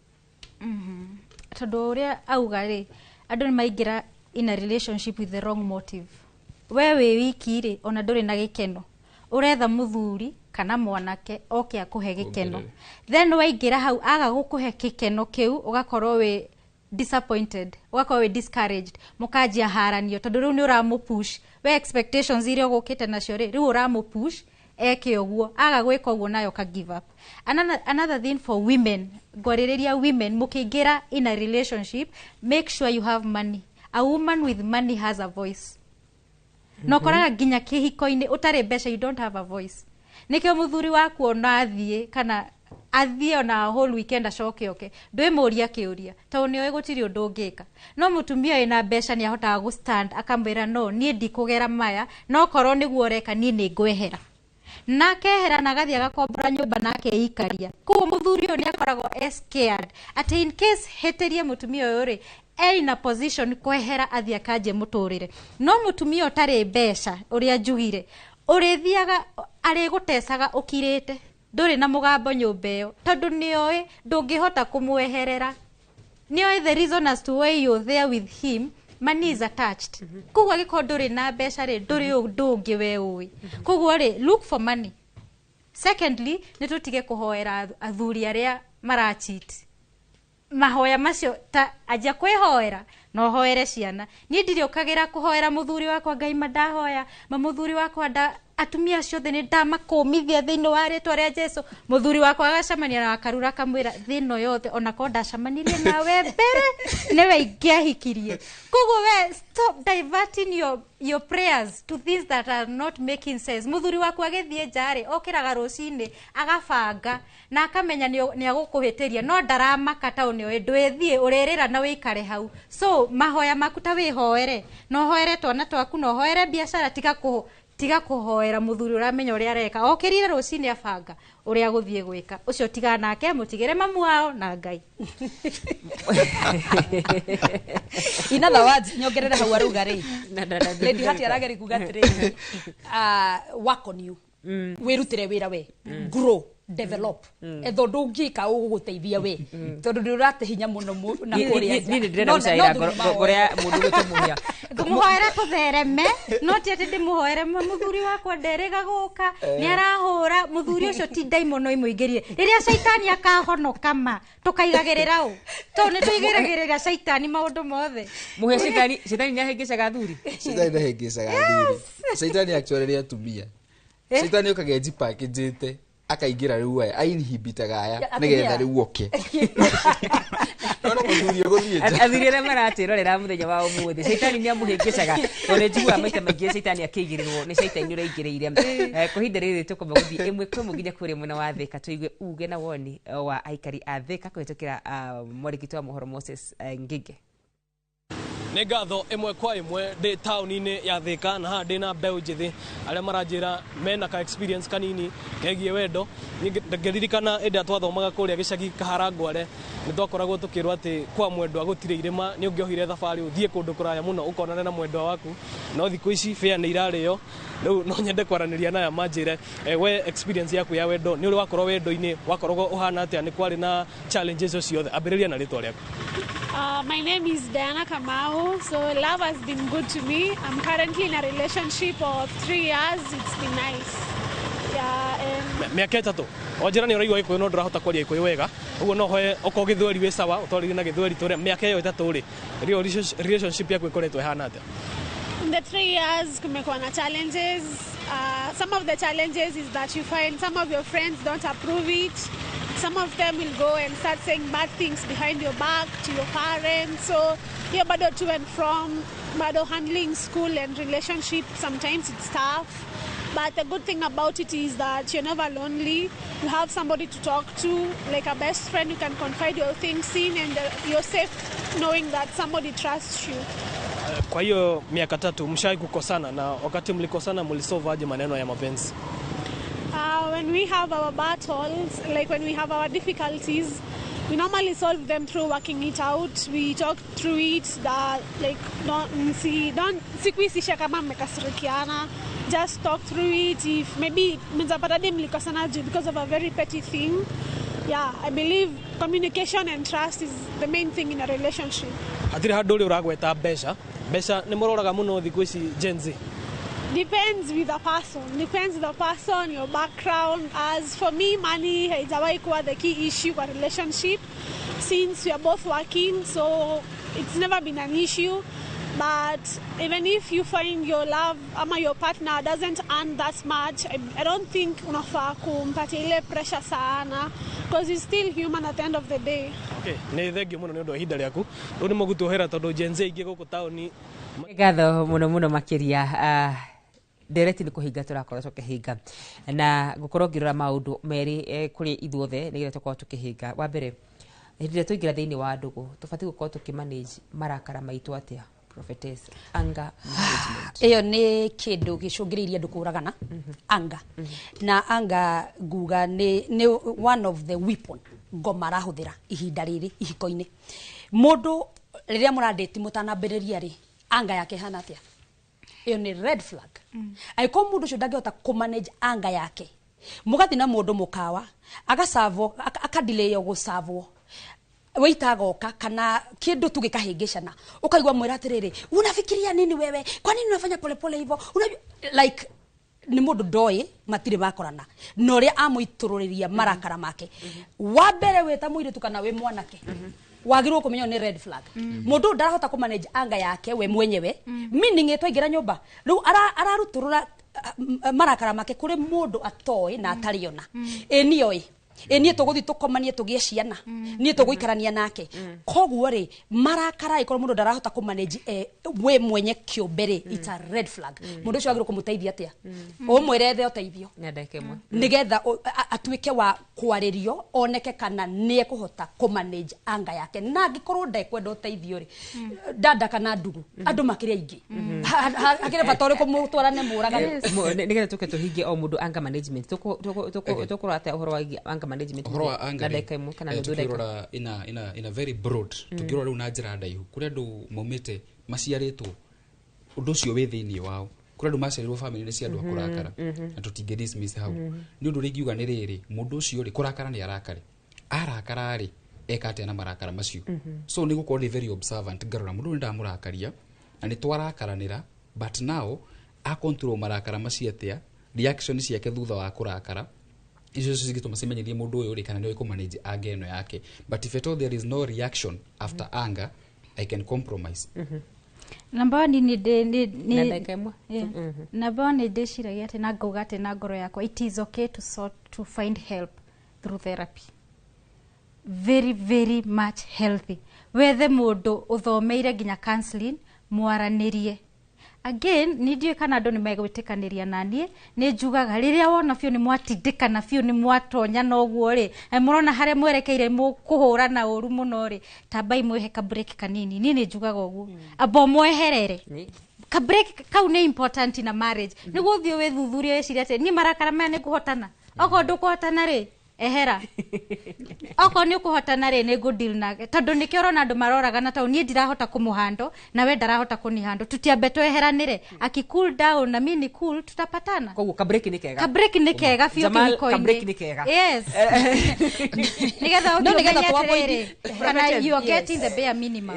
Tondũ ũrĩa auga rĩ, andũ nĩ maingĩra in a relationship with the wrong motive. We wĩ wiki rĩ, ona ndũrĩ na gĩkeno, ũretha mũthuri kana mwanake oke akũhe gĩkeno. Then waingĩra hau aga gũkũhe gĩkeno kĩu, ũgakorwo wĩ disappointed, ũgakorwo wĩ discouraged, mũkanjia haranio, tondũ rĩu nĩ ũramũpush. We expectations iria ũgũkĩte nacio rĩ, rĩu ũramũpush eke ũguo, aga gwĩka ũguo nayo ka give up. Another thing for women, ngwarĩrĩria women, mũkĩingĩra in a relationship, make sure you have money. A woman with money has a voice. Na ũkoraga nginya kĩhiko-inĩ ũtarĩ mbeca, you don't have a voice. Nĩkĩo mũthuri waku ona athiĩ kana athiĩ ona whole weekend acoke oke, ndwĩmũria kĩũria, tondũ nĩoĩ gũtirĩ ũndũ ũngĩka. No mũtumia wĩna mbeca nĩ ahotaga gũ stand, akamwĩra, "No niĩ ndikũgera maya, no korwo nĩguo ũreka, niĩ nĩ ngwehera." Na akehera na agathiĩ agakombora nyũmba na akeikaria. Koguo mũthuri ũyũ nĩ akoragwo e scared atĩ in case hĩtĩrie mũtumia ũyũ rĩ, e in a position kwehera athiĩ akanjie mũtũrĩre. No mũtumia ũtarĩ mbeca, ũrĩa njugire, ũrĩthiaga arĩgũtecaga ũkirĩte, ndũrĩ na mũgambo nyũmba ĩyo, tondũ nĩoĩ ndũngĩhota kũmweherera. Nĩoĩ the reason as to why you're there with him, money is attached. Koguo angĩkorwo ndũrĩ na mbeca rĩ, ndũrĩ ũndũ ũngĩ we ũĩ. Koguo rĩ, look for money. Secondly, nĩ tũtige kũhoera athuri arĩa maracheat. Mahoya macio ta anjia kwĩhoera na ũhoere ciana. Niĩ ndirĩũkagĩra kũhoera mũthuri wakwa, Ngai ma ndahoya ma mũthuri wakwa nda atumia acio othe nĩ ndamakũmithia thĩinĩ wa rĩtwa rĩa Jesu. Mũthuri wakwa agacemania na Wakarura akamwĩra thĩno yothe onakorwo ndacemanirie nawe mbere nĩwe ingĩahikirie. Koguo we stop diverting your prayers to things that are not making sense. Mũthuri waku agĩthiĩ nja rĩ, okĩraga rũcinĩ agabanga na akamenya nĩ agũkũhĩtĩria, no ndaramaka tondũ nĩoĩ ndwĩthiĩ ũrĩrĩra na wĩikare hau. So mahoya maku ta wĩhoere na ũhoere twana twaku na ũhoere biacara, tiga kũhoera mũthuri ũramenya ũrĩa areka. Okĩrire rũcinĩ abanga ũrĩa agũthiĩ gwĩka, ũcio tigana nake, mũtigĩre mamu wao na Ngai. In other words, nyongerere hau arauga rĩ, Lady Heart arageri kuga atĩrĩrĩ, work on you, wĩrutĩre wĩra, we grow. Develop etho ndũngĩka ũgũgũteithia we tondũ nĩ ũrate hinya mũno na kũrĩa nja. Niĩ ndĩrenda No- gũcaĩra no thuri ngoro ya mũndũ gwĩtwo Mũhĩa. Ngũmũhoera tũthereme, no ti atĩ ndĩmũhoere mũthuri wakwa nderĩga gũka, nĩ arahũra mũthuri ũcio, ti ndaimono imũingĩrire. Rĩrĩa caitani akahonoka ma tũkaigagĩrĩra ũ, tondũ nĩ tũigĩragĩrĩra caitani maũndũ mothe. Mũhĩa, caitani, caitani nĩ ahĩngĩcaga athuri. Caitani ndahĩngĩcaga athuri. Caitani actually nĩ atumia. Caitani okaga ejipakĩnjĩte akaingĩra rĩu aya ainhibitaga aya Ya, atumia. nĩgetha rĩu oke nona mũthuri ũgũthiĩ nja. Athuri arĩa maratwĩrorera mũthenya wa ũmũthĩ, caitani nĩ amũhĩngĩcaga, tondũ nĩ njiguaga maita maingĩ caitani akĩigĩrĩrwo nĩ caitani ũraingĩrĩire. Kwa ihinda rĩrĩ tũkwamba gũthiĩ ĩmwe kwa ĩmwe nginya kũrĩa mwena wa Thĩka, tũigue uge na woni wa aikari a Thĩka kũhĩtũkĩra mwandĩki wa mohoro Moses Ngige. Nĩ ngatho. Ĩmwe kwa ĩmwe ndĩ taũni-inĩ ya Thĩka na haha ndĩ na mbeũ njĩthĩ arĩa maranjĩra mena ka experience kanini kegiĩ wendo. Niĩ ngĩririkana hĩndĩ ĩrĩa twathomaga kũrĩa gĩcagi Kaharangware, nĩ twakoragwo tũkĩrwo atĩ kwa mwendwa gũtirĩ irĩma, nĩ ũngĩohire thabarĩ ũthiĩ kũndũ kũraya mũno ũkonane na mwendwa waku. No thikũ ici bĩa nĩ irarĩo. Rĩu no nyende kwaranĩria naya manjĩre, we experience yaku ya wendo, nĩ ũrĩ wakorwo wendo-inĩ, wakoragwo ũhana atĩa, nĩ kwarĩ na challenges ciothe? Ambĩrĩria na rĩtwa rĩaku. My name is Diana Kamau. So love has been good to me. I'm currently in a relationship of 3 years. It's been nice. Yeah, and Mĩaka 3. Wanjĩra nĩ ũraigua Gĩkũyũ no ndũrahota kwaria Gĩkũyũ wega, ũguo no hoe okorwo Gĩthweri wĩ sawa, ũtwarĩrie na Gĩthweri tũrĩa. Mĩaka ĩyo 3 rĩ, relationship yaku ĩkoretwo ĩhana atĩa? In the 3 years, kumekuwa na challenges. Some of the challenges is that you find some of your friends don't approve it. Some of them will go and start saying bad things behind your back to your parents. So yeah, bado to and from, bado handling school and relationship, sometimes it's tough. But the good thing about it is that you're never lonely. You have somebody to talk to, like a best friend you can confide your things in, and you're safe knowing that somebody trusts you. Kwa hiyo miaka 3, mshawai kukosana? Na wakati mlikosana mlisolve aje maneno ya mapenzi? When we have our battles, like when we have our difficulties, we normally solve them through working it out. We talk through it that like don't see don't sikuisisha kama mmekasirikiana. Just talk through it. If maybe mnapata hadi mlikosana juu because of a very petty thing. Yeah, I believe communication and trust is the main thing in a relationship. Hatirĩ handũ ũrĩ ũragweta mbeca. Mbeca nĩ mũroraga mũno thikũ ici Gen Z? Depends with the person. Depends with the person, your background. As for me, money haijawahi kuwa the key issue kwa relationship since we are both working, so it's never been an issue. But even if you find your love ama your partner doesn't earn that much, I don't think unafaa kumpatia ile pressure sana because he's still human at the end of the day. Okay, nĩ thengiũ mũno nĩ ũndũ wa ihinda rĩaku. Rĩu nĩ mũgũtuohera tondũ Gen Z aingĩ gũkũ taũni. Ngatho mũno mũno makĩria. Ndereti nĩ kũhinga tũrakorwo tũkĩhinga na gũkorwo ngĩrora maũndũ merĩ kũrĩ ithuothe nĩgetha tũkorwo tũkĩhinga. Wa mbere, hĩndĩ ĩrĩa twaingĩra thĩinĩ wa ndũgũ, tũbatiĩ gũkorwo tũkĩmanage marakara maitũ atĩa? Prophetess, anger management. Ĩyo nĩ kĩndũ gĩcũngĩrĩirie andũ kũragana, anga na anga nguga nĩ one of the weapon ngoma arahũthĩra ihinda rĩrĩ ihiko-inĩ. Mũndũ rĩrĩa mũrandĩti mũtanambĩrĩria rĩ, anga yake ĩhana atĩa? Ĩyo nĩ red flag. Angĩkorwo mũndũ ũcio ndangĩhota kũmanage anga yake, mũgathiĩ na mũndũ mũkawa agacavwo, akadileyo gũcavwo, waita agoka kana kindu tu gikahĩngĩcana, ũkaigua mwĩra atĩrĩrĩ, "Unafikiria nini wewe? Kwa nini unafanya polepole hivyo?" Unajua, like nĩ mũndũ ndoĩ, matirĩ makorana na ũrĩa amũitũrũrĩria marakara make. Wa mbere, wĩ ta mũirĩtu kana wĩ mwanake, wagĩrĩirwo kũmenya nĩ red flag. Mũndũ ũyũ ndarahota kũmanage anga yake we mwenyewe, meaning ĩtwaingĩra nyũmba rĩu ararutũrũra marakara make kũrĩ mũndũ atoĩ na atarĩ ona ĩ nioĩ ĩ niĩ tũgũthiĩ tũkomanie tũgĩe ciana, niĩ tũgũikarania nake. Koguo rĩ, marakara ĩkorwo mũndũ ndarahota kũmanage we mwenye kĩũmbe rĩ, it's a red flag. Mũndũ ũcio wagĩrĩirwo kũmũteithia atĩa? Ũmwĩre ethe ũteithio Na ndagĩka 1. Nigetha atuĩke wa kwarĩrio, oneke kana nĩ ekũhota kũmanage anga yake. Na angĩkorwo ndekwenda ũteithio rĩ, dada kana ndugu, andũ makĩrĩ aingĩ. Hakĩrĩ bata ũrĩkũ mũtwarane mũragane? Nĩgetha tũke tũhingie o mũndũ anger management, tũkũrora atĩa ũhoro wa anger management? Ũhoro wa anger Na rĩ, ndagĩka 1 kana nuthu ndagĩka. Tukĩrora ina very broad, tukĩrora rĩu na njĩra ndaihu, kũrĩ andũ maumĩte maciarĩtwo ũndũ ũcio wĩ thĩinĩ wao. Kũrĩ Kũrĩ andũ maciarirwo family-inĩ cia andũ a kũrakara, na tũtingĩ dismiss hau. Nĩ ũndũ ũrĩa ingiuga nĩ rĩrĩ, mũndũ ũcio rĩ, kũrakara nĩ arakare, arakara rĩ, eka atĩa na marakara macio? So nĩ gũkorwo nĩ very observant, ngarora mũndũ ũyũ nĩ ndamũrakaria na nĩ twarakaranĩra, but now a control marakara macio atĩa, reaction ciake thutha wa kũrakara icio cingĩtũma cimenyithie mũndũ ũyũ rĩ kana nĩ ũĩ kũmanage anger ĩno yake. But if at all there is no reaction after anger, I can compromise. Number one, nĩ ndĩ Na nĩ ndagĩka ĩmwe. Yeah. Number one, nĩ ndĩciragia atĩ na ngauga atĩ na ngoro yakwa, it is okay to sort to find help through therapy, very very much healthy. Wethe mũndũ ũthomeire nginya counseling, mwaranĩrie. Again, nĩ ndiũĩ kana andũ nĩ megwĩtĩkanĩria na niĩ, nĩ njugaga rĩrĩa wona biũ nĩ mwatindĩkana biũ, nĩ mwatonya na ũguo rĩ, na mũrona harĩa mwerekeire mũkũhũrana ũru mũno rĩ, tambai mwĩhe ka break kanini. Niĩ nĩ njugaga ũguo, amba mweherere ka break kau, nĩ important na marriage, nĩguo ũthiĩ wĩthuthurie, wĩcirie atĩ niĩ marakara maya nĩ ngũhotana. Okorwo ndũkũhotana rĩ, ehera. Okorwo nĩ ũkũhotana rĩ, nĩ ngũ nake, tondũ nĩkĩo ũrona andũ maroragana, tondũ niĩ ndirahota kũmũhando na we ndarahota kũnihando. Tutiambe tweheranĩre, aki cool down na mi ni cool, tutapatana. Koguo ka break nĩ kega. Ka break nĩ kega biũ. Jamal, kĩhiko-inĩ. ka break nĩ kega. Yes, nĩgetha No, ũthiĩ nĩgetha ũmenye tũ-avoid- atĩrĩrĩ, kana you are getting the bare minimum.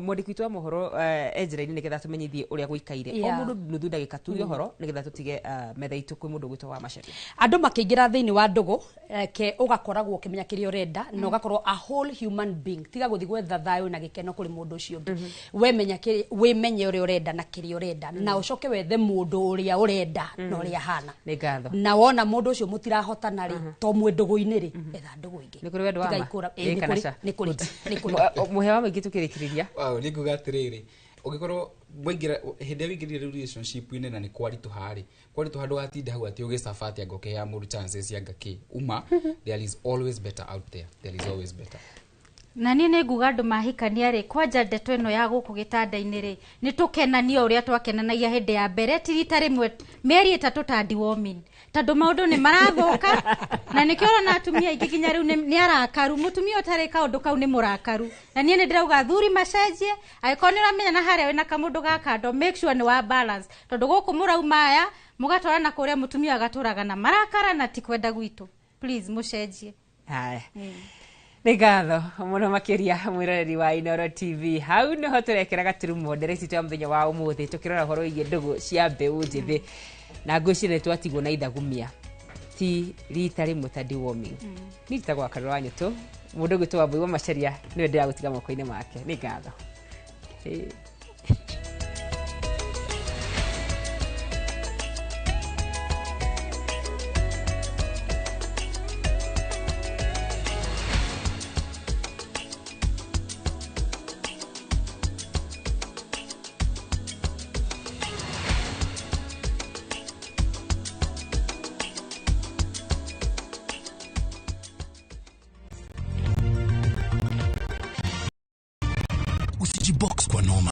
Mwandĩki witũ wa mohoro e njĩra-inĩ nĩgetha tũmenyithie ũrĩa gũikaire o mũndũ nuthu ndagĩka, tuge ũhoro nĩgetha tũtige metha itũ kwĩ mũndũ ũgwĩtwo wa Macharia. Andũ makĩingĩra thĩinĩ wa ndũgũ, ke ũgakoragwo ũkĩmenya kĩrĩa ũrenda na ũgakorwo a whole human being. Tiga gũthiĩ gwetha thayũ na gĩkeno kũrĩ mũndũ ũcio ũngĩ. Wemenya wĩmenye ũrĩa ũrenda na kĩrĩa ũrenda, na ũcoke wethe mũndũ ũrĩa ũrenda na ũrĩa ahana. Nĩ ngatho. Na wona mũndũ ũcio mũtirahotana rĩ, to mwĩ ndũgũ-inĩ rĩ, etha ndũgũ ĩngĩ. Nĩ kũrĩ wendo wa Tiga ma? ikũra. Ĩĩ Ĩ, nĩ kana kũrĩ, ca? nĩ kũrĩ, nĩ kũrĩ. Mũhĩa wa maingĩ tũkĩrĩkĩrĩria. Wow, nĩ nguga atĩrĩrĩ, ũngĩkorwo waingĩra hĩndĩ ĩrĩa wĩingĩrire relationship-inĩ na nĩ kwaritũha rĩ, kwaritũha, ndũgatinde hau atĩ ũgĩcaba atĩ anga ũkĩheaga mũndũ chances anga kĩ uma. There is always better out there, there is always better. Na niĩ nĩ nguga andũ mahikania rĩ, kwanja ndeto ĩno ya gũkũ gĩtanda-inĩ rĩ, nĩ tũkenania ũrĩa twakenanagia hĩndĩ ya mbere, ti rita rĩmwe, mĩeri 3 ta deworming, tondũ maũndũ nĩ marathũka, na nĩkĩo ũrona atumia aingĩ nginya rĩu nĩ arakaru. Mũtumia ũtarĩ kaũndũ kau nĩ mũrakaru. Na niĩ nĩ ndĩrauga athuri macenjie, angĩkorwo nĩ ũramenya na harĩa wĩna kamũndũ ga kando, make sure nĩ wa balance, tondũ gũkũ mũrauma aya mũgatwarana kũrĩa, mũtumia agatũraga na marakara, na ti kwenda gwitũ. Please, mũcenjie. Haya, nĩ ngatho mũno makĩria mwĩroreri wa Inoro TV. Hau nĩho tũrekĩra gaturumo ndere citũ ya mũthenya wa ũmũthĩ, tũkĩrora ũhoro wĩgiĩ ndũgũ cia mbeũ njĩthĩ, na ngwĩciria nĩ twatigwo na ithagumia, ti rita rĩmwe ta deworming. Niĩ njĩtagwo Wakarũra wa Nyũtũ. Mũndũ ũgwĩtwo Wambui wa Macharia nĩwe ndĩragũtiga moko-inĩ make. Nĩ ngatho. Ĩĩ. Usijibox kwa noma.